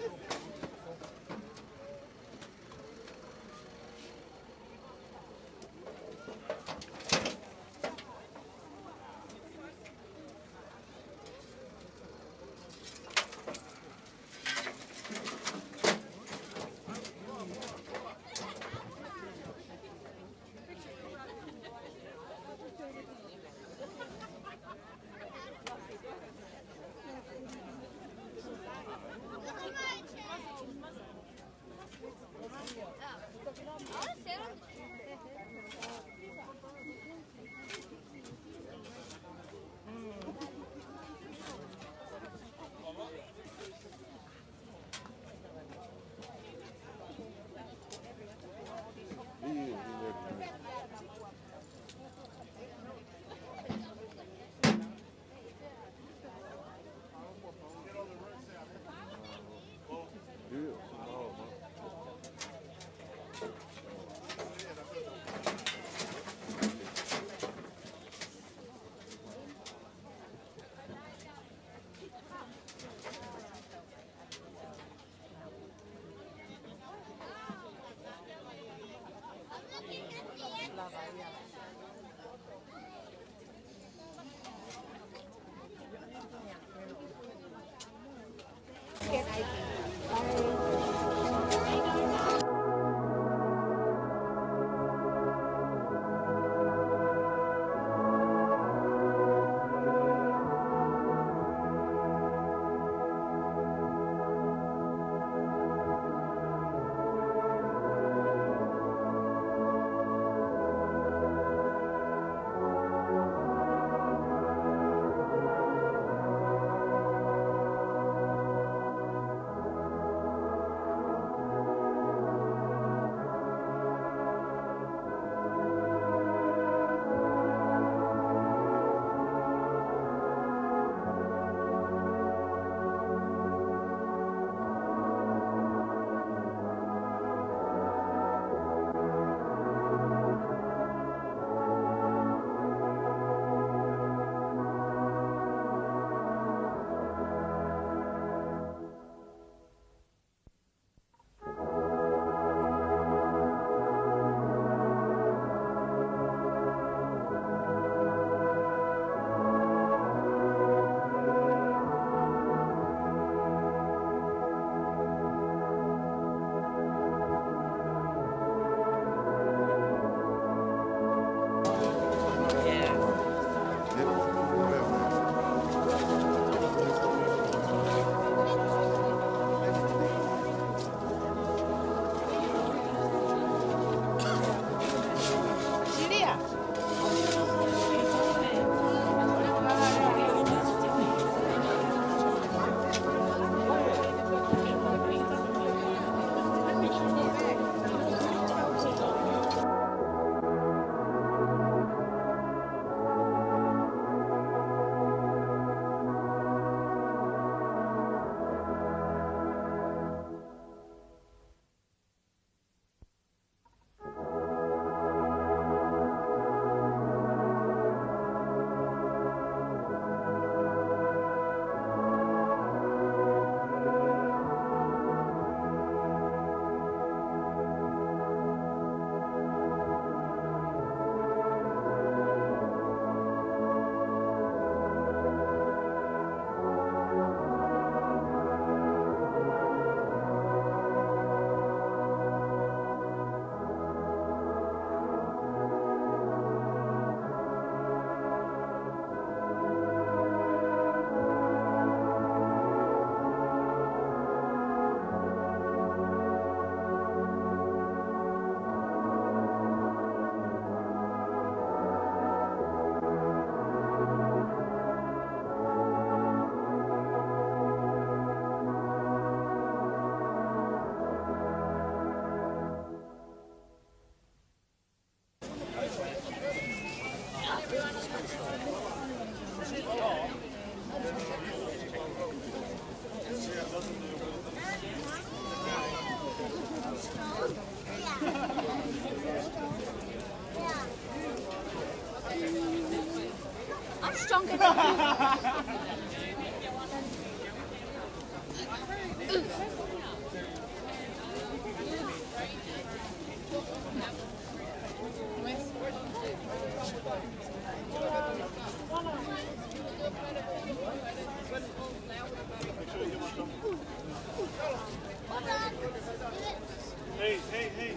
Hey, hey, hey.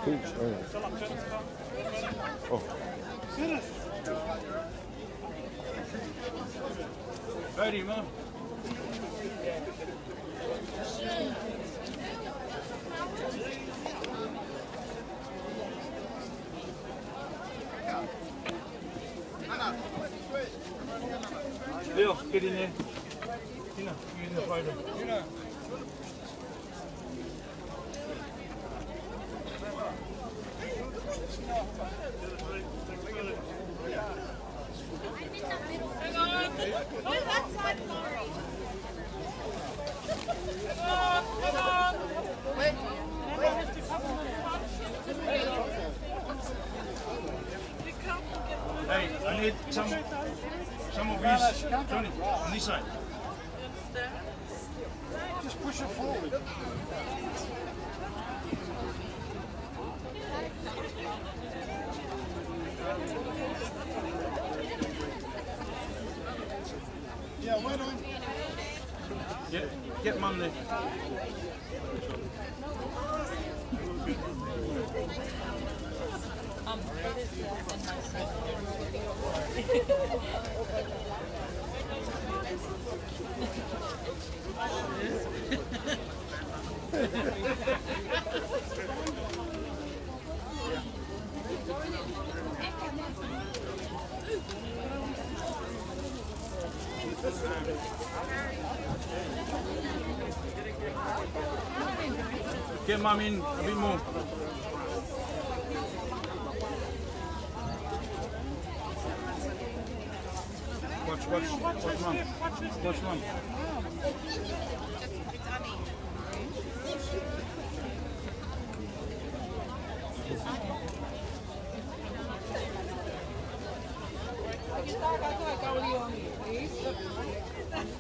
Coach, oh. Oh. Ready, man. Leo, get in there. Tina, get in the fighter. Hey, I need some, some of these, Johnny, on this side. Just push it forward. Yeah, well done. Get, get Mum there. Get Mum in a bit more. Watch, watch, watch Mum. Watch Mum.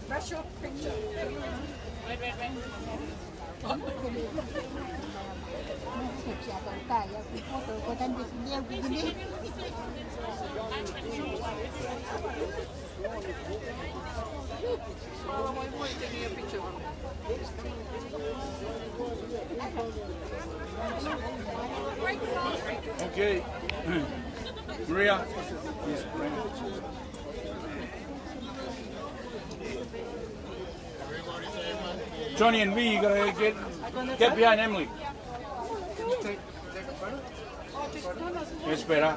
Special picture. Okay. Maria. Yes, Maria. Johnny and V, you gotta get, get behind Emily. It's better.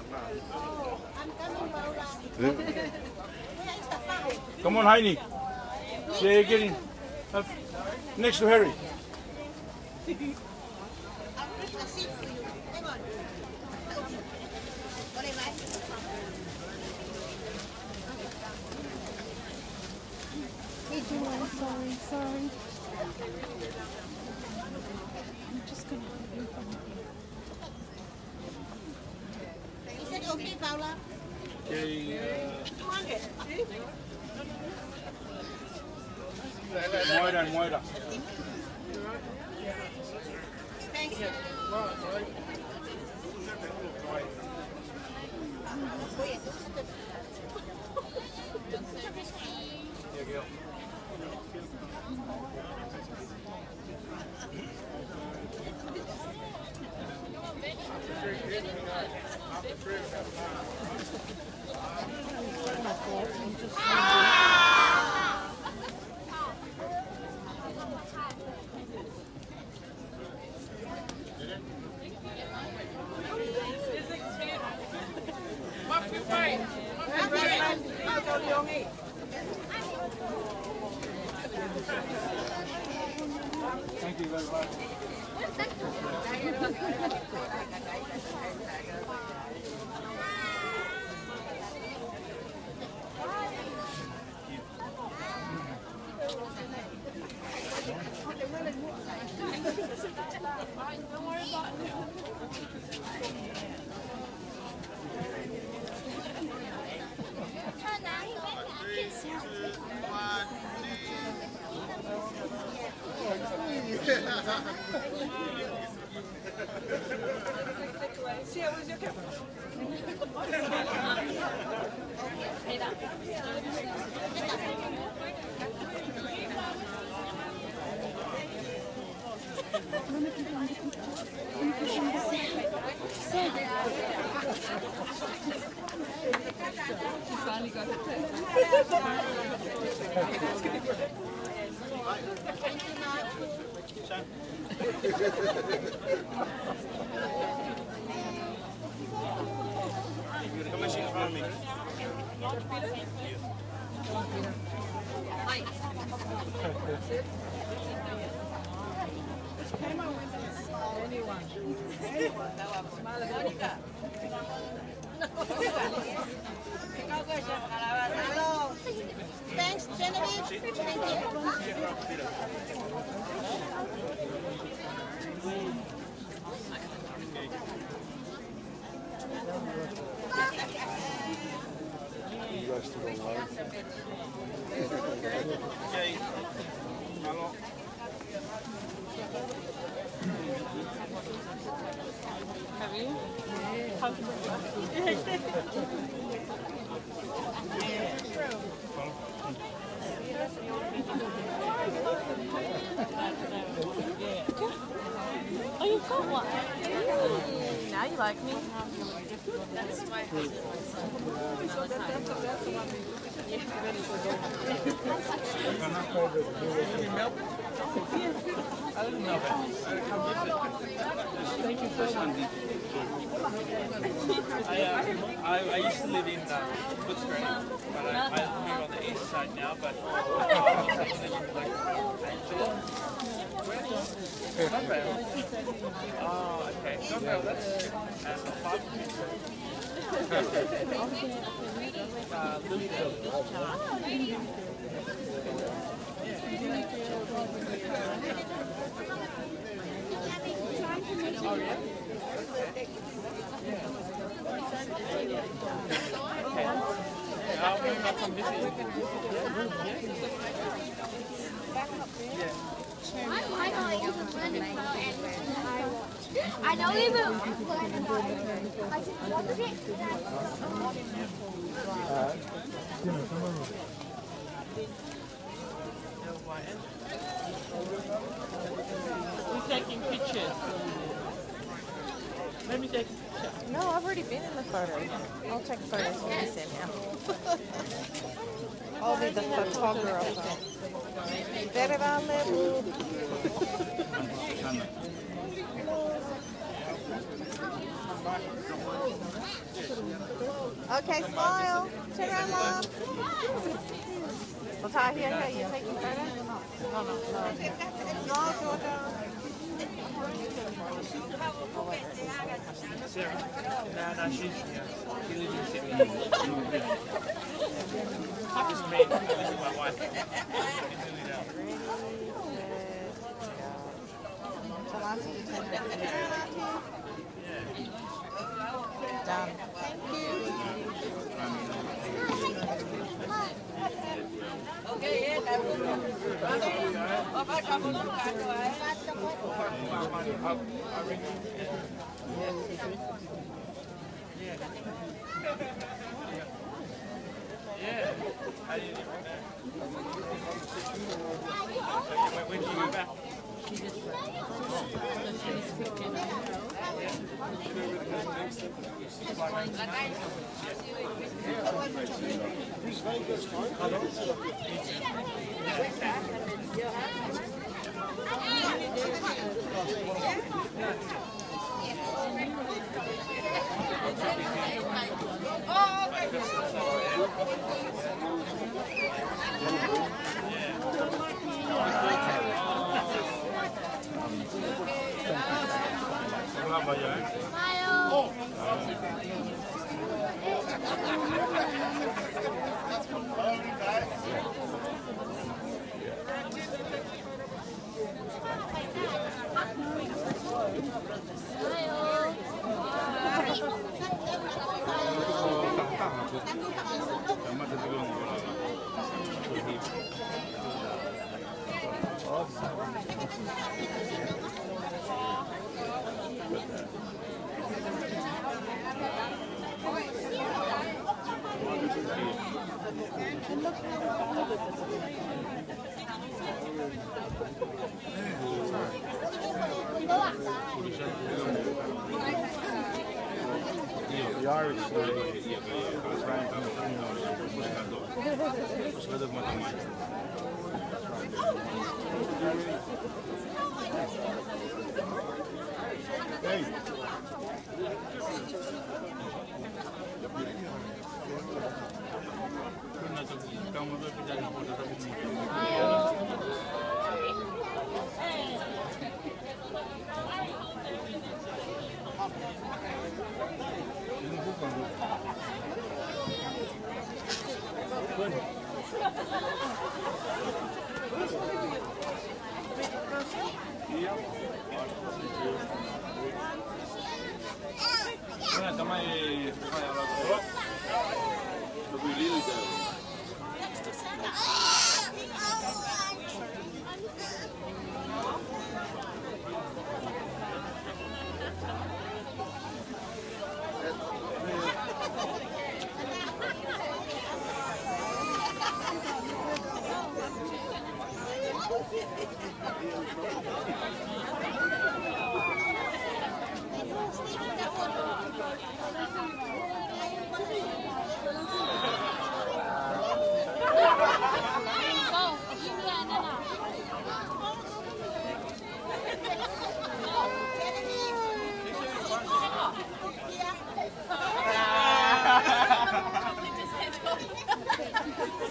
Come on, Heini. Yeah, get in. Up next to Harry. Hey, Julie, sorry, sorry. I'm just gonna move on here. Is it okay, Paula? Okay, uh, Moira, Moira. Thank you. Thank you very much. Don't worry about it. Thanks, Genevieve. Thank you. Oh, you've got one. Now you like me. Thank you so much. I, uh, I, I used to live in, uh, Footscray, but I, I live on the east side now, but I live in, like, Angela. Gunvale. Oh, okay. Gunvale, that's, uh, above, uh, Lilydale. Oh, yeah? I know even. We're taking pictures. Let me take a picture. No, I've already been in the photo. I'll take photos when you send out. I'll be the photographer. Better than level. Okay, smile. Turn around, Mom. Well, Tahia, are you taking photos? No, no, no. Smile, daughter. Sarah? No, no, she's, yeah. She lives in Sydney. This is me. This is my wife. Ready, set, go. Done. Thank you. Yeah. When, when do you go back?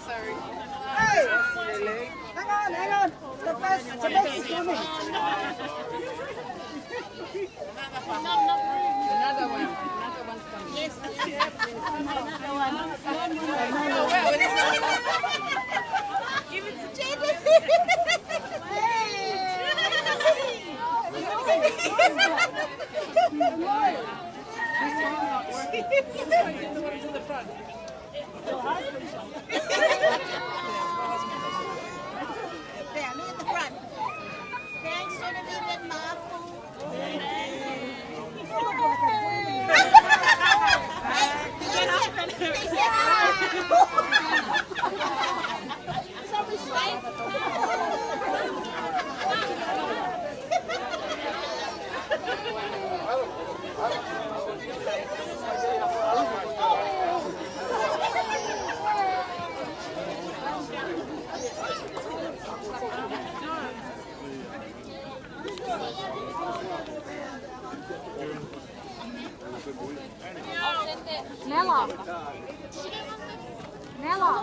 Sorry. Hey! Hang on, hang on. The best, the best is coming. Another one. Another one. Another one's coming. Yes. Another one. No, where is it? Give it to Jenny. Hey! There, me at the front. Thanks for the visit, Mafu. Nella. Nella.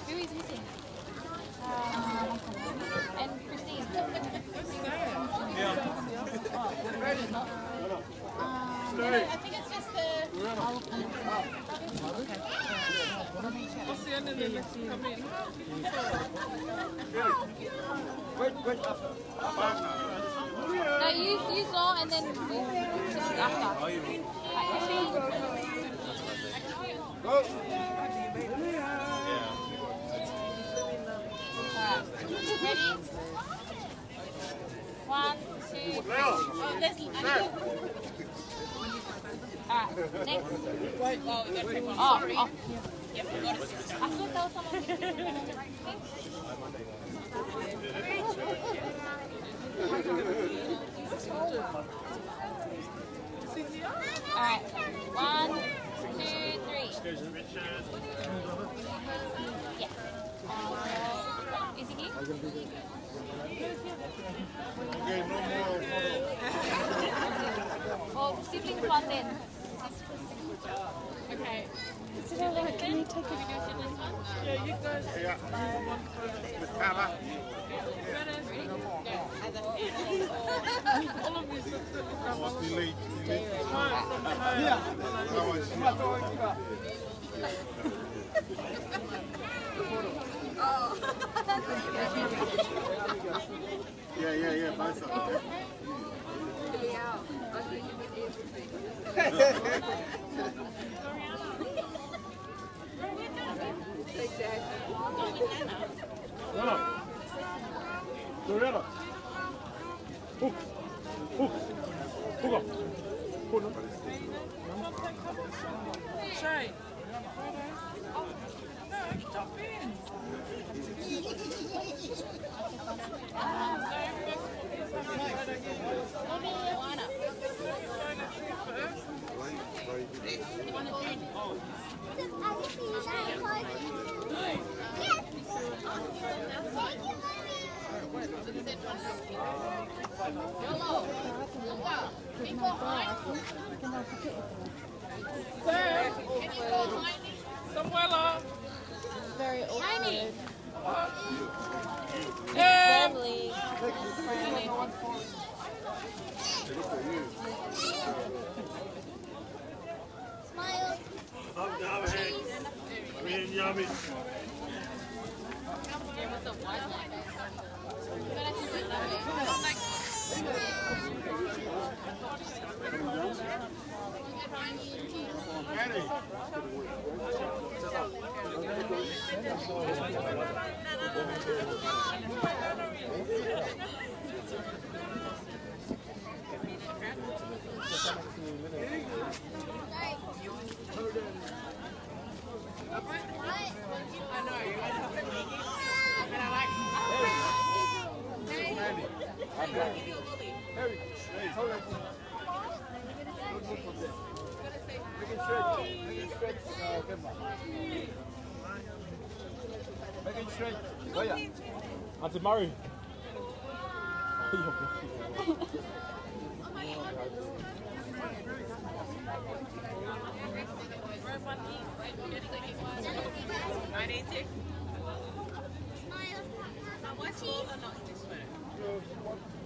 Who is missing? Um, and Christine. Um, I think it's just the. What's the end of the next one? Wait, wait, after. No, you, you go and then we, we just after. Go. Alright. Ready? One, two, three. Oh, Leslie. Alright, next. Oh, we got three more. Oh, sorry. Oh. Yep, we got it. I thought that was someone. All right. One, two, three. Yeah. Uh, is he here? Okay, no more photo. Oh, sitting one then. Okay. Is it all right? Can you take a... Yeah, you guys. Yeah. Miss Pala. All of you. Delete, delete. Yeah. Yeah, yeah, yeah, bye, sir. Lorena. Lorena. Hook. Hook. Hook up. Hook up. Sorry. Sir, can you go behind me? Samuela. This is very awkward. Tiny. It's lovely. Smile. Cheese. Auntie Murray.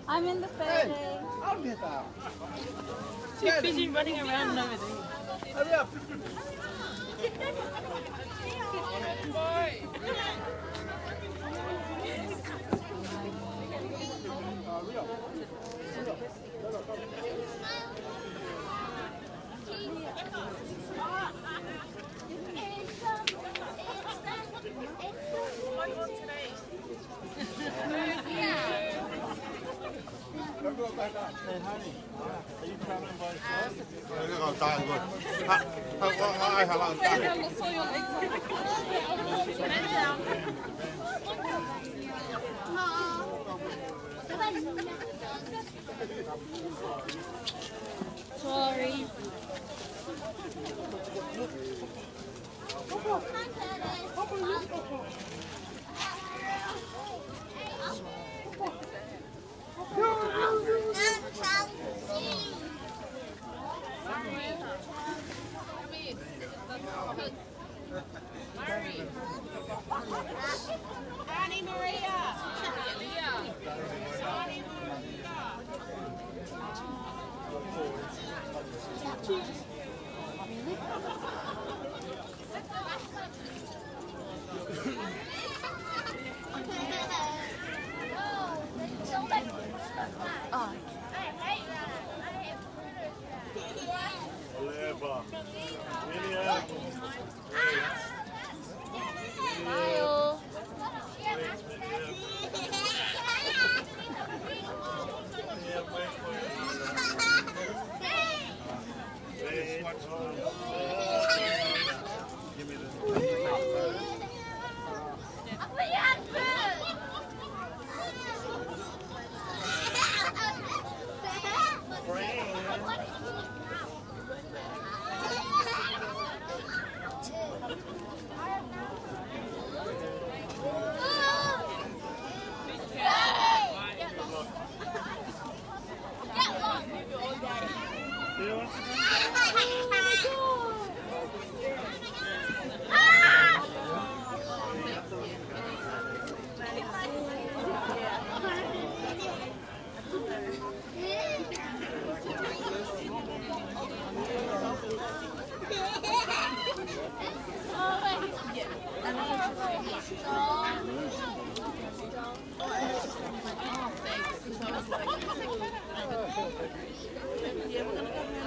I'm in the photo. Hey, I'm here now. She's busy running around and everything. Hurry up. Sorry. Annie Maria. Annie Maria.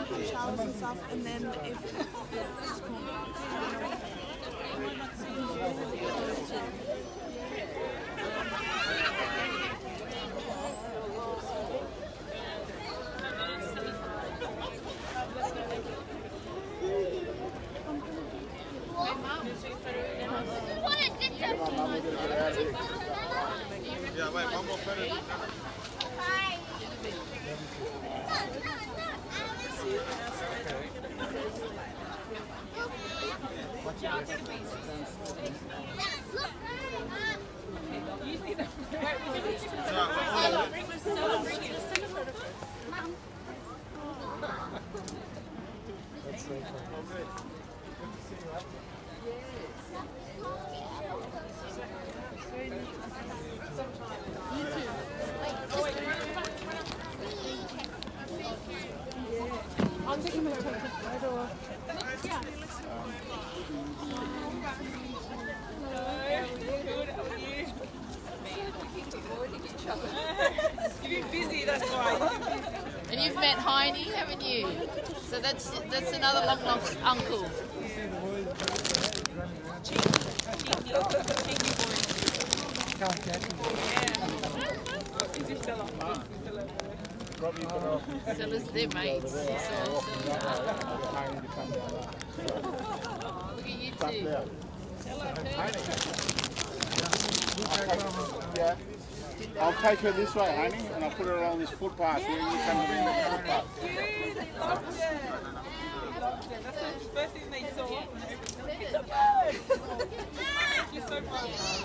Showers and stuff, and then if You've been busy, that's why. And you've met Heine, haven't you? So that's that's another long lost uncle. Cheeky, cheeky boy. Can't catch him. Yeah. He's just so Seller's their mates. Look at you two. Yeah. I'll take her this way, honey, and I'll put her on this footpath here. You come to the footpath. They loved it. They loved it. That's the first thing they saw. It's a bird. Thank you so much.